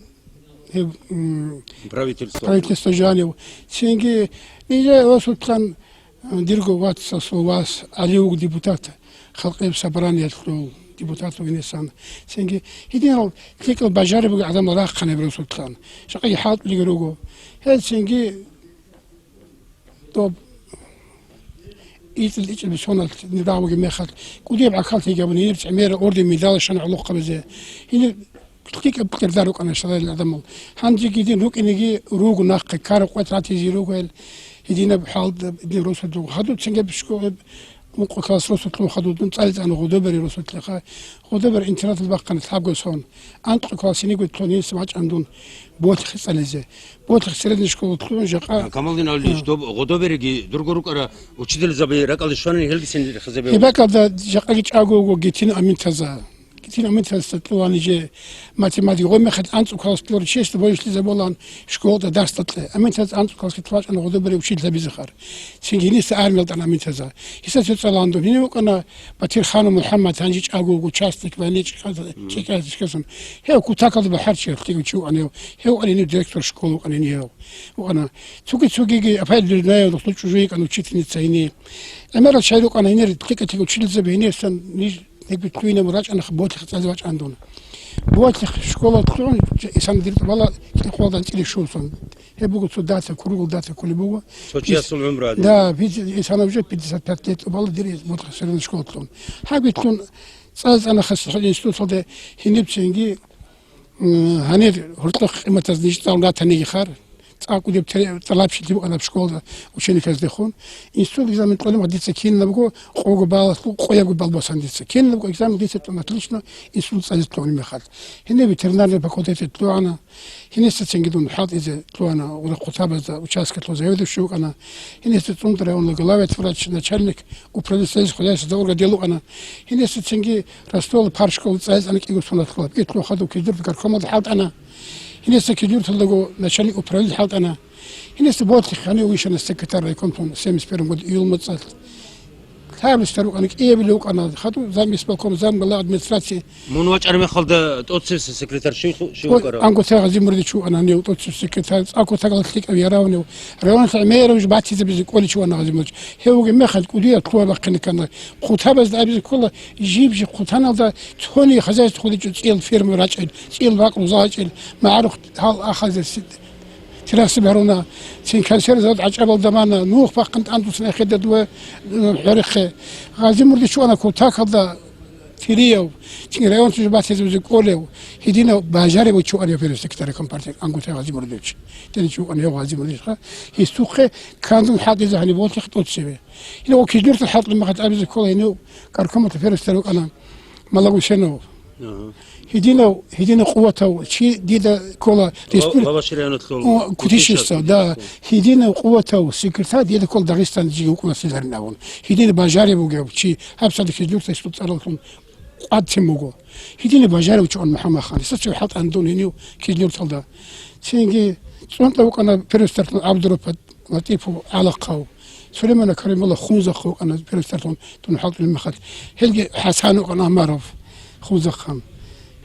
гьеб, м, Правительство. Правительство жанив. Цинги ниже росулъан Дирго вацасул вас ГӀали вуго депутат, халкъияб собраниялъул депутат вугинасан. Цинги гьединал лъикӀал бажариб бугеб гӀадамал рахъанаб росулъан. Жакъаги хӀалтӀулел руго. Гьел цинги доб ицӀил-ичӀил бусоналъ нидагь вугеб мехалъ, кӀудияб гӀахьаллъи гьабун, гьениб гӀемерал орден-медалал щвана гӀолохъабазе. Гьениб лъикӀаб кьердар рукӀана шаргӀалил гӀадамал. Гьанжеги дин рукӀинеги руго нахъе, ккараб къват ратизе руго гьел. Гьединаб хӀалда дин росулъ руго. Хадуб цинги бищго гьеб ункъо класс росулъ хадуб дун цӀализе ана гъодобери росулъеха. Гъодобер интернаталда бахъана лъабго сон. Анкьго класс гьенибго лъун гьениса вачӀана дун Болъихъе цӀализе. Болъихъ средняя школа лъун жакъа. Камалдин Алиевич, доб гъодобериги дурго рукӀара учительзаби ракӀалде щванани гьелгицин рехизабе. Гьеб бакӀалда жакъаги чӀаго вуго Гитин Аминтаза. Гьедин Аминтазда кьула ниж математика. Гъо мехалъ анцӀу класс кьурав чиясда божилъизабулаан школалда дарсда кье. Аминтаз анцӀу классги вачӀана гъодобере учитель гьабизехъар. Цинги гьениса армиялда тӀана Аминтаза. Гьесда цо цӀалан дун. Гьенив вукӀана Батирханов МухӀаммад, гьанже чӀаго вуго, частник войны чӀикӀа-, чӀикӀа-, чӀикӀасан. Гьев кутакалда бахӀарчияв лъикӀав чи вукӀана гьев. Гьев вукӀана гьенив директор школы вукӀана гьенив гьев. ВукӀана. Цоги-цогиги Апай Дурнаев, дохтул чӀужу йикӀана учительница гьенив. ГӀемерал чагӀи рукӀана гьенир, лъикӀа-лъикӀа учительзаби гьенивсан ниж Гьеб лъугьинаб рачӀана, Болъихъ цӀализе вачӀана дун. Болъихъ школа лъугӀун, исана дир тӀубала кӀикъоялда анцӀила щун сон. Гьеб буго цо дата, кругл дата кколеб буго. Цо чиясул гӀумру гьадин. Да, пятьдесят, исана уже пятьдесят пять лет тӀубала дир Болъихъ середная школа лъугӀун. Гьаб лъугьун цӀализе цӀана хасихъал институталде гьениб цинги М, гьанир гьоркьохъ къиматаз ниж цӀалун ратаниги хар, цӀакъ кӀудияб тер-, тӀалабчилъи букӀана школалда учениказдехун. Институт экзамен кьолеб дица кинабго къого баллалъул къоябго балл босана дица. Кинабго экзамен дица кьун отлично, институт цӀализе кьолеб мехалъ. Гьениб ветеринарный факультеталде лъугӀана. Гьениса цинги дун хӀалтӀизе лъугӀана, гъура Хъутабазда участкалъул заведующий вукӀана. Гьениса цӀундара районный главврач, начальник управления сельского хозяйства за орга дел вукӀана. Гьениса цинги Ростовалда парк школа цӀализе цӀана кӀиго соналъ лъугьа. Итлъун хадуб Кизлюрт горкомалда хӀалтӀана. Гьениса Кизлюрталдаго начальник управления хӀалтӀана. Гьениса Болъихъ гьанив вищана секретарь райкомлъун семьдесят первом году июль моцӀалъ. Лъаб-лъаб рукӀана, кӀиябилев вукӀана, хадуб замисполком, замглава администрации. Мун вачӀараб мехалда тӀоцебесеб секретарь щив лъу-, щив вукӀарав? Ангутай Гъазимурдич вукӀана гьанив тӀоцебесеб секретарь, цӀакъ кутакалда лъикӀав яравнив. Районалъ гӀемерав жо батизабизе кӀолев чи вукӀана Гъазимурдич. Гьев вугеб мехалъ кӀудияб лъугьа-бахъине ккана. Хъутабазда абизе ккола, жиб-жиб хъутаналда цони хозяйство хъуличӀо, цӀиял ферма рачӀел, цӀиял бакӀ руза гьачӀел, магӀарухъ гьал ахазе си-, терраса бегьруна, цин консервный завод гӀачӀабалда мана, нух бахъин тӀантӀуцин эхеда дуе, м, хӀорихъе. Гъазимурдич вукӀана кутакалда тирияв, цин районцо жо батизабизе кӀолев, гьединав бажарив чи вукӀана первый секретарь компартии Ангутай Гъазимурдич. Тени чи вукӀана гьев Гъазимурдичха, гьесухъе кандун хӀалтӀизе гьаниб Болъихъ тӀоцебе. Гьенив Кизлюрталъ хӀалтӀулеб мехалъ абизе ккола гьенив горкомалда первый секретарь вукӀана Малагусенов. Ага. Гьединав, гьединав къуватав чи дида ккола Ла-, республи-, Лаваши районалъул О, Кутишевцев, Кутишевцев, да. Кутишевцев. Гьединав къуватав секретарь дида ккола Дагъистан жиги вукӀуна Силарин абун. Гьединав бажарив вугев чи, гьабсагӀат Кизлюрталъул цӀаралъун къватӀцин буго. Гьединав бажарив чи вукӀана МухӀаммадхан. Гьесда цо хӀалтӀана дун гьенив Кизлюрталда. Цинги цӀунтӀа вукӀана первый секретарьлъун ГӀабдураб ЛатӀипов ГӀалахъав, Сулеймана Каримовна Хунзахъ вукӀана первый секретарьлъун дун хӀалтӀулеб мехалъ. Гьелги ХӀасан вукӀана Амаров Хунзахъан.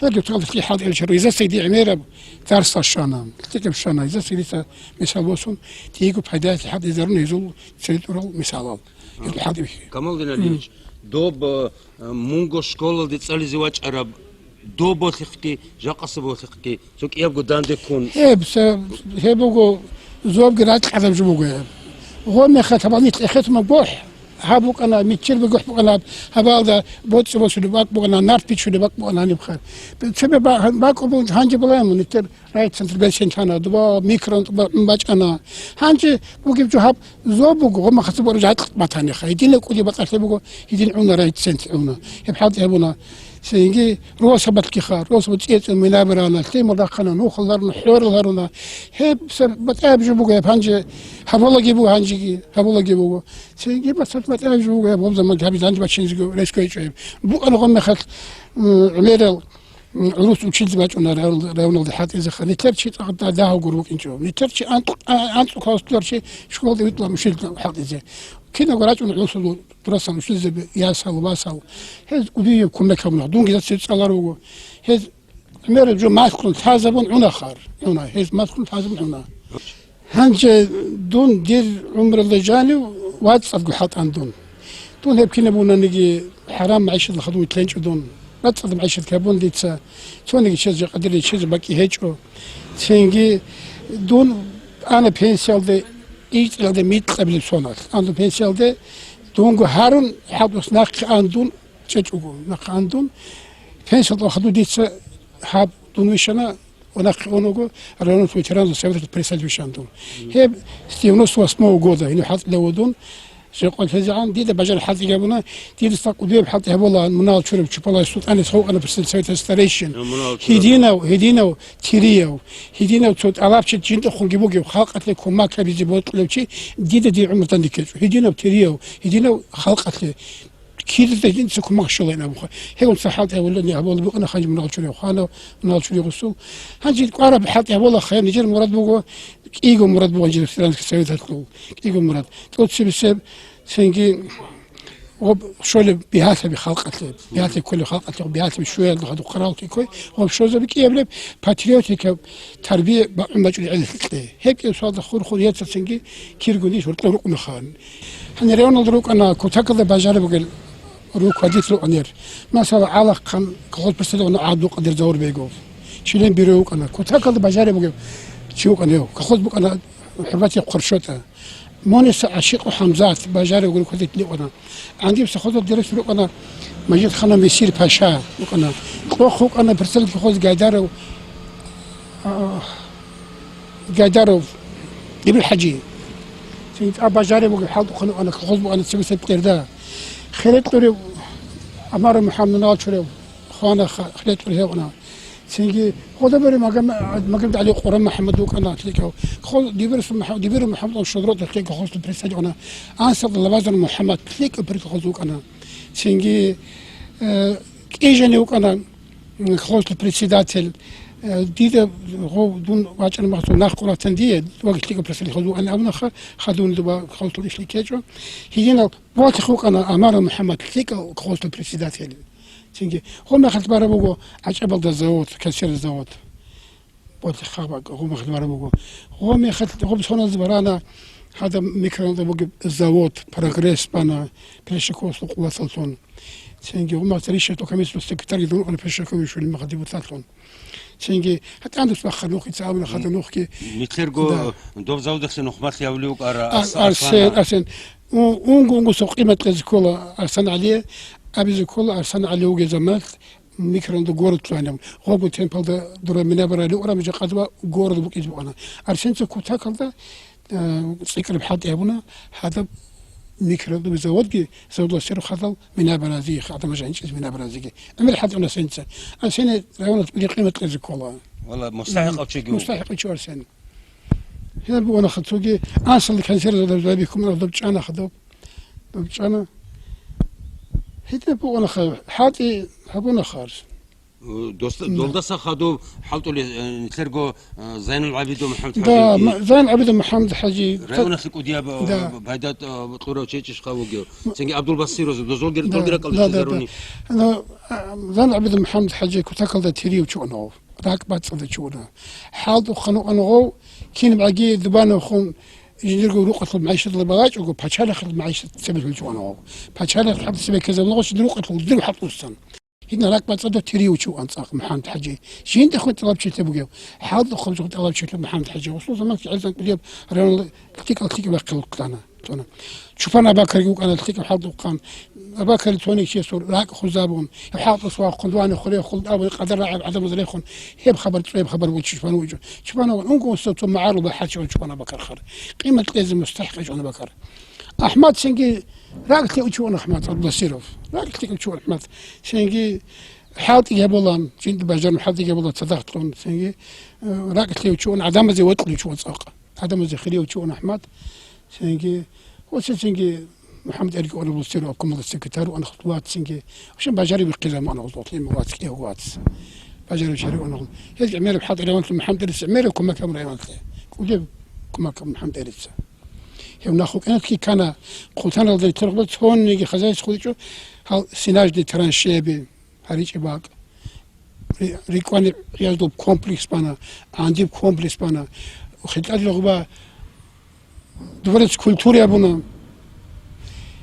Гьелги цоялъ хӀалтӀулел чагӀи. Гьезда цоги гӀемераб дарсал щвана, лъикӀаб щвана. Гьезда цоги дица мисал босун, диего пайдаялъе хӀалтӀизарун гьезул цере тӀурал мисалал. Гьезул хӀалтӀи бихьи. Камалдин Алиевич, доб, э, мунго школалде цӀализе вачӀараб доб Болъихъги, жакъасеб Болъихъги, цо кӀиябго данде ккун. Гьеб, се-, гьеб буго, Зобги ракь гӀадаб жо буго гьеб. Гъо мехалъ гьабал нилъ эхетума гохӀ гьаб букӀана, миччер бугохӀ букӀана гьаб, гьабалда боцӀи босулеб бакӀ букӀана, нарт бичулеб бакӀ букӀана гьанибха. Цебе ба-, бакӀ буго гьанже балагьун нилъер райцентр берцин тана, дуба микрон тӀуба бачӀана. Гьанже бугеб жо гьаб зоб буго, гъо мехалъ буго ракь батаниха. Гьединаб кӀуди батӀалъи буго, гьедин гӀуна райцентр гӀуна. Гьеб хӀалтӀи гьабуна. Цинги росабалъгиха, росабал цӀе-цӀе минабрана, лъимал рахъана, нухал гьаруна, хӀорал гьаруна. Гьеб саб-, батӀаяб жо буго гьеб гьанже, гьабулаги буго гьанжеги, гьабулаги буго. Цинги батӀа-, батӀаяб жо буго гьеб, гьоб заман гьабиз гьанже бачинизего рес кквечӀо гьеб. БукӀана гъо мехалъ, м, гӀемерал, м, гӀурус училище бачӀуна район-, районалде хӀалтӀизеха. Нилъер чи цӀакъ дагьав гур букӀинчӀо. Нилъер чи анкь-, а-, анцӀу класс тӀур чи школалде витӀла училища хӀалтӀизе. Кинабго рачӀуна гӀурусазул Дурасан училище ясал, васал. Гьез кӀудияб кумек гьабуна. Дунги дацие цӀалар вуго. Гьез гӀемераб жо малъун лъазабун гӀунахъар. ГӀуна, гьез малъун лъазабун гӀуна. Гьанже дун дир гӀумралда жанив вацӀцӀадго хӀалтӀан дун. Дун гьеб кинаб бунаниги хӀарам гӀайшаталъ хадув витленчӀо дун. БацӀцӀадаб гӀайшат гьабун дица, цониги чезе къадир риччазе бакӀи гьечӀо. Цинги дун ана пенсиялде, ичӀлалде микьабилеб соналъ. Ана пенсиялде дунго гьарун, хӀадус нахъе ан дун чӀечӀого, нахъе ан дун. Пенсиялда хадув дица гьаб дун вищана, ва нахъе ун вуго районный ветеранский совет председатель вищан дун. Гьеб с девяносто восьмого года, гьенив хӀалтӀила вуго дун, Жакъа лъезегӀан дида бажар хӀалтӀи гьабуна, дида цӀакъ кӀудияб хӀалтӀи гьабула, мунагьал чураб Чупалай СултӀанил хавкъана председатель Совета старейшин. Гье, мунагьал чураб. Гьединав, гьединав тирияв, гьединав цо тӀалабчи жиндахъунги бугев, халкъалъе кумак гьабизе бокьулев чи, дида дир гӀумру данде ккечӀо. Гьединав тирияв, гьединав халкъалъе. Кидаца жинца кумак щолайин абуха. Гьев цо хӀалтӀи гьабулани гьабула букӀана ханжи мунагьал чурав ханав, мунагьал чурав гъусул. Гьанже кӀвараб хӀалтӀи гьабула хъаян нижер мурад буго, кӀиго мурад буган жи ветеранский советалъул, кӀиго мурад. ТӀоцебесеб цинги гъоб щолеб бигьалъаби халкъалъе, бигьалъе кколеб халкъалъе, бигьалъаби щуялда хадуб хъарал кикой, гъоб щозаби кӀиябилеб патриотикаб тарбия бакӀун бачӀули гӀелалъе кье. Гьеб кӀияб суалда хур-хур яцацинги киргун иш гьоркьор рукӀунаха. Гьанир районалда рукӀана, кутакалда бажараб бугел руководитель вукӀанир. Масала, гӀалахъан колхоз председатель вукӀана ГӀабдулкъадир Заур-бегов. Член бюро вукӀана. Кутакалда бажараб бугев чи вукӀана гьев. Колхоз букӀана ХӀурматияв Хъуршота. Муниса ГӀашикъов ХӀамзат бажараб руководитель вукӀана. ГӀандиб совхозалда директор вукӀана Мажидханов Месир-паша вукӀана. Кьохъ вукӀана председатель колхоз Гайдаров, а, Гайдаров Дибир-хӀажи. Цин тӀад бажараб бугеб хӀалтӀухъан вукӀана, колхоз букӀана цебесеб кьерда. Херекьурев Амаров МухӀаммад, мунагьал чурав хвана, ха-, херекьурев гьев вукӀана. Цинги гъодабари Магом-, МагомедгӀали Къуран МухӀаммад вукӀана лъикӀав. Хо-, Дибирасул МухӀа-, Дибиров МухӀаммад шагьуралда лъикӀав колхозалъул председатель вукӀана. Ансарда Лабазан МухӀаммад лъикӀав предколхоз вукӀана. Цинги, э, КӀижани вукӀана. Колхозалъул председатель, э, дида гъов дун вачӀана махсул нахъ къуратан дие, ваги лъикӀаб председатель хадув ан абунаха, хадув дуба колхозалъул ишлъи ккечӀо. Гьединал Ботих вукӀана Амаров МухӀаммад лъикӀав колхозалъул председатель. Цинги гъо мехалъ бараб буго ГӀачӀабалда завод, консервный завод. Ботих хаб гъо мехалъ бараб буго. Гъо мехалъ гъоб соналда барана гьадаб микрорайоналда бугеб завод, Прогресс бана, Плещаковасул къуваталлъун. Цинги гъумахъ ришатул комиссиялъул секретарь гьедин вукӀана Пешаковичули мехалъ депутатлъун. Цинги гьатӀан дус бахъа нухица абуна хада нухги. Митлерго Да. дов заводахъе нухмалъи гьавли вукӀара А-, Арс-, Арсен, Арсана. Арсен. У-, унго-унгосо къимат кьезе ккола Арсан ГӀалие, абизе ккола Арсан ГӀали вугезамалъ микронда город лъугьанав. Гъобу темпалда дура минабарали урам жакъадва город букӀизе букӀана. Арсенца кутакалда Э, цӀикӀкӀараб хӀалтӀи гьабуна гьадаб микродуби заводги, заводалъ сверухъ гьадал минабаразиги, хадамажа гьанчӀиз минабаразиги. ГӀемер хӀалтӀи гьабуна сенца. А сене районалъ били къимат кьезе ккола. Валла, мустахӀикъав чиги вуго. МустахӀикъав чи варсен. Гьеб бугонаха цоги, асалда консервзаб даб бихьун, даб чӀана хадаб. Даб чӀана. Гьедин бугонаха, хӀалтӀи гьабунаха. Э, доста-, Долдаса хадуб хӀалтӀули, э, нилъерго, э, Зайнул ГӀабидов МухӀаммад Да, ХӀажиги. Ма-, Зайн ГӀабидов МухӀаммад ХӀажи. Районалъе кӀудияб, э, Да. пайда, э, кьурав чечӀищха вугев? Цинги ГӀабдулбасиров, дозолги-, Да, долгиракъалда да, да, да. Зайнул ГӀабидов МухӀаммад ХӀажи кутакалда тирив чугӀнав, ракӀ бацӀцӀадав чугӀна. ХӀалтӀухъан вукӀана гъов, кинабгӀаги дубанавхъун жиндирго рукъалъул магӀишаталда балачӀого, пачалихъалъул магӀишат цебе лъулев чугӀна гъов. Пачалихъ хӀалтӀи цебе ккезабуна гъов жиндир рукъалъул дир хӀалтӀусан. Гьедин ракӀбацӀцӀадав тириявчи вугӀан цӀакъ МухӀаммад-хӀажи. Жиндихъ тӀалабчилъи бугев, хӀалтӀухъаб жо тӀалабчилъи МухӀаммад-хӀажи. Гъусул заманги гӀелзан кӀудияб районал лъикӀал-лъикӀ бахъилан ккана. Чупан Абакарги вукӀана лъикӀаб хӀалтӀухъан. Абакари цониги чиясул ракӀ хурзабун, гьеб хӀалтӀус вахъун, дугьани хурехун, абун къадар рагӀаб гӀадамаз рехун, гьеб хабар, цӀуяб хабар буго, Чупан вугев. Чупан аван унго уста цо магӀарул бахӀарчи ван Чупан Абакар хар. Къимат кьезе мустахӀикъав Чупан Абакар. АхӀмад цинги ракӀ лъикӀав чи ван АхӀмад Абдулбасиров. РакӀ лъикӀав чи ван АхӀмад. Цинги хӀалтӀи гьабулан, жинда бажарун хӀалтӀи гьабулан цадахъ кьун, цинги, э, ракӀ лъикӀав чи ван, гӀадамазе вокьулев чи ван цӀакъ. ГӀадамазе хирияв чи ван АхӀмад. Цинги, гьосе цинги МухӀаммад Эрги ван Абдулбасиров обкомалда секретарь ван хутӀ вац цинги. Вообще бажариб вихъизабун ван гъуз, вац, кӀиго вац. Бажариб чари ван гъуз. Гьез гӀемераб хӀалтӀи районлъи МухӀаммад Эрис гӀемераб кумекаб районлъи. КӀудеб кумекаб МухӀаммад Эрица. Гьев нахъ вукӀиналъги ккана, хъутаналда торгъба цониги хозяйство хутӀичӀо, гьал сенажные траншеяби, гьаричӀеб бакӀ. Ри-, рикӀкӀвани гӀияздул комплекс бана, гӀандиб комплекс бана. ХетӀалъугъба дворец культуры абуна.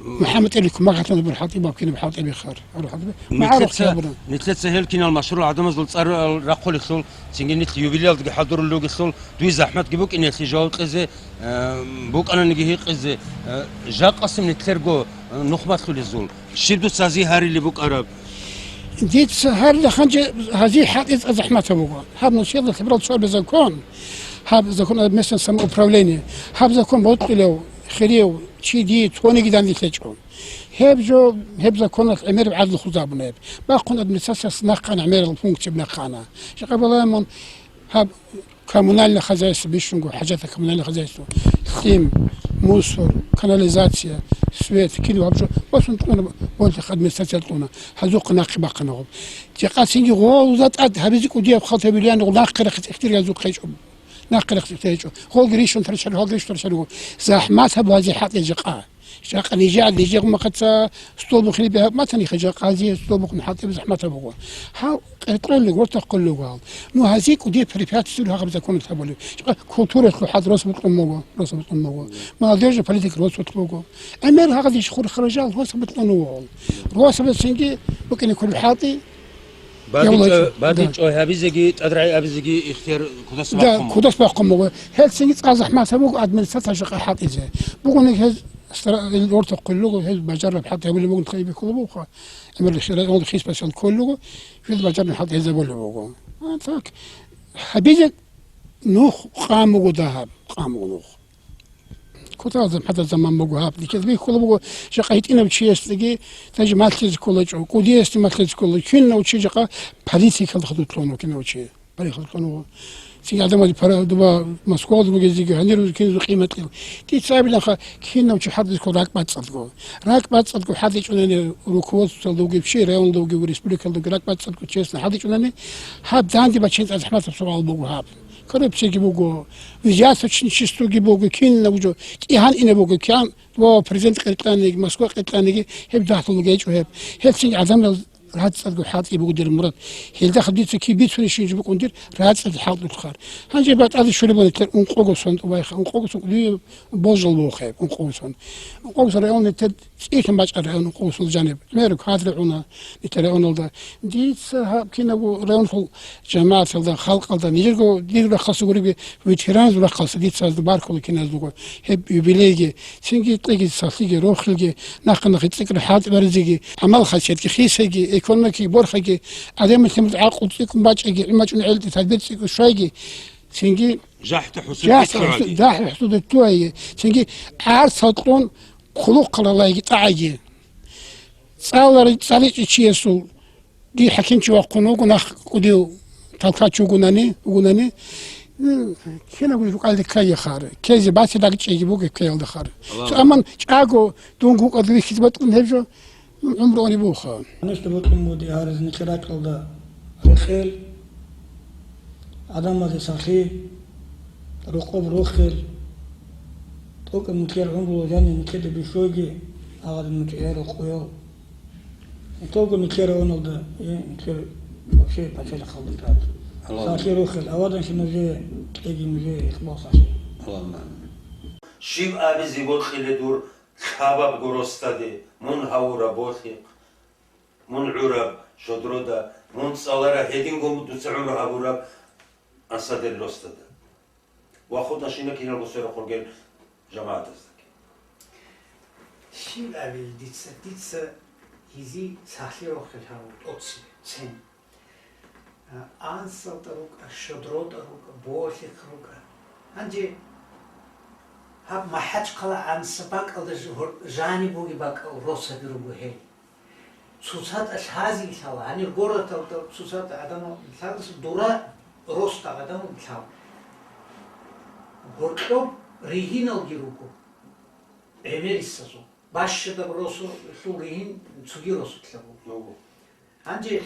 МухӀаммад Эри кумек гьатана бур хӀалтӀи бабкина хӀалтӀи бихар. Ару хӀалтӀи би-, магӀарухъ Нилъеца, абуна. Нилъеца гьел кинал машгьурал гӀадамазул цӀар рахъулелъул, цинги нилъ юбилеялдаги хӀадурулелъул, дуе захӀматги букӀине гьелъие жаваб кьезе, э, букӀананиги гьикъизе, э, жакъасеб нилъерго, э, нухмалъулезул. Щиб дуца гьазие гьарилеб букӀараб? Дица гьарилаха гьанже гьазие хӀалтӀизе цӀа захӀматаб буго. Гьаб нусиялда лъабрал цо закон, гьаб закон о местном самоуправлении, гьаб закон бокьулев, хирияв, чи дие цониги данде лъечӀо. Гьеб жо, гьеб законалъ гӀемераб гӀадлу хурзабуна гьеб. Бахъун администрацияс нахъана гӀемерал функцияб нахъана. Жакъа балагьун гьаб коммунальное хозяйство бищунго, хӀажатал коммунальное хозяйство, лъим, мусор, канализация, свет, кинаб гьаб жо, босун кьуна, бонтих администрация кьуна, гьазухъа нахъе бахъана гъоб. Жакъа цинги гъолда тӀад гьабизе кӀудияб хал гьабилани, гъол нахъе рахизе ихтияр гьазухъа гьечӀо. Нахъе рахизе ихтияр гьечӀо. Гъолги ришун тарчари, гъолги ришун тарчари гъо. ЗахӀмат гьаб гьазе хӀалтӀи жакъа. Жакъа нижер, нижер махаца столбухъ рибе гьаб матани, хъа жакъа гьазе столбухъ хӀалтӀи захӀмат гьаб буго. Гьав къеркьоллиг, вортахъуллуго гьал. Ну, гьазие кӀудияб препятствие гьагъаб законалъ гьабулеб. ЧӀа-, культуралъул хӀал росбукьун буго, росбукьун буго. Молодежный политика росбукьун буго. ГӀемер гьагъадищ хур харажал росбукьун буго. Росабацинги букӀине кколеб хӀалтӀи. Бадин Явлач-, чӀо-, бадин да. ЧӀой гьабизеги, тӀадрагӀи абизеги ихтияр кудас Да, бахъун буго. Кудас бахъун буго. Гьелцинги цӀа захӀмат гьаб буго администрация жакъа хӀалтӀизе. Бугони гьез стра-, ил ортахъуллуго, гьез бажараб хӀалтӀи гьабулеб бугони хъайби кколеб буго. ГӀемер районда хисбасал кколего, жил бажарни хӀалтӀизабулеб буго. А так, гьабизе нух къан буго дагьаб, къан буго нух. Кутазда хӀада заман буго гьаб. Дикез бихьула буго, жакъа гьитӀинав чиясдаги, даже малъизе кколачӀо, кӀудиясде малъизе ккола, кинав чи жакъа политикалда хадутлъун вукӀинав чи. Барихъ ккун вуго. Цин гӀадамазе пара дуба Москвалда бугезеги, гьанир киназул къимат кьев. Дица абиланха, кинав чи хӀалтӀизго ракӀбацӀцӀадго. РакӀбацӀцӀадго хӀалтӀичӀунани руководствоялда вугев чи, районалда вугев, республикалда вугев ракӀбацӀцӀадго честно хӀалтӀичӀунани, гьаб данде бачинцӀа захӀматаб суал буго гьаб. КоррупциягӀи буго, взяточничествоги буго, кинав жо, тӀигьан ина буго, киян ва президент къеркьаниги, Москва къеркьаниги, гьеб дагьлъулги гьечӀо гьеб. Гьеб цин гӀадамал РацӀцӀадго хӀалтӀи буго дир мурад. Гьелдахъ дица киб бицунищинчи букӀун дир рацӀцӀад хӀалтӀулъхъар. Гьанже батӀазе щолеб гьаниб ункъого сон тӀубайха, ункъого сон кӀудияб божал бугохъеб, ункъого сон. Ункъого сон район нилъер цӀикӀкӀун бачӀараб район ункъого сон жаниб. Мер квадра гӀуна нилъер районалда. Дица гьаб кинабго районлъул жамагӀаталда, халкъалда, нижерго дир рахъалъугу риги ветеранзул рахъалъа дица гьазда баркула киназулго гьеб юбилейги. Цинги кьеги, сахлъиги, рохелги, нахъа-нахъе цӀикӀкӀун хӀалтӀи баризеги, гӀамал-хасиятги хисеги, экономикаги борхаги, гӀадамил лъимал гӀакълу цӀикӀкӀун бачӀаги, гӀумачӀун гӀелтӀи тадбир цӀикӀкӀун щвайги, цинги ЖахӀда хӀусуд жахӀ-, тӀицӀ гӀуги. ЖахӀ-, хӀусуда тӀуайги, цинги гӀарцал кьун хъулухъалда лайги тӀагӀайги. ЦӀалари-, цӀаличӀев чиясул Дир хӀакимчи вахъун вуго, нах кӀудив толкач вугунани, вугунани, м, кинабго рукӀалде ккайихар, ккезе бати дагчӀеги буго ккеялдахар. Аллагь. Амма чӀаго дун гукъад вихьизе батӀун гьеб жо, м, гӀумру они буха. Гьанже бокьун буго гьаризни хиракьалда рекъел, гӀадамазе сахлъи, рокъоб рохел, тӀокӀаб нилъер гӀумру жаниб нилъеда бихьоги, гьагъадин нилъер рокъоял. Итого нилъер районалда, э, нилъер вообще пачалихъалда тӀад. Аллагь. Сахлъи рохел, аваданлъи нужее кьеги, нужее ихбал сахлъи. Аллагьумма амин. Щиб абизе бокьиле дур лъабабго росдаде, мун гьавураб болъихъ, мун гӀураб Щодрода, мун цӀалара гьединго дуца гӀумру гьабураб Ансадер росдада. Ва хутӀа щинаб киналго сверухъ ругел жамагӀатаздаги. Щиб абил дица, дица гьезие сахлъи рохел гьарун тӀоцебе, цен. А, Ансалда рукӀа, Щодрода рукӀа, Болъихъ рукӀа. Гьанже гьаб МахӀачхъала Анса бакӀалда ж-, гьор-, жаниб бугеб бакӀал росаби руго гьел. ЦоцатӀа лъази лъала, гьанир городалда цоцатӀа гӀадамал лъаласа дура росда гӀадамал лъала. Гьоркьоб ригьиналги руго, гӀемерисезул. Бащадаб росулъул ригьин цоги росулъа буго. Гьанже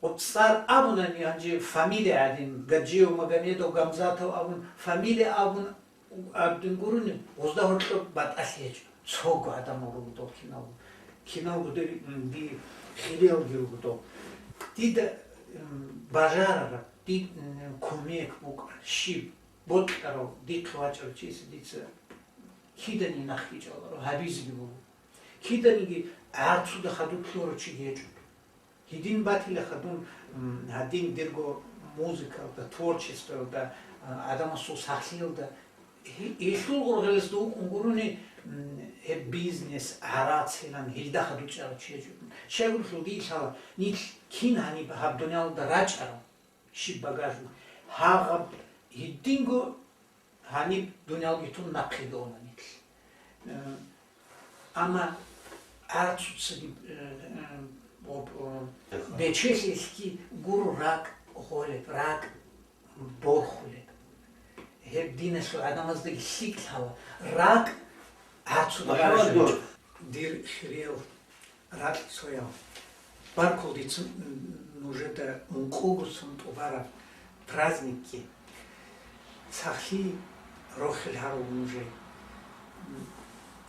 гъоб цӀар абунани, гьанже фамилия гӀадин, Гаджиев Магомедов, Гамзатов абун, фамилия абун, абдин гурони, гъозда гьоркьоб батӀалъи гьечӀо. Цого гӀадамал руго дол киналго. Киналго дир, м, дир хириялги руго дол. Дида, м, бажарараб, дир, м, кумек букӀа, щиб бокьарав, дихъ вачӀарав чиясе дица кидани нахъ гьечӀоларо, гьабизеги буго. Киданиги гӀарцуда хадур лъурав чи гьечӀо. Гьедин батила хадун, м, гьадин дирго музыкалда, творчествоялда, а, гӀадамасул сахлъиялда, гьи-, гьелъул гъоргъелазда вукӀун гурони, м, гьеб бизнес, гӀарацилан, гьелда хадур чӀарав чи гьечӀо. Щайгурелъул дие лъала, нилъ кин гьаниб гьаб дуниялалда рачӀарал, щиб багажник, гьагъаб гьединго гьаниб дуниялги тун нахъе дона нилъ. Э, амма гӀарцуцаги, э, э, об-, о, бечелъилъги гуро ракӀ гъолеб, ракӀ борхулеб. Гьеб диналъул гӀадамаздаги лъикӀ лъала, ракӀ гӀарцуда гъараб жо. Дир хириял ракьцоял. Баркул дицун нужеда ункъугоцун тӀубараб праздникги. Сахлъи рохел гьарул нужее.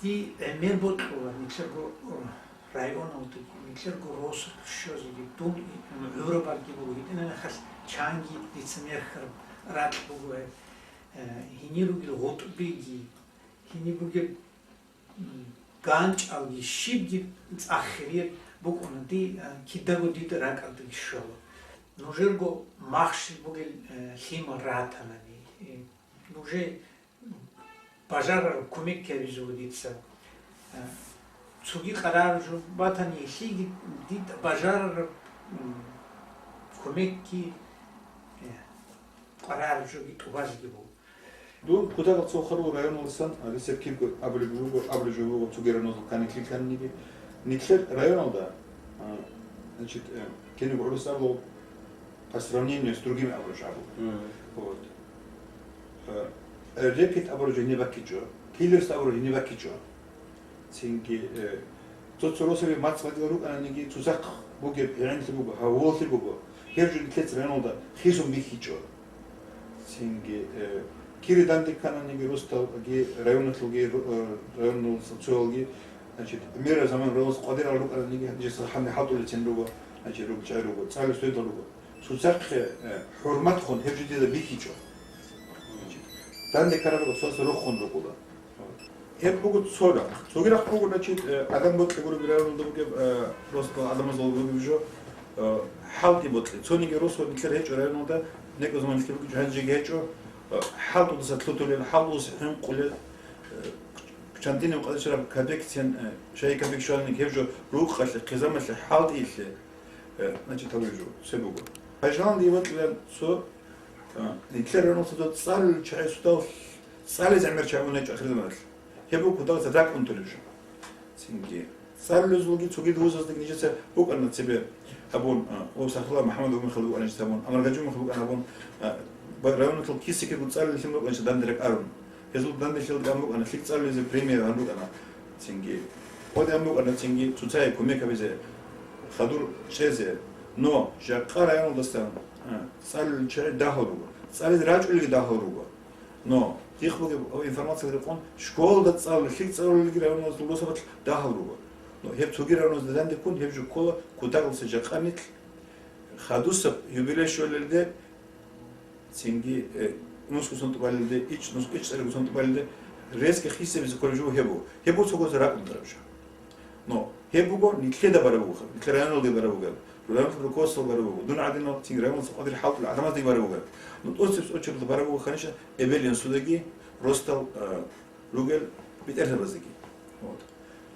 Дие гӀемер бокьула нилъерго районалдаги, нилъерго росулъ щвезеги, дун гӀурабалги буго, гьитӀинаб мехалъ чанги дица мерхьараб ракь буго гьеб, э, гьенир ругел гъутӀбиги, гьениб бугеб м, ганчӀалги щибги цӀахиреб букӀуна, ди, а, кидаго дида ракӀалдаги щола. Нужерго махщел бугел, э, лъимал ратанани, э, нужее бажарараб кумек гьабизего дица. Э, цоги къарараб жо батани, лъиги дида бажарараб, м, кумекги, э, къарараб жоги тӀубазеги буго. Дун кутакалъ цо хъару районалдасан, а, гьесеб кибго абулеб буго, абулеб жо буго, цогераб нозул каникли кканиги. Нилъер районалда, а, значит, э, кениг гӀурус абулеб по сравнению с другими абураб жо абу. Мгм. Вот. Э, рэкет абураб жо гьениб баккичӀо, киллерс абураб жо гьениб баккичӀо. Цинги, э, цо-цо росаби мацӀ бакӀал рукӀананиги, цоцахъ бугеб гӀемерлъи буго, гьаволлъи буго. Гьеб жо нилъеца районалда хисун бихьичӀо. Цинги, э, кири данде ккананиги росдалги, районалъулги, ру-, э, районал социологи, значит, мера заман рос къвадирал рукӀананиги, гьанже гьаниб хӀалтӀулецин руго, значит, руго, чӀай руго, цӀалис дойдал руго. Цоцахъе, э, хӀурматхун гьеб жо дида бихьичӀо. Значит, данде ккараб росас рохун рукӀула. Гьеб буго цо рахъ. Цоги рахъ буго, значит, э, адам бокьи гуреб районалда бугеб, э, просто адамазул бугеб жо, э, хӀалтӀи бокьи. Цониги росу нилъер гьечӀо районалда, некӀо заман нилъер бугеб жо гьанжеги гьечӀо, э, хӀалтӀудаса лъутулел, хӀалтӀудаса хӀинкъулел, э, чантинаб къадачараб кабекцин, э, шай кабек щваланиги гьеб жо рукъалъе, хъизамалъе, хӀалтӀиялъе, э, значит, гьабулеб жо, цебе буго. Пайжалан дие бокьилан цо А, нилъер районалъул цо цӀалулел чагӀи судал цӀализе гӀемер чагӀи мун гьечӀо ахирзаманалъ. Гьеб буго кутакалъ ракӀ унтулеб жо. Цинги цӀалулезулги цогидал вузаздаги нижеца букӀана цебе абун, а, о, Сахрулла МухӀамадов мехалъ букӀана нижеца абун, Амаргажи мехалъ букӀана абун, а, ба-, районалъул киса-кидаго цӀалулел лъим букӀана нижеца данде ракӀарун. Гьезул данделъиялда гьабун букӀана лъикӀ цӀалулезе премия гьабун букӀана. Цинги къоде гьабун букӀана, цинги цоцае кумек гьабизе, хадур чӀезе. Но жакъа районалдасан, а, цӀалулел чагӀи дагьал руго. ЦӀализе рачӀунелги дагьал руго. Но дихъ бугеб информациялда рекъон, школалда цӀалулел, лъикӀ цӀалулелги районалдасул росабалъ дагьал руго. Но гьеб цоги районалдаса данде ккун, гьеб жо ккола кутакалъе жакъа нилъ хадусеб юбилей щолелде, цинги, э, нусго сон тӀубалелде, ич, нусго ич цӀарго сон тӀубалелде, резко хисабизе кколеб жо гьеб буго. Гьеб буго цогоца ракӀ унтараб жо. Но гьеб буго нилъеда бараб бугеб, нилъер районалде бараб бугеб. Район руководство бараб буго, дун гӀадинал цин районас къадир хӀалтӀул гӀадамаздаги бараб буго. Ну, тӀоцебесеб очередь бараб буго, конечно, эбел-инсудаги, росдал, э, ругел бетӀергьабаздаги. Вот.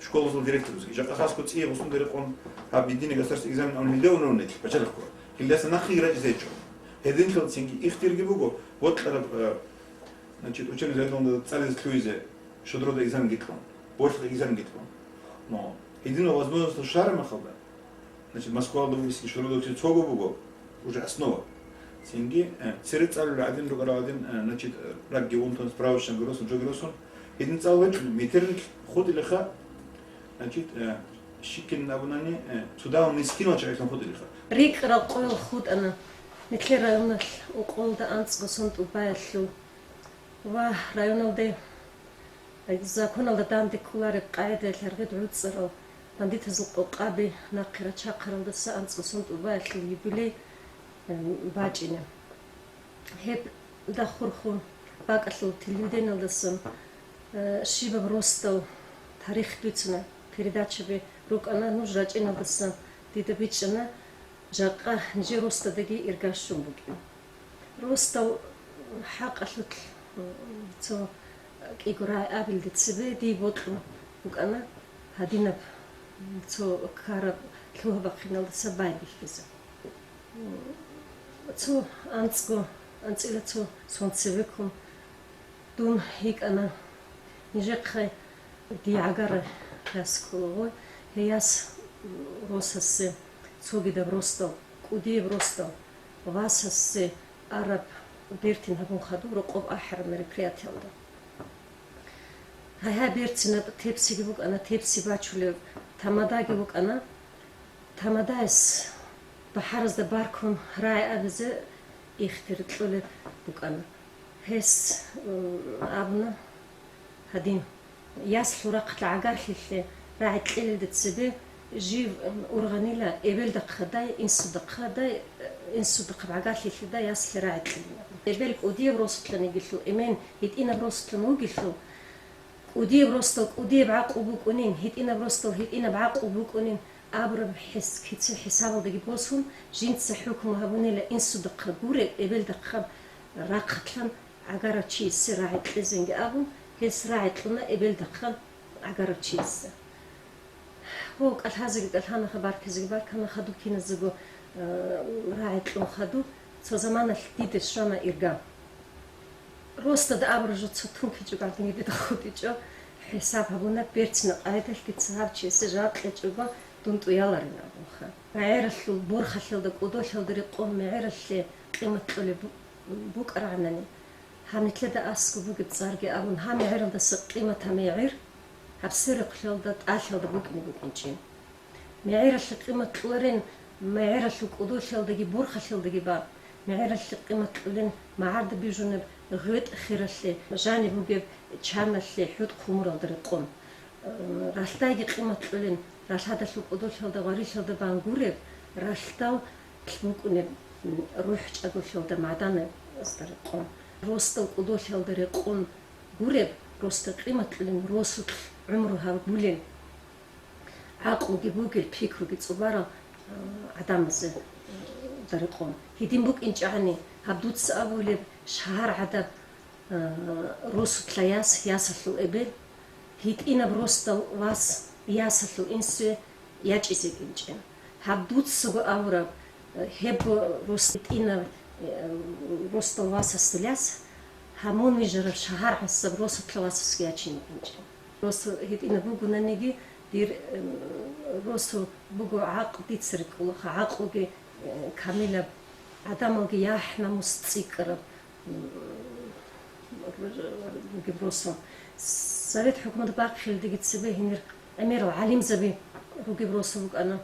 Школазул директоразги. Жакъа хасго цӀияб гъусун дерекъон гьаб единый государственный экзамен абун гьелде унев нилъ бачарахъо. Гьелдаса нахъеги рачӀизе гьечӀо. Гьединлъидал цинги ихтиярги буго, бокьараб, э, значит, учебный заведениеда цӀализе лъугьизе, щодрода экзамен гьикъун, борхьихъ экзамен гьикъун. Но гьединал возможность щвараб мехалда, значит, Москвалда бугесин, щодрода цого буго, уже основа. Цинги, э, цере цӀалулел гӀадин рукӀарал гӀадин, э, значит, э, рагги унтун, справочный гуросон, жо гуросон. Гьедин цӀалулел метерник хутӀилаха, значит, э, щиккин абунани, э, цо дагьав мискинал чагӀилъун хутӀилаха. РикӀкӀарал къоял хутӀана. Нилъер районалъ Укъолда анцӀго сон тӀубаялъул ва районалде законалда данде кколареб къагӀидаялъ аргъид гӀуцӀарал бандитазул къокъаби нахъе рачахъаралдаса анцӀго сон тӀубаялъул юбилей, м, бачӀина. Гьеб дагьурхъун бакӀалъул телевидениялдасан, э, щибаб росдал тарих бицуна, передачаби рукӀана, нуж рачӀиналдасан дида бичӀчӀана, жакъа нижер росдадаги ирга щун букӀин. Росдал хӀакъалъулъ цо кӀиго рагӀи абилде цебе дие бокьун букӀана гьадинаб цо ккараб лъугьа-бахъиналдаса байбихьизе. Цо анцӀго, анцӀила цо сон цевеккун дун йикӀана. Нижехъе дие гӀагара яс кколаго, гьей яс росасе цогидаб росдал, кӀудияб росдал, васасе араб бертин гьабун хадуб рокъоб ахӀараб мероприятиялда. Гьайгьай, берцинаб тепсиги букӀана, тепси бачулеб тамадаги букӀана. Тамадаяс бахӀаразда баркун рагӀи абизе ихтир кьолеб букӀана. Гьес, м, абуна гьадин: яслъул рахъалъ гӀагарлъилъе рагӀи кьелелде цебе жив, м, ургъанила эбелдахъадай, инсудахъадай, инсудахъаб гӀагарлъилъида яслъе рагӀи кьелин абун. Эбел кӀудияб росулъанигелъул, эмен гьитӀинаб росулъан вугелъул, кӀудияб росдал кӀудияб гӀакъу букӀунин, гьитӀинаб росдал гьитӀинаб гӀакъу букӀунин абураб хӀис-, кици хӀисабалдаги босун, жинца хӀукму гьабунила инсудахъа гуреб, эбелдахъаб рахъалъан гӀагарав чиясе рагӀи кьезенги абун, гьес рагӀи кьуна эбелдахъа гӀагарав чиясе. Гьо, кӀалъазеги кӀалъана, хабар ккезеги баркана, хадуб киназего, э, рагӀи кьун хадуб, цо заманалъ диде щвана ирга. Росдада абура жо цо тункичӀого гӀадинги дида хутӀичӀо, хӀисаб гьабуна, берцина къайдалъ дица гьав чиясе жал кьечӀого дун тӀуяларин абунха. МегӀералъул борхалъалда, кӀодолъалда рекъон мегӀералъе къимат кьолеб бу-, букӀарагӀанани, гьаб нилъеда аскӀоб бугеб цӀарги абун, гьаб мегӀералдаса къиматаб мегӀер гьаб сверухълъалда, тӀалъалда букӀине букӀинчӀин. МегӀералъе къимат кьоларин, мегӀералъул кӀодолъиялдаги борхалъиялдаги бан, мегӀералъе къимат кьолин магӀарда бижунеб гъветӀ хиралъе, жаниб бугеб чаналъе, хӀутӀ-хъумуралда рекъон. Ралъдайги къимат кьолин, ралъадалъул кӀодолъиялда, гъварилъиялда бан гуреб, ралъдал букӀунеб рухӀ чӀаголъиялда, магӀданазда рекъон. Росдал кӀодолъиялда рекъон гуреб, росда къимат кьолин, росулъ гӀумру гьабулин гӀакълуги бугел, пикруги цӀубарал, а, гӀадамазе, а, дарикъун. Гьедин букӀинчӀани, гьаб дуца абулеб шагьар гӀадаб, а, росулъа яс, ясалъул эбел, гьитӀинаб росдал вас, ясалъул инсуе ячӀизе кӀинчӀин. Гьаб дуцаго абураб, а, гьеб рос гьитӀинаб, а, росдал васасул яс, гьаб мун вижараб шагьар гӀасаб росулъа васасги ячине кӀинчӀин. Росу гьитӀинаб бугонаниги, дир, м, росу буго гӀакъ, дица рикӀкӀула, гӀакълуги, э, камилаб, гӀадамалги яхӀ-намус цӀикӀкӀараб, м, бугеб росу. Совет хӀукумат бахъиялдеги цебе гьенир гӀемерал гӀалимзаби ругеб росу букӀана.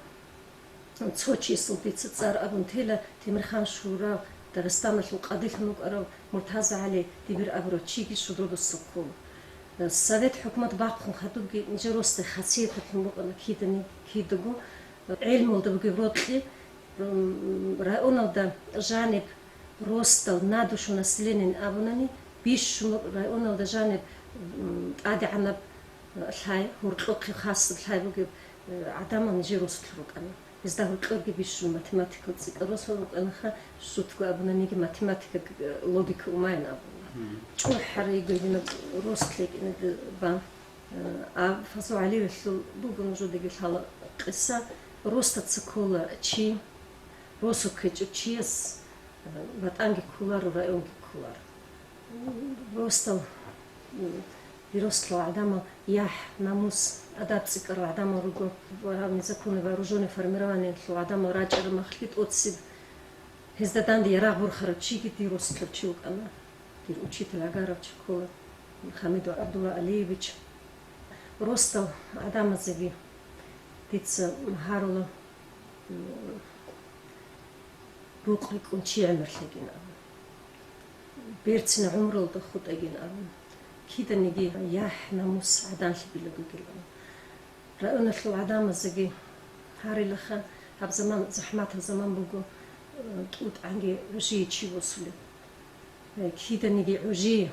Цо чиясул дица цӀар абун тела, Темирхан Шурав, Дагъистаналъул къадилъун вукӀарав МуртазагӀали Дибир абурав чиги щудродаса ккола. Совет хӀукумат бахъун хадубги нижер росда хасияталъун букӀана кидани-, кидаго. ГӀелмулда бугеб рокьи, м, районалда жаниб росдал на душу населения абунани, бищун районалда жаниб, м, тӀадегӀанаб лъай, гьоркьохъе хасаб лъай бугеб, э, гӀадамал нижер росулъ рукӀана. Гьезда гьоркьорги бищун математикал цӀикӀкӀарасул рукӀанаха, шутго абунаниги математика, логика умаян абуна. ЧӀухӀарай гьединаб рост лъикӀине бан. А, Фазу ГӀалиевалъул буго нужедаги лъала къиса. Ростаца ккола чи, росу ккечӀев чияс, а, ватӀанги кколаро, районги кколаро. Ростал, м, дир росла гӀадамал яхӀ, намус, адаб цӀикӀкӀарал гӀадамал руго, ва гьаб незаконное вооружённое формированиялъул гӀадамал рачӀараб махлъи тӀоцеб. Гьезда данде ярагъ борхарав чиги дир росулъав чи вукӀана, дир учитель Агаров чи ккола, Хамидов ГӀабдулла Алиевич. Росдал гӀадамазеги дица гьарула, м, рукъ рикӀкӀун чи гӀемерлъегин абун, берцин гӀумруялда хутӀагин абун, киданиги яхӀ-намус гӀаданлъи билагогилан. Районалъул гӀадамазеги гьарилаха, гьаб заман, захӀматаб заман буго, э, тӀутӀанги гӀужие чи босулеб. Э, киданиги гӀужие,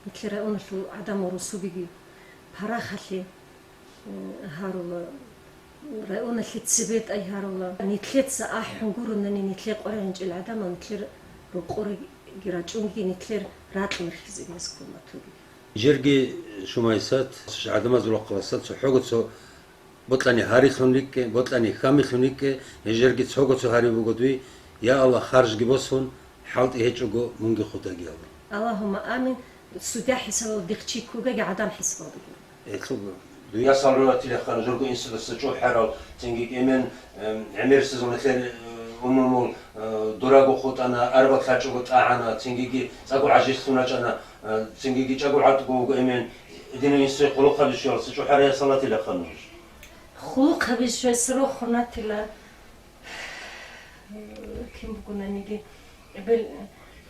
нилъер районалъул гӀадамал росулиги парахалъе, э, гьарула, районалъе цебетӀай гьарула. Нилъеца ахӀун гуронани, нилъер къваригӀинчӀел гӀадамал нилъер рокъореги рачӀунги, нилъер ракь мерхизе мезгун батуги. Жерги Шумайсат, гӀадамазул рахъаласат цохӀого цо бокьани гьарилъун рикӀкӀе, бокьани хьамилъун рикӀкӀе, гьежерги цого цо гьари буго дуе, я Аллагь, харжги босун, хӀалтӀи гьечӀого мунги хутӀаги абун. Аллагьумма амин. Судья хӀисабалда дихъ чи кколаги, гӀадан хӀисабалда ккола. Гьелъул дуе. Ясал руратилахъан журго инсудаса чӀухӀарал, цинги эмен, эм, гӀемерисезул нилъер, э, умумул, э, дурагу хутӀана, арбал лъачӀого тӀагӀана, цингиги цӀакъго гӀажизлъун рачӀана, э, цингиги чӀаго гӀатӀго вуго эмен, динул инсуе хъулухъаби щвелса чӀухӀарай ясалатилахъан жуж. Хъулухъаби щвес рохун ратила. Кин бугонаниги, эбел,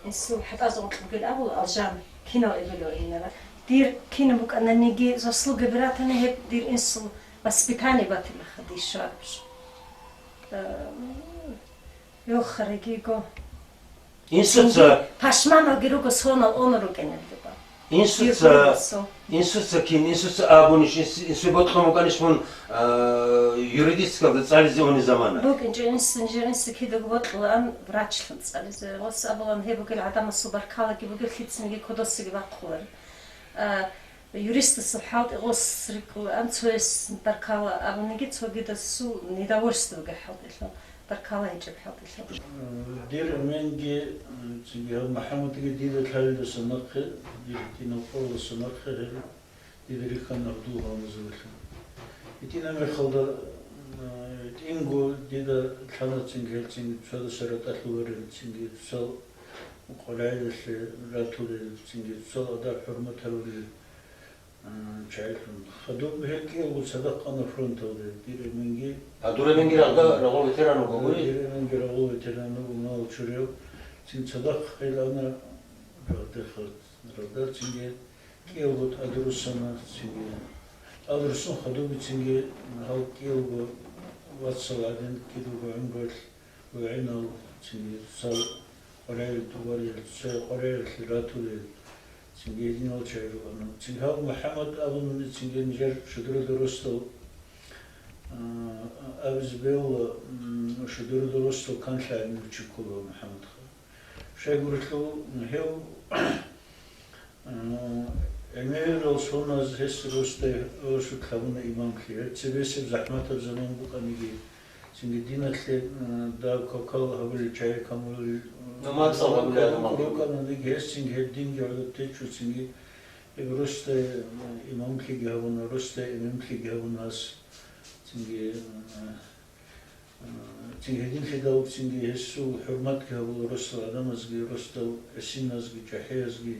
инсул хӀатӀазда гъоркь бугел абула, алжан, кинал эбел ва инара. Дир кин букӀананиги, заслуга бератани гьеб дир инсул воспитание батилаха дир щвараб жо. Э, йохарагиго. Инсуца Цинги пашманалги руго сонал оно рукӀинел дуба. Инсуца, Дирго руго сон. Инсуца кин, инсуца абунищ, инс-, инсуе бокьун букӀанищ мун, а, юридическалда цӀализе уни замана? БукӀинчӀо инсу, инжир инсу кидаго бокьулаан врачлъун цӀализе. Гъос абулан гьеб бугел гӀадамасул баркалаги бугел, лъицаниги кодосиги бахъулар. А, Юристасул хӀалтӀи гъос рикӀкӀулаан, цояс баркала абуниги, цогидасул недовольство бугеб хӀалтӀилъун, баркала гьечӀеб хӀалтӀилъун. Дир эменги, цинги гьав МухӀаммадги дида лъалидаса нахъе, дир гьитӀинал къоялдаса нахъе гьел дида рихьана гьабдул гьалмазавалъун. ГьитӀинаб мехалда, э, тӀинго дида лъана цинги гьел цинги цоясда ратӀалъуларел, цинги цоял къваригӀелалъе ратулел, цинги цоял адаб-хӀурмат гьарулел. А, чагӀилъун. Хадуб гьел кӀиялго цадахъ ана фронталде, дир эменги. А дур эменги рагъда-, рагъул ветеран вуго гури? Дир эменги рагъул ветеран вуго, мал чурев. Цин цадахъ гьел ана рагъдехъа, рагъда цинги кӀиялго тӀадруссана, цинги. ТӀадруссун хадуби цинги гьал кӀиялго вацал гӀадин кидаго гӀумруялъ. ВегӀинал, цинги цал къваригӀел тӀубарел, цоял къваригӀеллъи ратулел, цинги гьединал чагӀи рукӀана. Цинги гьав МухӀаммад абуни, цинги нижер шудуруда росдал, а, абизе бегьула, м, шудуруда росдал канлъи гӀелму чи ккола МухӀаммадха. Щайгурелъул гьев ГӀемерал соназ гьес росдай росулъ гьабуна имамлъи. Гьеб цебесеб захӀматаб заман букӀаниги, цинги диналъе, м, дагь какал гьабулел чагӀи камурулел Намаз гьабулел гьабулел рукӀананиги, гьес цинги гьеб динги гӀодоб течӀо, цинги гьеб росдай, м, имамлъиги гьабуна, росдай имамлъиги гьабуна гьас, цинги, м, Цин гьединлъидал цинги гьесул хӀурматги гьабула росдал гӀадамазги, росдал гӀисиназги, чӀахӀиязги.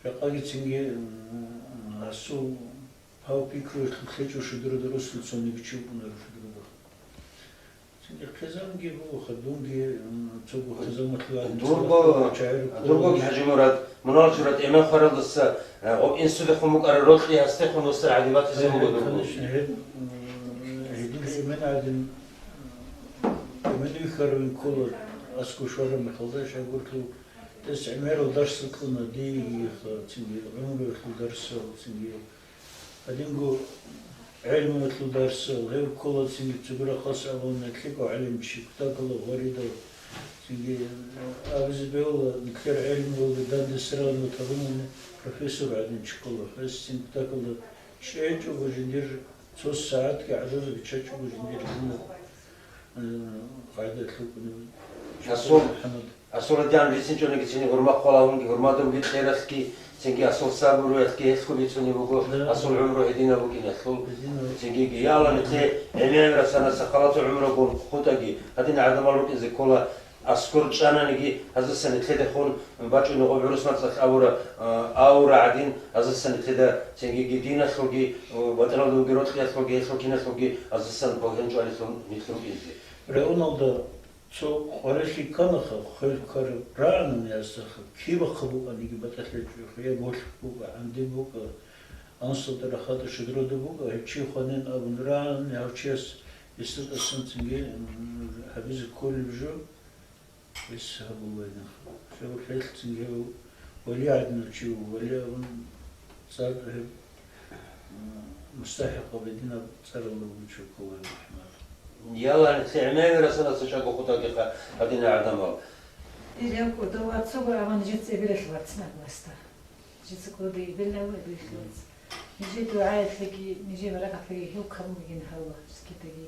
Жакъаги цинги, м, гьасул гьав пикруялъул лъечӀо шудурада росул цониги чи вукӀунаро шудурада. Цинги хъизанги буго, хадунги, м, цого хъизамалъул гӀадин Дурго, цо чагӀи рукӀуна. Дургоги, ХӀажимурад, мунагьал чурат эмен хваралдаса, э, гъоб инсудехун букӀараб рокьи гьасдехун восар гӀадин батизе буго дурго. Конечно, гьеб, м, гьедин эмен гӀадин Эмен вихьаравин ккола аскӀов щвараб мехалда, щайгурелъул гьес гӀемерал дарс кьуна диеха, цинги гӀумруялъул дарсал, цинги гьадинго ГӀелмуялъул дарсал, гьев ккола цинги цогурахъас абуна, лъикӀав гӀалимчи, кутакалда гъоридав. Цинги, э, абизе бегьула, нилъер гӀелмуялда дандесаралан ва табунани профессор гӀадинчи ккола. Гьес цин кутакалда чӀечӀого жиндир цо сагӀатги гӀадаб биччачӀого жиндир гьунар, э, къагӀидаялъ букӀунеб. Асул, ХӀамад. Асул гьедин рицинчӀониги цинги гьурмахъ ккола, гьунги гьурмадулги кьералъги, цинги асул сабруялъги гьелъго бицунеб буго, Да. Асул гӀумру гьединаб букӀиналъул. Гьединаб. Цинги ялан нилъе гӀемер расана сахалату гӀумругун хутӀаги, гьадин гӀадамал рукӀине ккола, аскӀор чӀананиги, гьаздасан нилъеда хун бачӀунеб гъоб гӀурус мацӀалъ авура, а, авура гӀадин, гьаздасан нилъеда цинги диналъулги, а, батӀалалда вугеб рокьиялъулги, гьелъул киналъулги гьаздасан балгьун чӀвалелъул нилъ рукӀине. Районалда цо къварилъи кканаха, хвел ккараб рагӀанани гьасдаха, киб бахъа букӀаниги батӀалъи гьечӀо, я болъ букӀа, гӀанди букӀа, ансалда рахада шудрода букӀа, гьев чи хванин абун рагӀанани гьав чияс гьесда тӀасан цинги, м, гьабизе кколеб жо, гьес гьабулайна. Щай гурелъул цинги гьев вали гӀадинав чи вуго, вали абун цӀар гьеб, м, мустахӀикъаб гьединаб цӀаралда вугев чи вукӀуна, валлагь, МухӀаммад. Ялан, лъигӀмегӀи расана цо чӀаго хутӀагиха гьадинал гӀадамал. Ирен кӀодо вацаго, амма нижеца эбелалъе вацин абуласда. Нижеца кӀодо эбелалъе вац. Нижер дугӀаялъеги, нижер баракаталъеги гьев камун бугин гьавла, скидаги.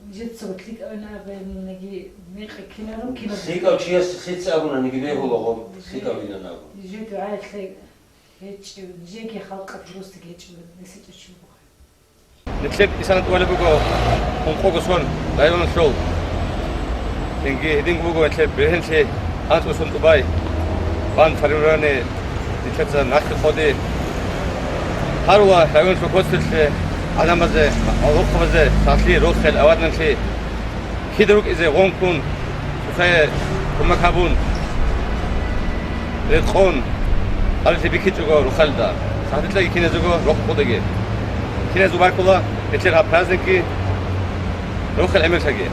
Нижеца лъикӀавин абунаги мекъи кинарун кинарун. ЛъикӀав чияс лъица абунаниги бегьула гъоб лъикӀавилан абун. Нижер дугӀаялъе гьечӀев, нижеги халкъалъе росиги гьечӀев, несечӀев чи вуго. Нилъер исана тӀубалеб буго ункъого сон районалъул. Цинги гьединго буго нилъер бергьенлъи анцӀго сон тӀубай. Бан формирование нилъеца нахъе къоди. Гьарула районалъул гостерлъи гӀадамазе, гӀолохъабазе сахлъи, рохел, аваданлъи. Кида рукӀине гъонкун, цохӀое кумек гьабун, рекъон, къабиллъи бихьичӀого рохелда, сахлъиялъеги киназего рохел къодаги. Киназего баркула нилъер гьаб праздникги, рохел гӀемерлъиги.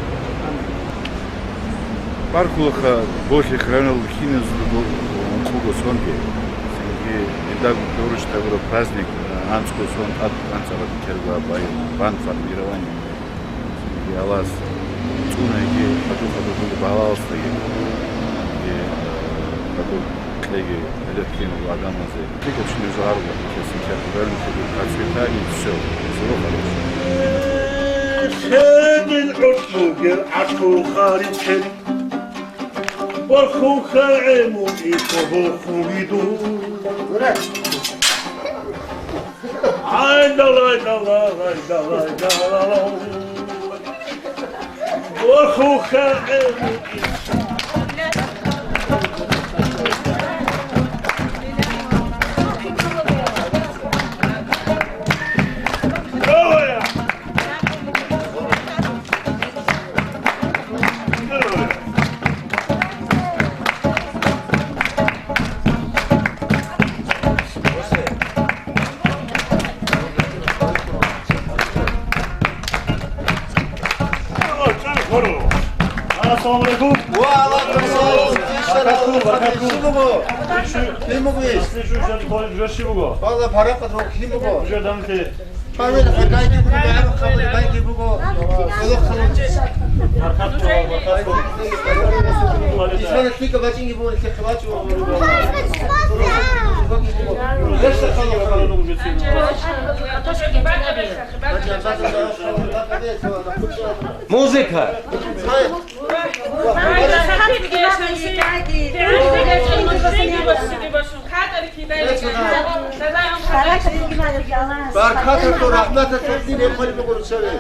Баркулаха, болъихъ районалъул киназего ункъого сонги, цинги дида дурущ гьабураб праздник, анцӀго сон тӀад анцӀила бетӀергьаб бан формирование. Ялас цӀунаги, хадур-хадур буго балагьалдасаги, э, хадур кьеги гьеле кинаб гӀадамазе. Кечине жагьар ва кесин кертугарни кебе процветание, всё. Всего хорошего. Хедин гӀурт бугел гӀашлу харичел. Борхуха гӀему итӀо бохун виду. Ай, далай, далай, далай, далай. Борхуха гӀему итӀо. Давай! Ассаламу алейкум. Ва алейкум салам. Баркатулла, баркатулла. Щиб буго? Щиб буго? Щиб буго? Валла, паракъат рухъ, щиб буго? Уже дамте. Павел, гайги буго, гайги буго. Исана лъикӀаб бачӀинги буго, лъикӀаб бачӀо. Музыка. Баркаталъул, рахӀматалъул дин гьеб хъвалеб буго руччабе.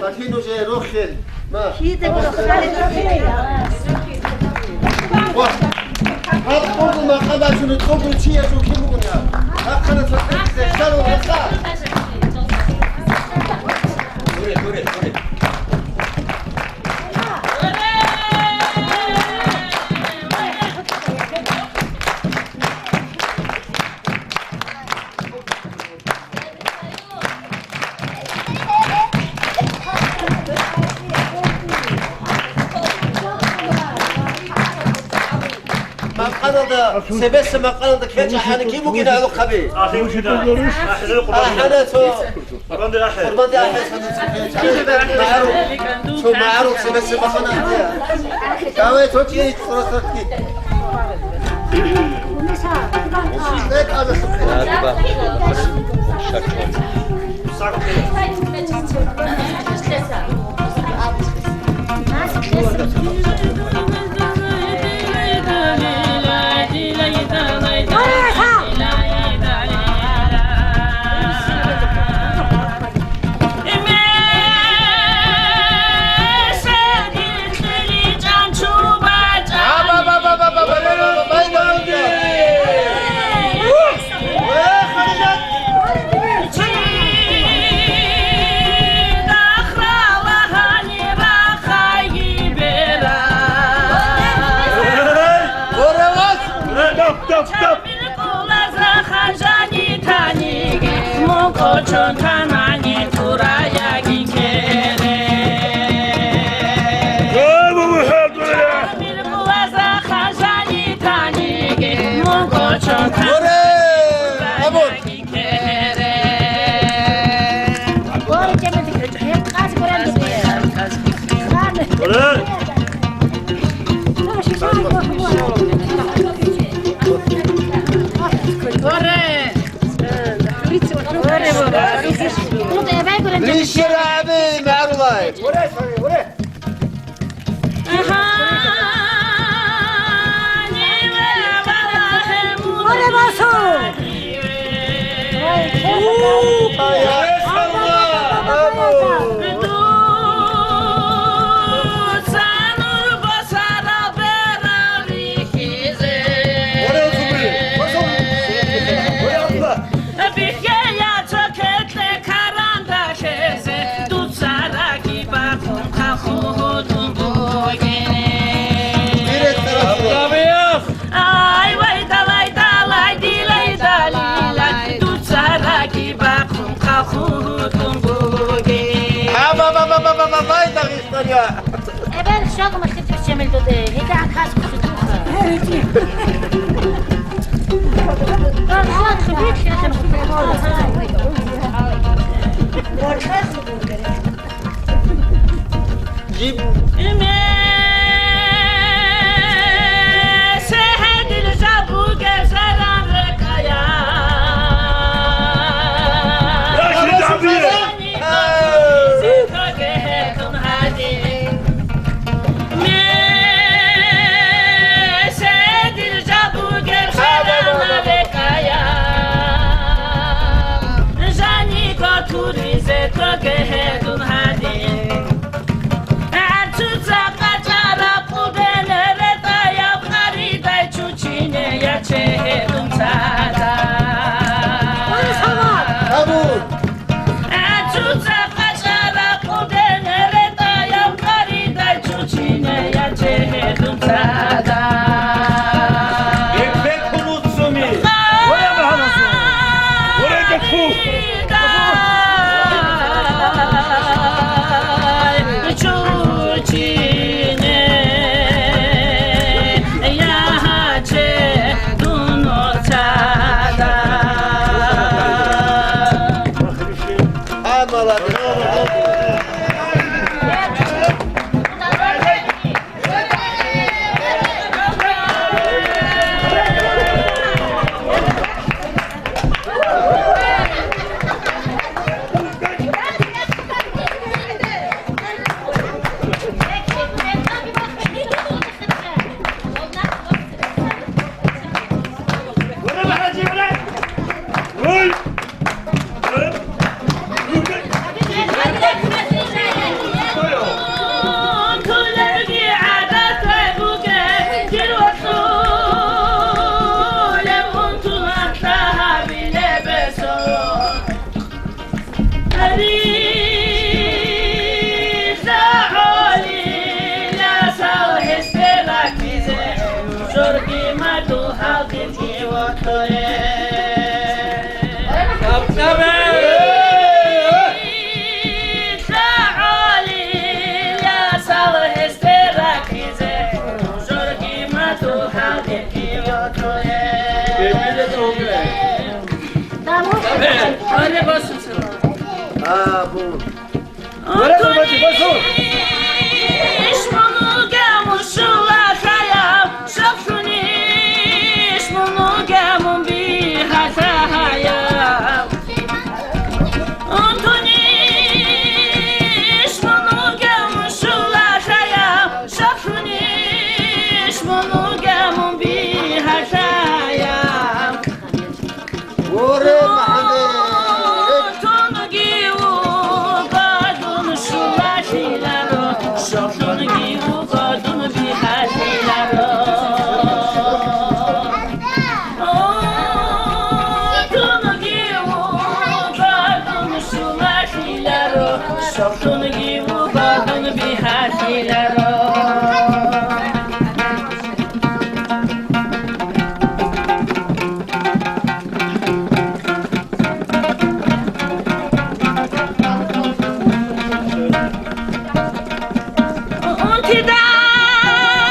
Батин уже рохел. Ма. Гьаб къугъу макъамалъуни къугъу чиясул кин бугониан. Ахъана цо кьезе, шару гьеца. Дуре, дуре, дуре. Ма, Макъалалда, цебесеб макъалалда ккечӀо гьаниб кин бугин гӀолохъаби? АхӀана цо Къурбанди ахӀе. Къурбанди ахӀе. Цо магӀарул цебесеб макъала. Давай, цо чӀей, цо сахги. Эбел шагъ махитӀу чемел доде, гьеда акас кусутуха. Унтунищ мун вугев мун щулалъаяв, щоклъунищ мун вугев мун бигьалъаяв. Воре, МухӀаммед! Унтунги вуго дун щулалъиларо, щоклъунги вуго дун бигьалъиларо. Унтунги вуго дун щулалъиларо, щоклъунги вуго дун бигьалъиларо.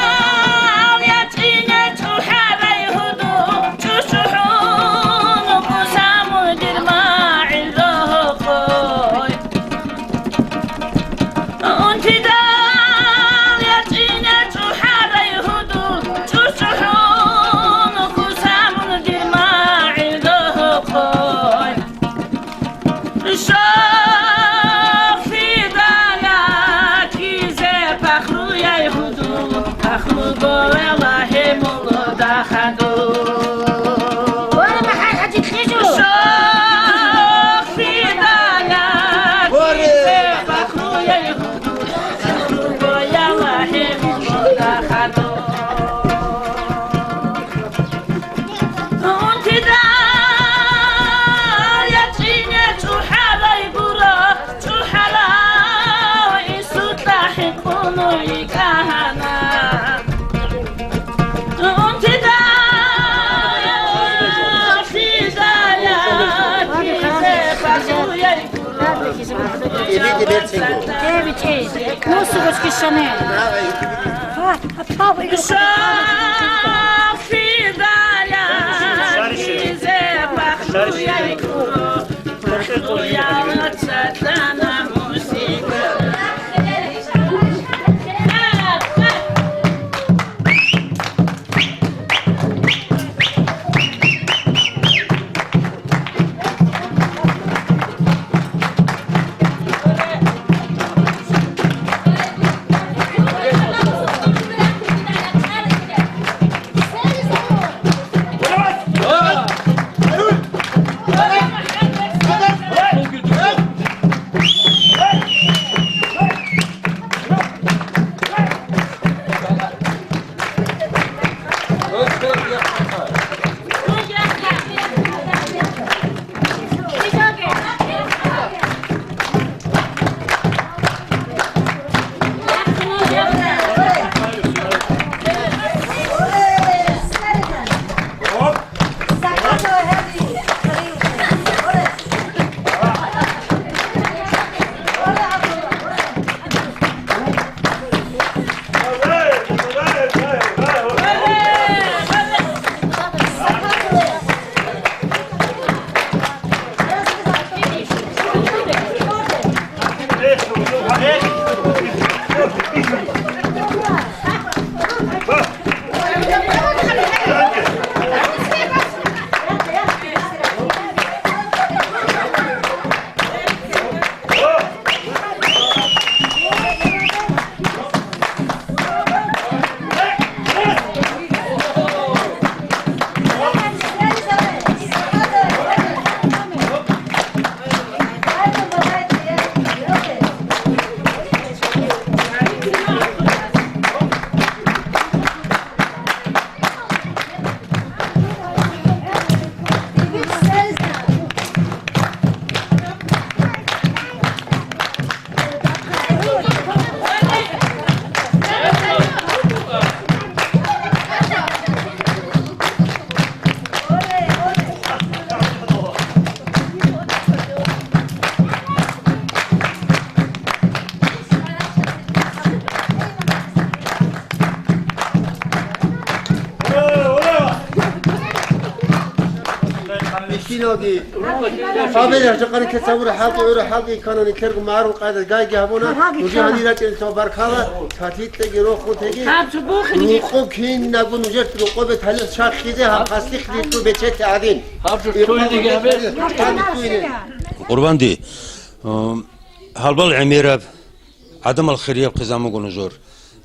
Унтидал ячӀине чӀухӀарай гьудул, чӀухӀун кӀусамун дир магӀил рокъой. Унтидал ячӀине чӀухӀарай гьудул, чӀухӀун кӀусамун дир магӀил рокъой. Шофидалакизе пахруяй гьудул, пахру бояла гьемулда хадур. Ой, МухӀаммад-хӀажи, хижу! Шофидалакизе пахруяй гьудул, пахру бояла гьемулда хадур. Унтидал ячӀине чӀухӀарай гуро, чӀухӀарав Исуца хӀинкъун йикӀана. Унтидал лъизаякизе пасуяй гуро. Шофидалакизе пахруяй гуро, пахруяла цадана мусиба. Киналги, фабеле жакъани кецабура хӀалкӀи, гӀура хӀалкӀи ккана, никерго магӀарул къайда гайги гьабуна, нуж гьанир рачӀинелъул баркала, цалъи кьеги рохун теги, рукъуб кинабго нужер рукъубе талихӀ чахизе гьаб хаслихъ дирго бечелъи гӀадин. Къурбанди, э, гьалбал гӀемераб, гӀадамал хирияб хъизан буго нужер.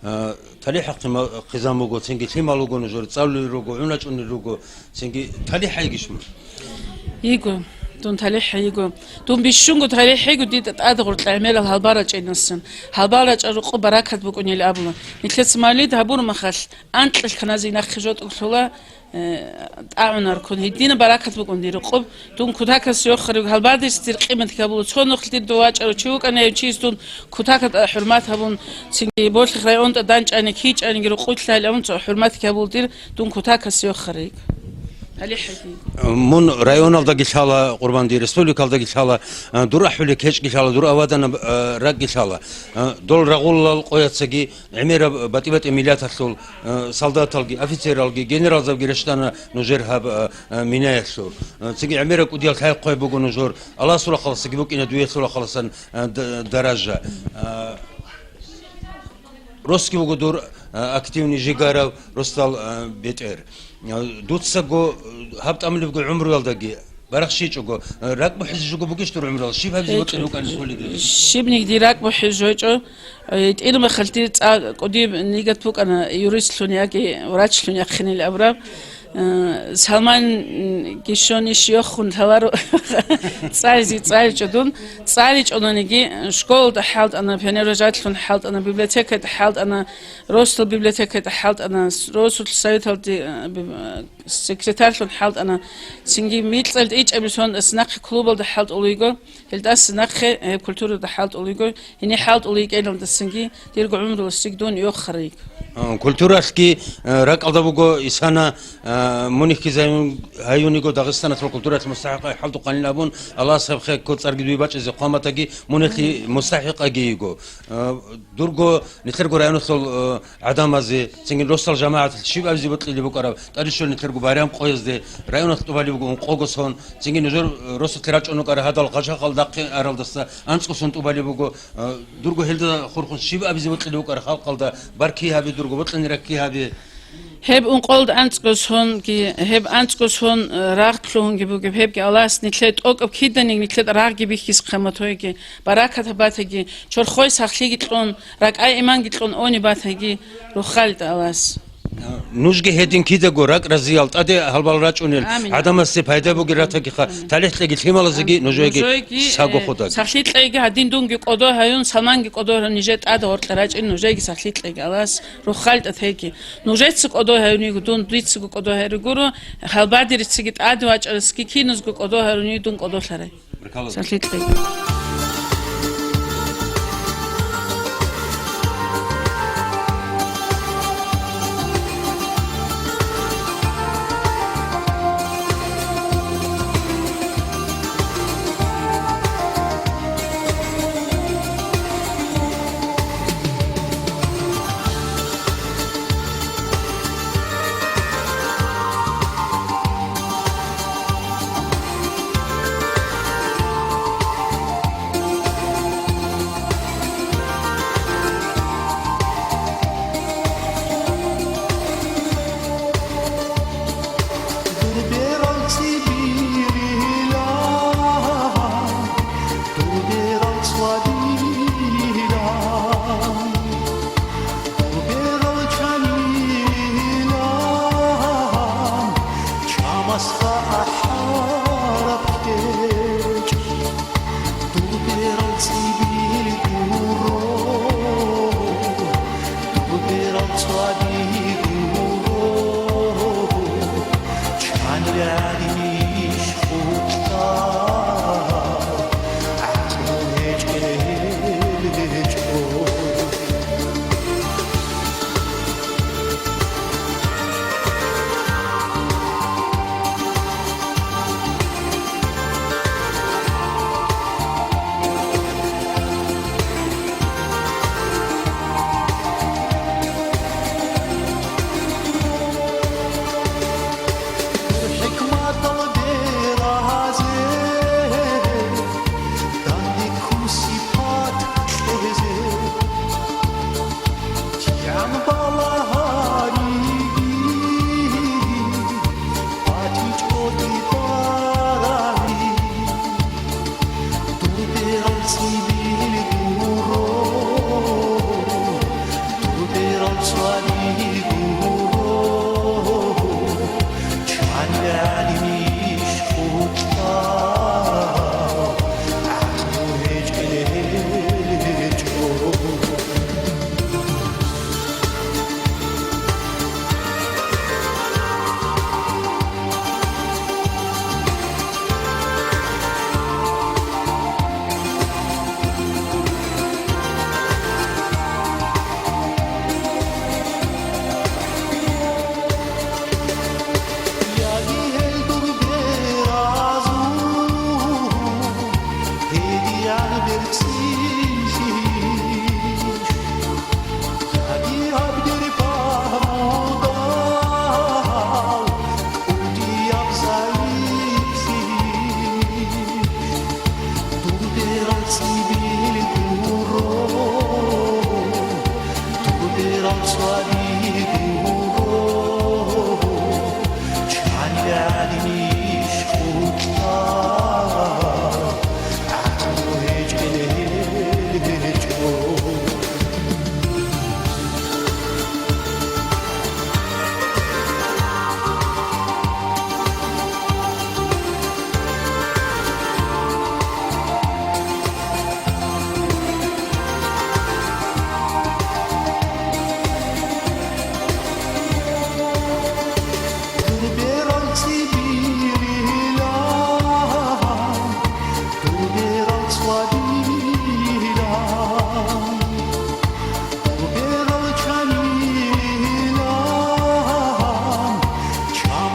А, талихӀ хъима-, хъизан буго, цинги лъимал руго нужер, цӀалулел руго, гӀуначӀунел руго, цинги талихӀ гьайгищ мун? Йиго, дун талихӀ йиго. Дун бищунго талихӀ йиго дида тӀад гъоркьа гӀемерал гьалбал рачӀинасан. Гьалбал рачӀа рукъу баракат букӀунел абула. Нилъеца мавлид гьабур махалъ, анкьил каназе нахъе жотӀуг лъула, э, тӀагӀунаркун, гьедина баракат букӀун дир рукъуб, дун кутакас йохарив, гьалбадис дир къимат гьабула, цо нухлъ дир дов вачӀарав чи вукӀана, гьев чияс дун кутакат хӀурмат гьабун, цинги болъих районтӀа данчӀани, кичӀаниги рукъуй лъайилан цо хӀурмат гьабул дир, дун кутакас йохарив. ГьалихӀаги. Мун районалдаги лъала, Къурбанди, республикалдаги лъала, э, дур ахӀулел кечӀги лъала, дур аваданаб, э, ракӀги лъала. Э, дол рагъулал къояцаги, гӀемераб батӀи-батӀи миллаталъул, э, солдаталги, офицералги, генералзабги рещтӀана нужер гьаб, э, э, минаялъур. Э, цинги гӀемераб кӀудиял лъай-хъвай буго нужер. Аллагьасул рахъаласаги букӀина дуе лъула халасан, э, д-, даража. Э, росги буго дур, э, активный жигарав росдал, э, бетӀер. Э, дуцаго, э, гьаб тӀамулебго гӀумруялдаги, барахщичӀого, э, ракӀ бухӀизе жого бугищ дур гӀумрал? Щиб гьабизе бокьун букӀана хьолеб? Щибниги дир ракӀ бухӀизе жойчӀо. Э, тӀирмахал дир цӀа кӀудиб нигат букӀана юристлъун яги врачлъун яхъинил абураб. Э, Салман, м, гишонищ йохун лъаларо цӀаризе цӀаличӀо дун. ЦӀаличӀонаниги, школалда хӀалтӀана, пионервожатьлъун хӀалтӀана, библиотекаялда хӀалтӀана, росдал библиотекаялда хӀалтӀана, с-, росулъ советалде, э, биб-, э, секретарьлъун хӀалтӀана, цинги микьалда ичӀабилъун нахъе клубалда хӀалтӀулейго, гьелдаса нахъе, э, культурада хӀалтӀулейго, гьенир хӀалтӀулей кӀелалдасанги дирго гӀумруласаги дун йохарайго. А, культуралъги, э, ракӀалда буго исана, э, мунихьги зайун-, гьаюниго Дагъистаналъул культуралъ мустахӀикъай хӀалтӀухъанин абун, Аллагьас гьеб хекко цӀарги дуе бачӀизе хъваматаги мунелъи мустахӀикъаги йиго. Э, дурго нилъерго районалъул, э, гӀадамазе, цинги росдал жамагӀаталъ щиб абизе бокьилеб букӀараб, тӀаде щолеб нилъерго байрам къоязде, районалъ тӀубалеб буго ункъого сон, цинги нужер, э, росулъе рачӀун рукӀарал гьадал гъажагъал дахъе аралдаса анцӀго сон тӀубалеб буго, э, дурго гьелда хурхун щиб абизе бокьилеб букӀараб халкъалда, баркги гьабе дурго, бокьани ракки гьабе. Гьеб ункъолда анцӀго сонги, гьеб анцӀго сон, э, рагъ лъугьунги бугеб, гьебги Аллагьас нилъее тӀокӀаб киданиги нилъее рагъги бихьизе хъаматоеги, баракат батаги, чорхое сахлъиги кьун, ракӀай иманги кьун они батаги, руххалитӀа Аллагьас. Нужги гьедин кидаго ракӀ разиял тӀаде гьалбал рачӀунел, амин, гӀадамасде пайда бугел ратагиха, амин, талихӀ кьеги лъималазеги, амин, нужеги, нужеги, саго, э, худаги. Сахлъи кьеги, гьадин дунги кӀодо гьаюн, Салманги кӀодо гьаюн, нижер тӀаде гъоркье рачӀин, нужеги сахлъи кьеги Аллагьас. РуххалитӀа теги. Нужеца кӀодо гьаюниго дун, дицаго кӀодо гьари гуро, гьалбадирицаги тӀаде вачӀарасги киназго кӀодо гьаруни дун кӀодолъарай. Баркалла. Сахлъи кьеги. ХӀикматал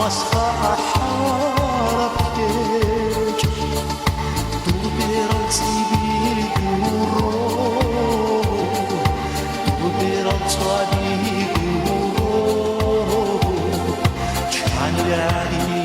Асха ахӀараб кьечӀ, дур берал цӀибил гуро, дур берал цӀваби гуро, чанлъари